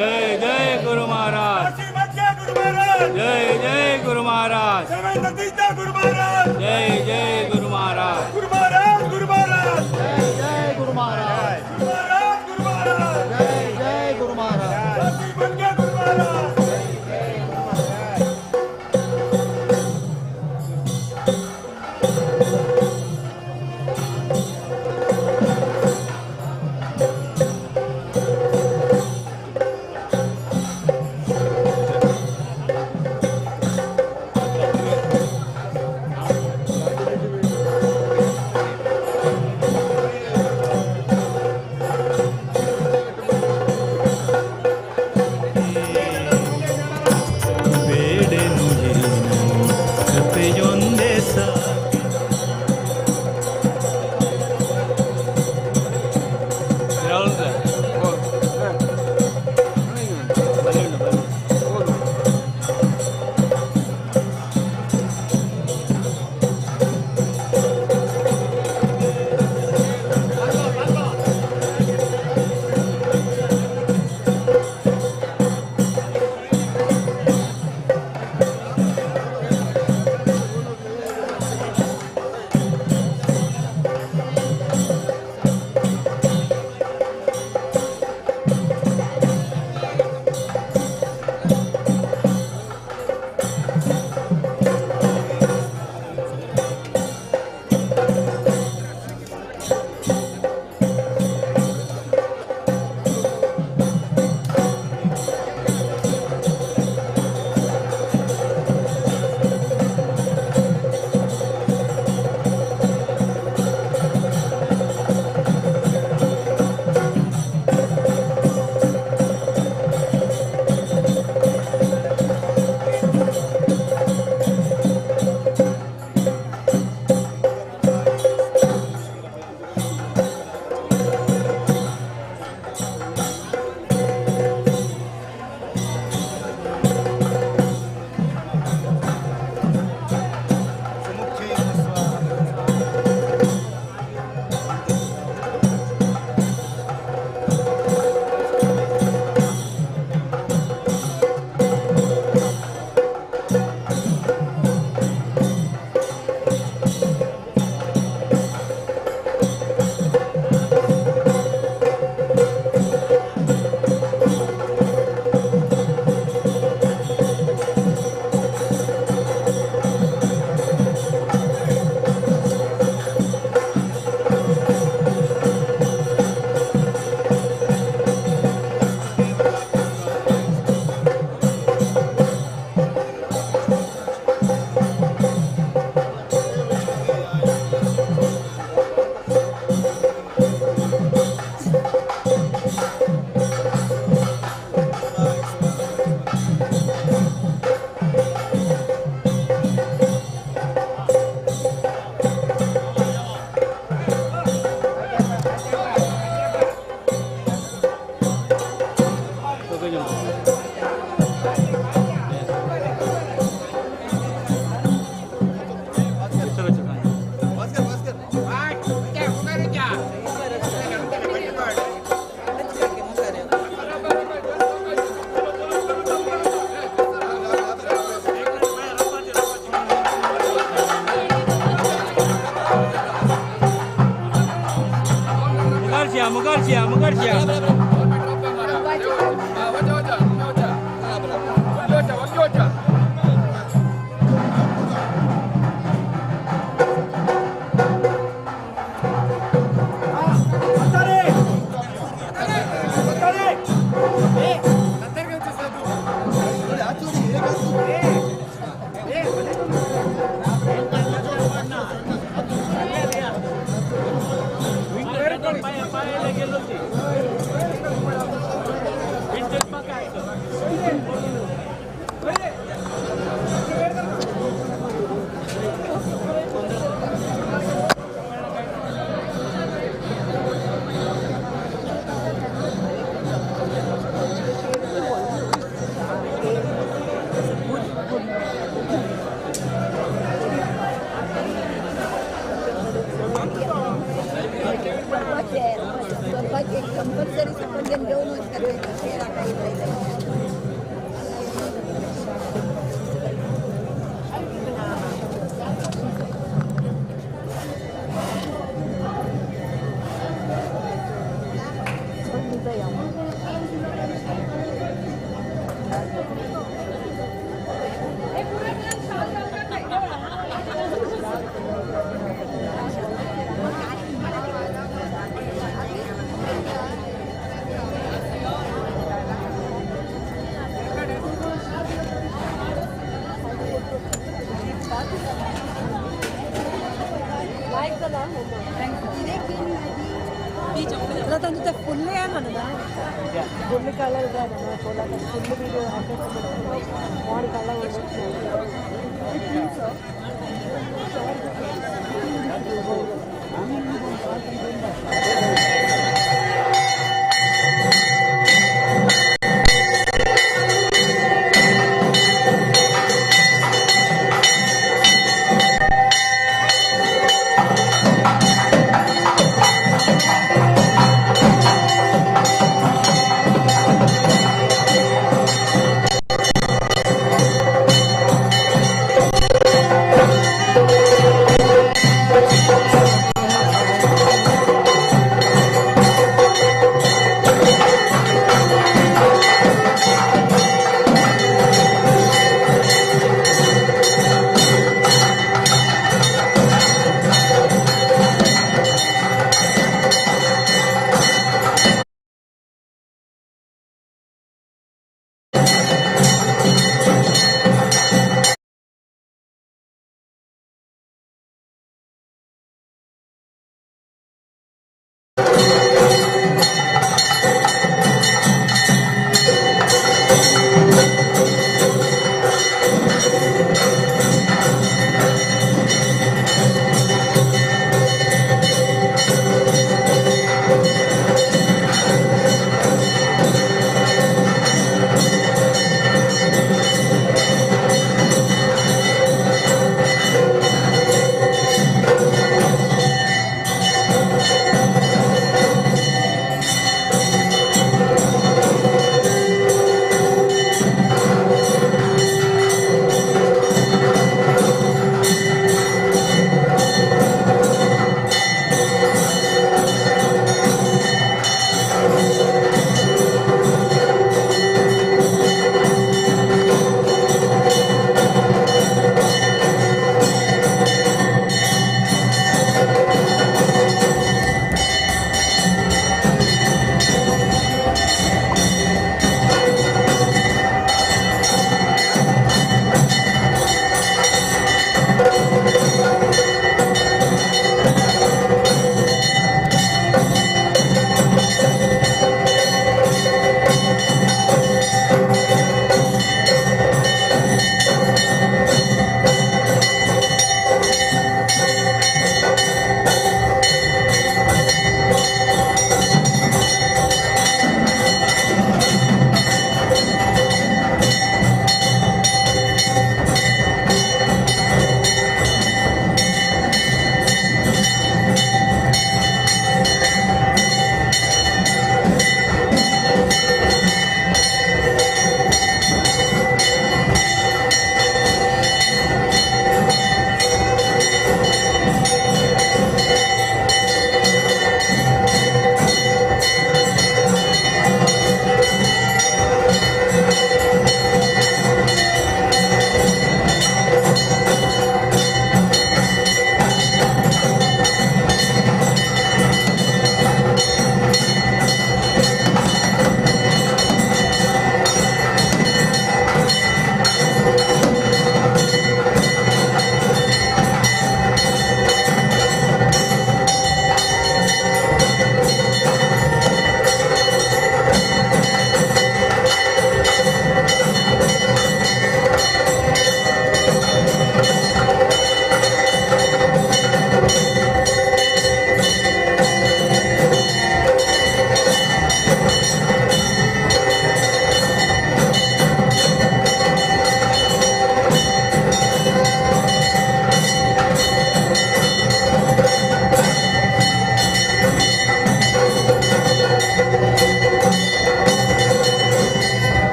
जय जय गुरु महाराज, जय जय गुरु महाराज, जय जय गुरु महाराज, गुरु महाराज, गुरु महाराज, जय जय गुरु महाराज, गुरु महाराज, जय जय गुरु महाराज, गुरु महाराज। कंपल्सरी सफरचंद घेऊन वचतात. जाल्यार तांचे ते फुल्ल येना न्हू, फुल्ल कलर जाय न्हू, फुलां फुल्ल बी मोड कलर.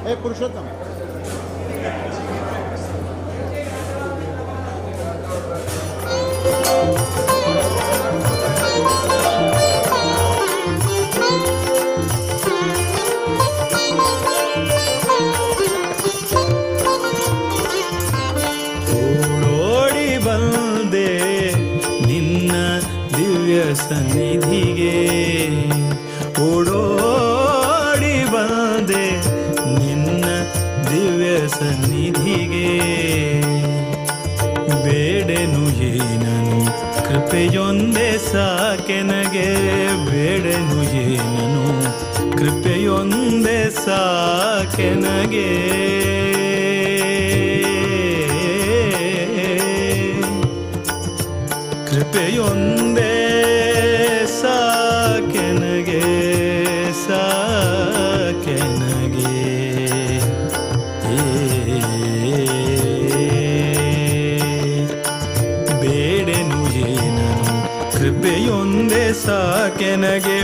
हे पुरुषोत्तम. ಓಡೋಡಿ ಬಂದೆ ನಿನ್ನ ದಿವ್ಯ ಸನ್ನಿಧಿಗೆ, ಓಡೋಡಿ ಬಂದೆ ನಿನ್ನ ದಿವ್ಯ ಸನ್ನಿಧಿಗೆ. ಬೇಡೆನು ಏನನು ಕೃಪೆಯೊಂದೇ ಸಾಕೆನಗೆ, ಬೇಡೆನು ಏನನು ಕೃಪೆಯೊಂದೇ ಸಾಕೆನಗೆ. ಕೃಪೆಯೊಂದೇ ಸಾಕೆನಗೆ, ಸಾಕೆನಗೆ. ಬೇಡೆನು ಏನನು ಕೃಪೆಯೊಂದೇ ಸಾಕೆನಗೆ.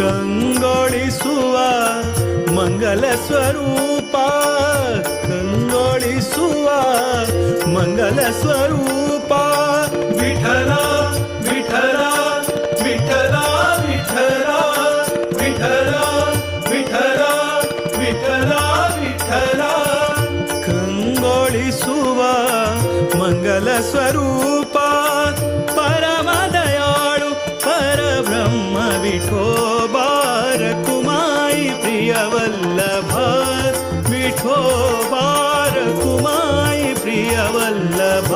ಕಂಗೊಳಿಸುವ ಮಂಗಲ ಸ್ವರೂಪ, ಕಂಗೊಳಿಸುವ ಮಂಗಲ ಸ್ವರೂಪ. ವಿಠಲ ವಿಠಲ ವಿಠಲ ವಿಠಲ ವಿಠಲ ವಿಠಲ ವಿಠಲ ವಿಠಲ. ಕಂಗೊಳಿಸುವ ಮಂಗಲ ಸ್ವರೂಪ, ಪರಮದಯಾಳು ಪರಬ್ರಹ್ಮ ವಿಠೋಬಾರ ಕುಮಾಯಿ ಪ್ರಿಯವಲ್ಲಭ, ವಿಠೋಬಾರ ಕುಮಾಯಿ ಪ್ರಿಯವಲ್ಲಭ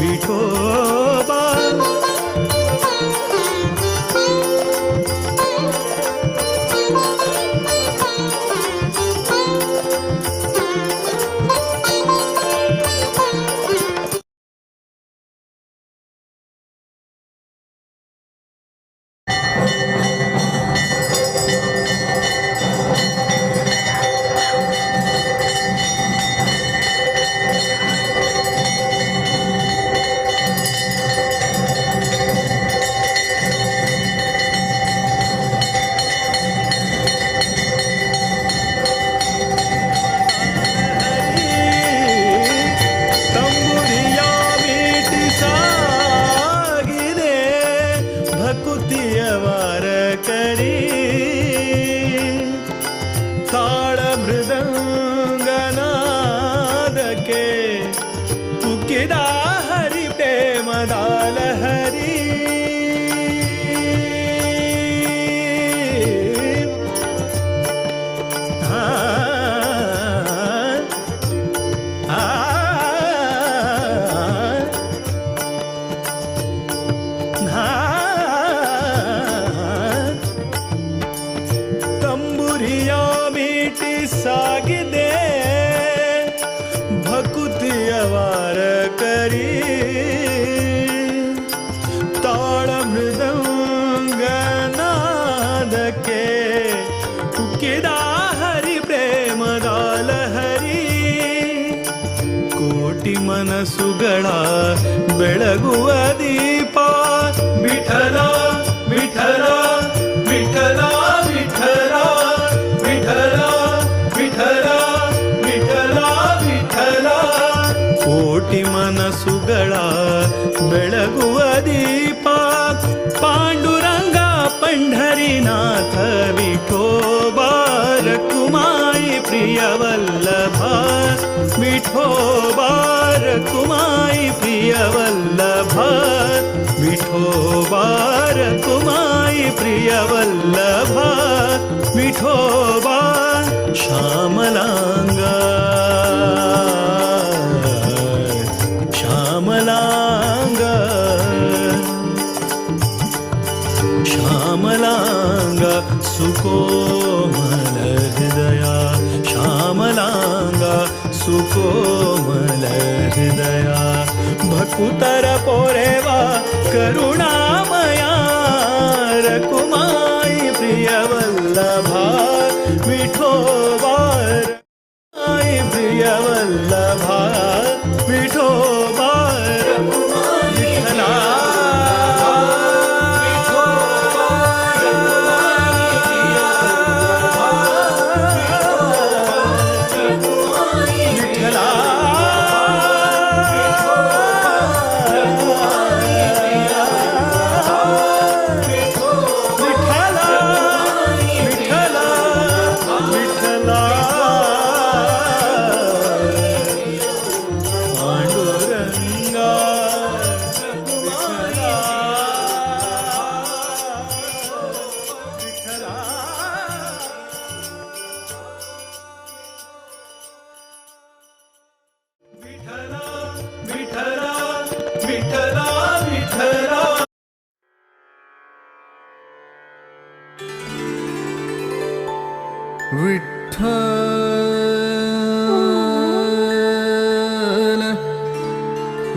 ವಿಠೋಬಾ. ತಂಬುರಿಯ ಮೀಟಿ ಸಾಗಿದೆ ಭಕುತಿಯ ವಾರ ಕರಿ, ತಾಳ ಮೃದಂಗನಾದಕ್ಕೆ ಉಕ್ಕಿದ ಹರಿ ಪ್ರೇಮದಾಲ ಹರಿ. ಆ ಆ ತಂಬುರಿಯ ಮೀಟಿ ಸಾಗಿದೆ ಭಕುತಿಯ ವಾರ ಕರಿ, ತಾಳ ಮೃದಂಗನಾದಕ್ಕೆ ಉಕ್ಕಿದ ಹರಿ ಪ್ರೇಮದಾಲ ಹರಿ. ಕೋಟಿ ಮನಸ್ಸುಗಳ ಬೆಳಗುವ ದೀಪ, ವಿಠಲ ವಿಠಲ ವಿಠಲ ವಿಠಲ ವಿಠಲ ವಿಠಲ ವಿಠಲ ವಿಠಲ. ಕೋಟಿ ಮನಸ್ಸುಗಳ ಬೆಳಗುವ ದೀಪ, ಪಾಂಡುರಂಗ ಪಂಢರಿನಾಥ ವಿಠೋಬಾರ ಕುಮಾಯಿ ಪ್ರಿಯವಲ್ಲಭ, ವಿಠೋಬಾರ ಕುಮಾಯಿ ಪ್ರಿಯವಲ್ಲಭ, ವಿಠೋಬಾರ ಕುಮಾಯಿ ಪ್ರಿಯವಲ್ಲಭ ವಿಠೋಬಾ. ಶ್ಯಾಮಲಾಂಗ ಶ್ಯಾಮಲಾಂಗ ಶ್ಯಾಮಲಾಂಗ ಸುಕೋಮಲ ಹೃದಯ, ಶ್ಯಾಮಲಾಂಗ ಸುಕೋಮಲ ಹೃದಯ. ಭಕುತರ ಪೋರೆವಾ ಕರುಣಾಮಯ ರಕುಮಾಯಿ ಪ್ರಿಯವಲ್ಲಭ, ವಿಠೋಬಾರ ಪ್ರಿಯವಲ್ಲಭ ವಿಠೋಬಾರ ವಿಠಲ. विठ्ठल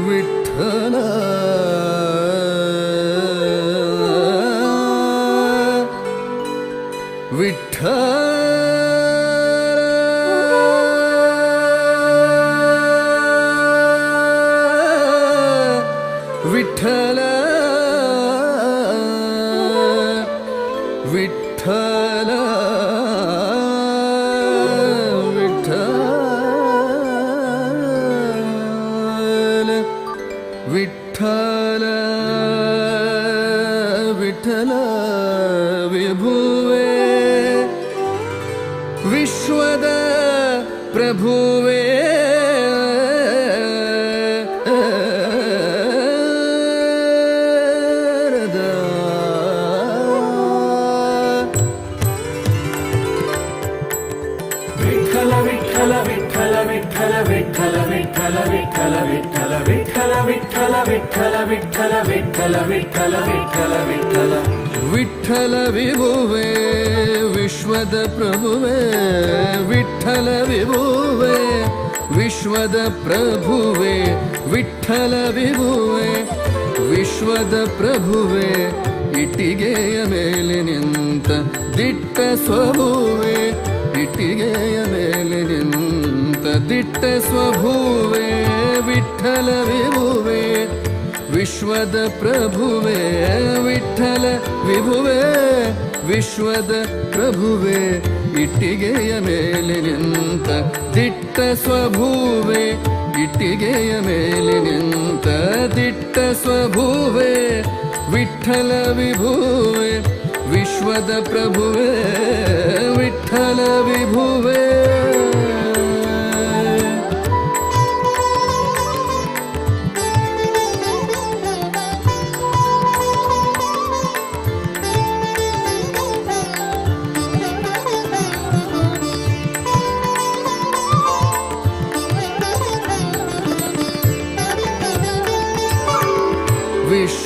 विठ्ठल विठ्ठल विठ्ठल विठ्ठल विठ्ठल विठ्ठल विठ्ठल विभुवे विश्वद प्रभुवे विठ्ठल विठ्ठल विठ्ठल विठ्ठल विठ्ठल विठ्ठल विठ्ठल विठ्ठल विठ्ठल विठ्ठल विठ्ठल विठ्ठल विठ्ठल विठ्ठल विठ्ठल विठ्ठल विठ्ठल विभुवे विश्वद प्रभुवे विठ्ठल विभुवे विश्वद प्रभुवे विठ्ठल विभुवे विश्वद प्रभुवे ಇಟ್ಟಿಗೆಯ ಮೇಲೆ ನಿಂತ ದಿಟ್ಟ ಸ್ವಭುವೆ ಇಟ್ಟಿಗೆಯ ಮೇಲೆ ನಿಂತ ದಿಟ್ಟ ಸ್ವಭುವೆ ವಿಠ್ಠಲ ವಿಭುವೆ ವಿಶ್ವದ ಪ್ರಭುವೆ ವಿಠ್ಠಲ ವಿಭುವೆ ವಿಶ್ವದ ಪ್ರಭುವೆ ಇಟ್ಟಿಗೆಯ ಮೇಲೆ ನಿಂತ ದಿಟ್ಟ ಸ್ವಭುವೆ ಇಟ್ಟಿಗೆಯ ಮೇಲೆ ನಿಂತ ದಿಟ್ಟ ಸ್ವಭುವೆ ವಿಠ್ಠಲ ವಿಭುವೆ ವಿಶ್ವದ ಪ್ರಭುವೆ ವಿಠ್ಠಲ ವಿಭುವೆ.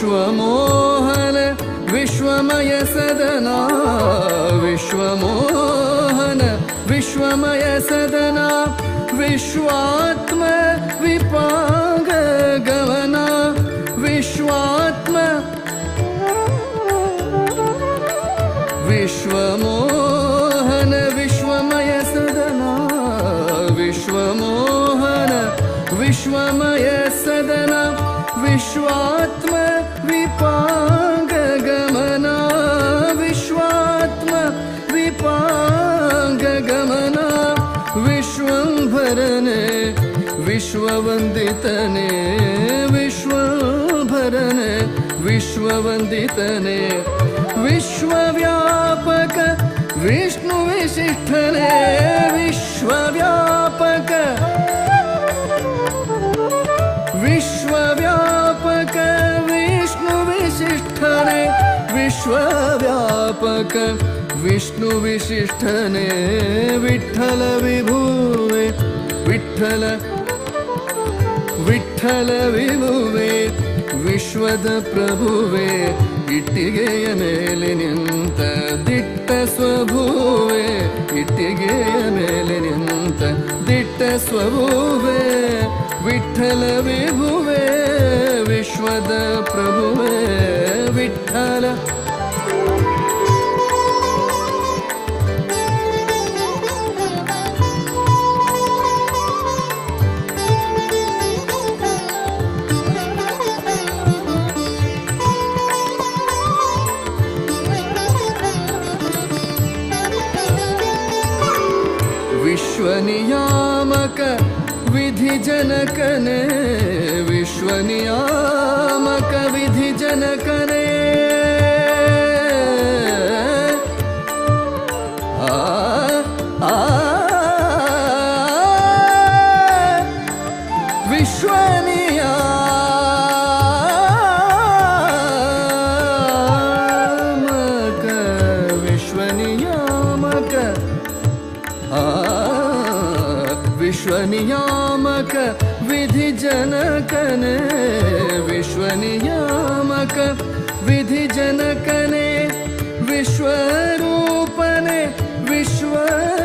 विश्वमोहन विश्वमय सदना विश्वमोहन विश्वमय सदना विश्वात्म विपांग गमना विश्वात्म विश्वमोहन विश्वमय सदना विश्वमोहन विश्वमय सदना विश्वात्म विपांग गमना विश्वात्म विपांग गमना विश्वंभरने विश्ववंदितने विश्वंभरने विश्ववंदितने विश्वव्यापक विष्णु विशिष्ठने विश्वव्यापक विश्वव्यापक विष्णु विशिष्ठने विश्वव्यापक विष्णु विशिष्ठने विठ्ठल विभुवे विठ्ठल विठ्ठल विभुवे ವಿಶ್ವದ ಪ್ರಭುವೆ ಇಟ್ಟಿಗೆಯ ಮೇಲೆ ನಿಂತ ದಿಟ್ಟ ಸ್ವಭುವೆ ಇಟ್ಟಿಗೆಯ ಮೇಲೆ ನಿಂತ ದಿಟ್ಟ ಸ್ವಭುವೆ ವಿಠ್ಠಲ ವಿಭುವೆ ವಿಶ್ವದ ಪ್ರಭುವೆ ವಿಠ್ಠಲ. विश्वनियामक विधिजनकने विश्वनियामक विधिजनकने आ आ विश्वनियामक विश्वनियामक आ विश्वनियामक विधिजनकने विश्वनियामक विधिजनकने विश्वरूपने विश्वरूपने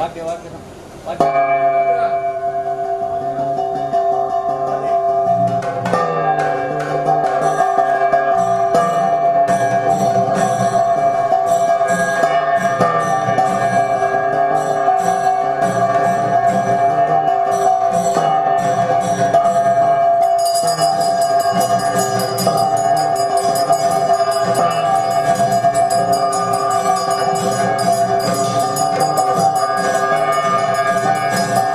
वाद्य वाद्य वाद्य। Thank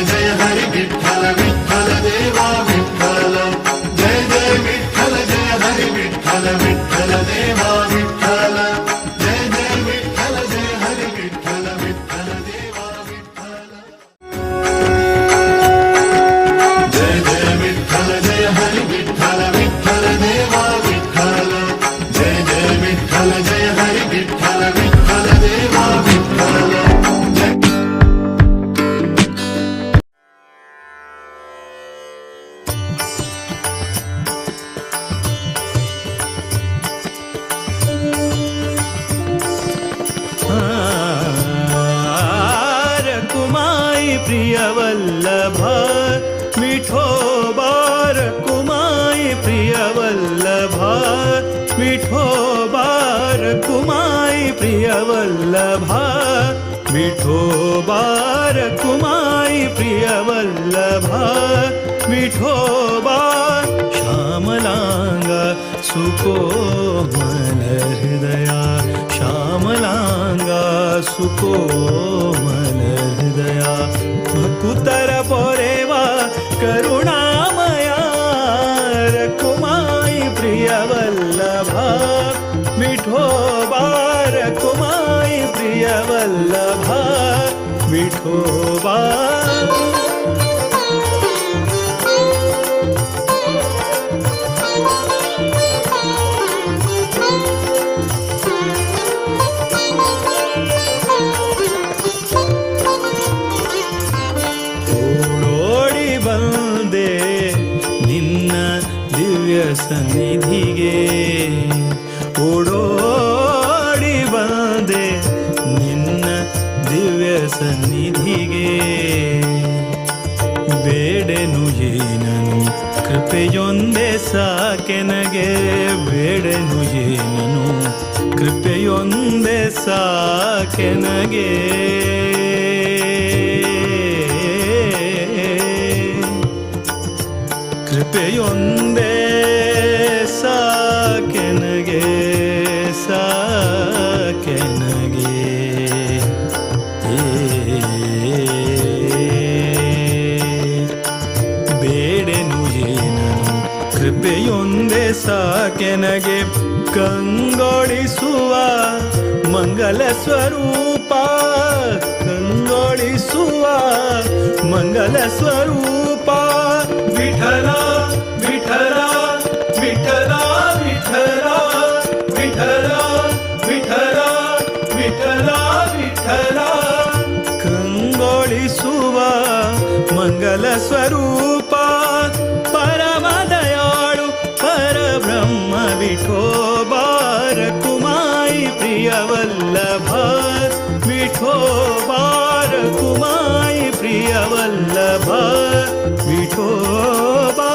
जय हरी विठ्ठल विठ्ठल देवा विठ्ठल, जय जय विठ्ठल जय हरी विठ्ठल विठ्ठल देवा विठ्ठल, जय जय विठ्ठल जय हरी विठ्ठल विठ्ठल देवा विठ्ठल, जय जय विठ्ठल जय हरी विठ्ठल विठ्ठल देवा विठ्ठल, जय जय विठ्ठल जय हरी विठ्ठल विठ्ठल देवा विठ्ठल। प्रियवल्लभ विठोबा रखुमाई प्रियवल्लभ विठोबा रखुमाई प्रियवल्लभ विठोबा रखुमाई प्रियवल्लभ विठोबा श्यामलांग सुकोमल हृदया श्यामलांग सुकोमल हृदया भकुतर पोरेवा करुणामया रखुमाई प्रियवल्लभा विठोबा रखुमाई प्रियवल्लभा विठोबा। ಸನ್ನಿಧಿಗೆ ಓಡೋಡಿ ಬಂದೆ ನಿನ್ನ ದಿವ್ಯ ಸನ್ನಿಧಿಗೆ, ಬೇಡೆನು ಏನನು ಕೃಪೆಯೊಂದೇ ಸಾಕೆನಗೆ, ಬೇಡೆನು ಏನನು ಕೃಪೆಯೊಂದೇ ಸಾಕೆನಗೆ. ಕೃಪೆಯೊಂದೇ ಸಾಕೆನಗೆ ಸಾಕೆನಗೆ. ಬೇಡೆನು ಏನನು ಕೃಪೆಯೊಂದೇ ಸಾಕೆನಗೆ, ಕಂಗೊಳಿಸುವ ಮಂಗಲ ಸ್ವರೂಪ ಕಂಗೊಳಿಸುವ ಮಂಗಲ ಸ್ವರೂಪ ವಿಠಲ ವಿಠಲ ವಿಠಲ ವಿಠಲ ವಿಠಲ ವಿಠಲ ವಿಠಲ ವಿಠಲ ಕಂಗೊಳಿಸುವ ಮಂಗಲ ಸ್ವರೂಪ ಪರಮದಯಾಳು ಪರಬ್ರಹ್ಮ ವಿಠೋಬಾ ರಕುಮಾಯಿ ಪ್ರಿಯ प्रियवल्लभ विठोबा रखुमाई प्रियवल्लभ विठोबा।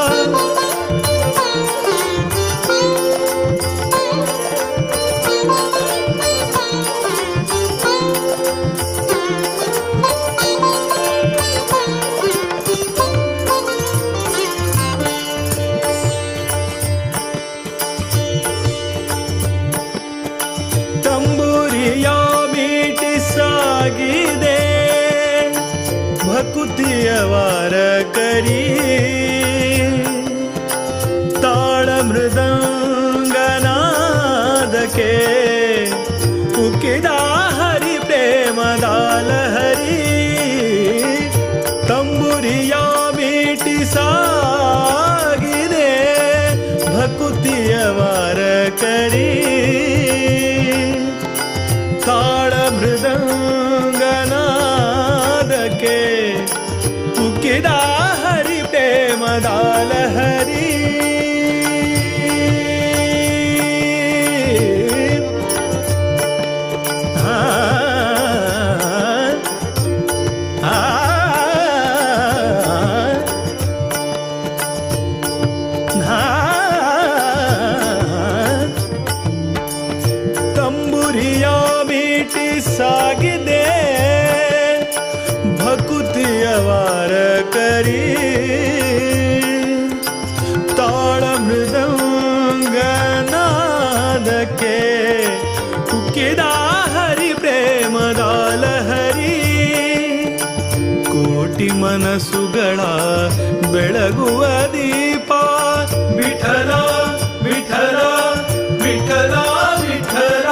ತಂಬೂರಿಯ ಮೀಟಿ ಸಾಗಿದೆ ಭಕುತಿಯ ವಾರ ಕರಿ ತಾಳ ಮೃದಂಗನಾದಕ್ಕೆ ಉಕ್ಕಿದ ಹರಿ ಪ್ರೇಮದ ಲಹರಿ. ತಂಬುರಿಯ ಮೀಟಿ ಸಾಗಿದೆ ಭಕುತಿಯ ವಾರ ಕರಿ ತಾಳ ಮೃದಂಗನಾದಕ್ಕೆ ಉಕ್ಕಿದ ಹರಿ ಪ್ರೇಮದ ಲಹರಿ. ಆ ಆ ತಂಬುರಿಯ ಮೀಟಿ ಸಾಗಿದೆ ಭಕುತಿಯ ವಾರ ಕರಿ ತಾಳ ಮೃದಂಗನಾದಕ್ಕೆ ಉಕ್ಕಿದ ಹರಿ ಪ್ರೇಮದ ಲಹರಿ. ಕೋಟಿ ಮನಸ್ಸುಗಳ ಬೆಳಗುವ ದೀಪ ವಿಠಲ ವಿಠಲ ವಿಠಲ ವಿಠಲ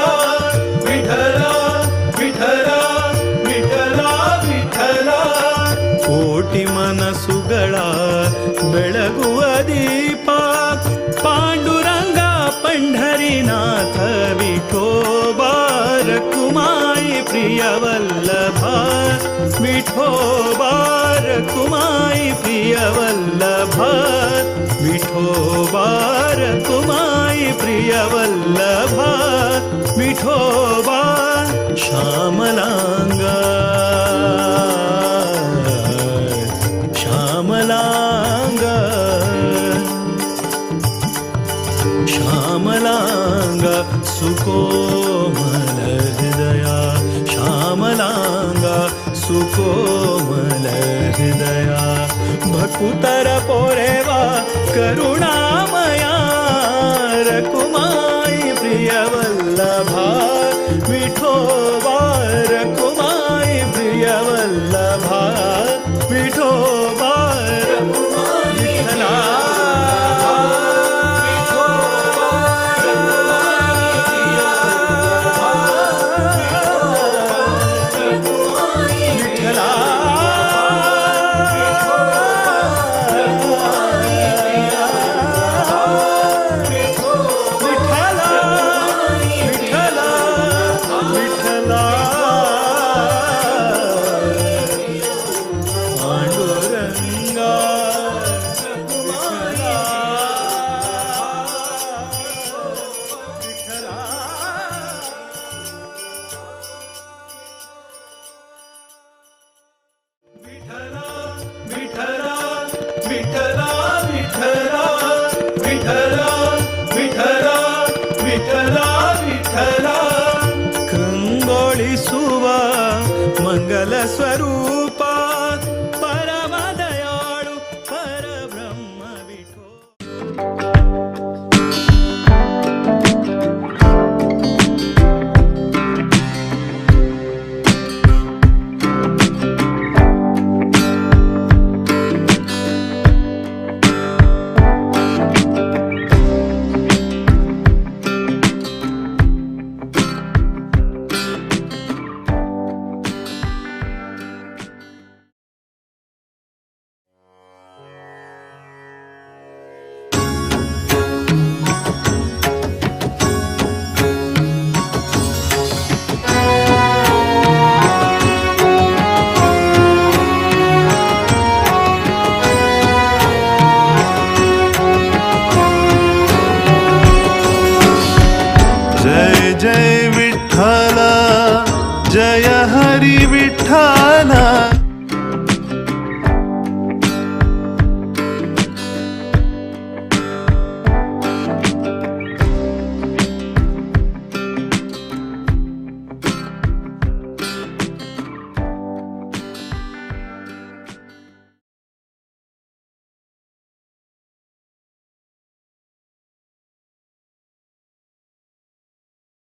ವಿಠಲ ವಿಠಲ ವಿಠಲ ವಿಠಲ. ಕೋಟಿ ಮನಸ್ಸುಗಳ ಬೆಳಗುವ ದೀಪ ಪಾಂಡುರಂಗ ಪಂಢರಿನಾಥ ವಿಠೋಬಾ ರಕುಮಾಯಿ ಪ್ರಿಯವಲ್ಲಭ ವಿಠೋಬಾ ರಕುಮಾಯಿ ಪ್ರಿಯವಲ್ಲಭ ವಿಠೋಬಾ ರಕುಮಾಯಿ ಪ್ರಿಯವಲ್ಲಭ ವಿಠೋಬಾ. ಶ್ಯಾಮಲಾಂಗ ಶ್ಯಾಮಲಾಂಗ ಶ್ಯಾಮಲಾಂಗ ಸುಕೋಮಲ ಹೃದಯ ಶ್ಯಾಮಲಾಂಗ ಸುಕೋಮಲ ಹೃದಯ ಭಕುತರ ಪೋರೆವಾ ಕರುಣಾಮಯ ರಕುಮಾಯಿ ಪ್ರಿಯವಲ್ಲಭ ವಿಠೋಬಾ ರಕುಮಾಯಿ ಪ್ರಿಯವಲ್ಲಭ ವಿಠೋಬಾ ವಿಠಲ. ವಿಠಲ ವಿಠಲ ವಿಠಲ. जय विठ्ठल, जय हरी विठ्ठल।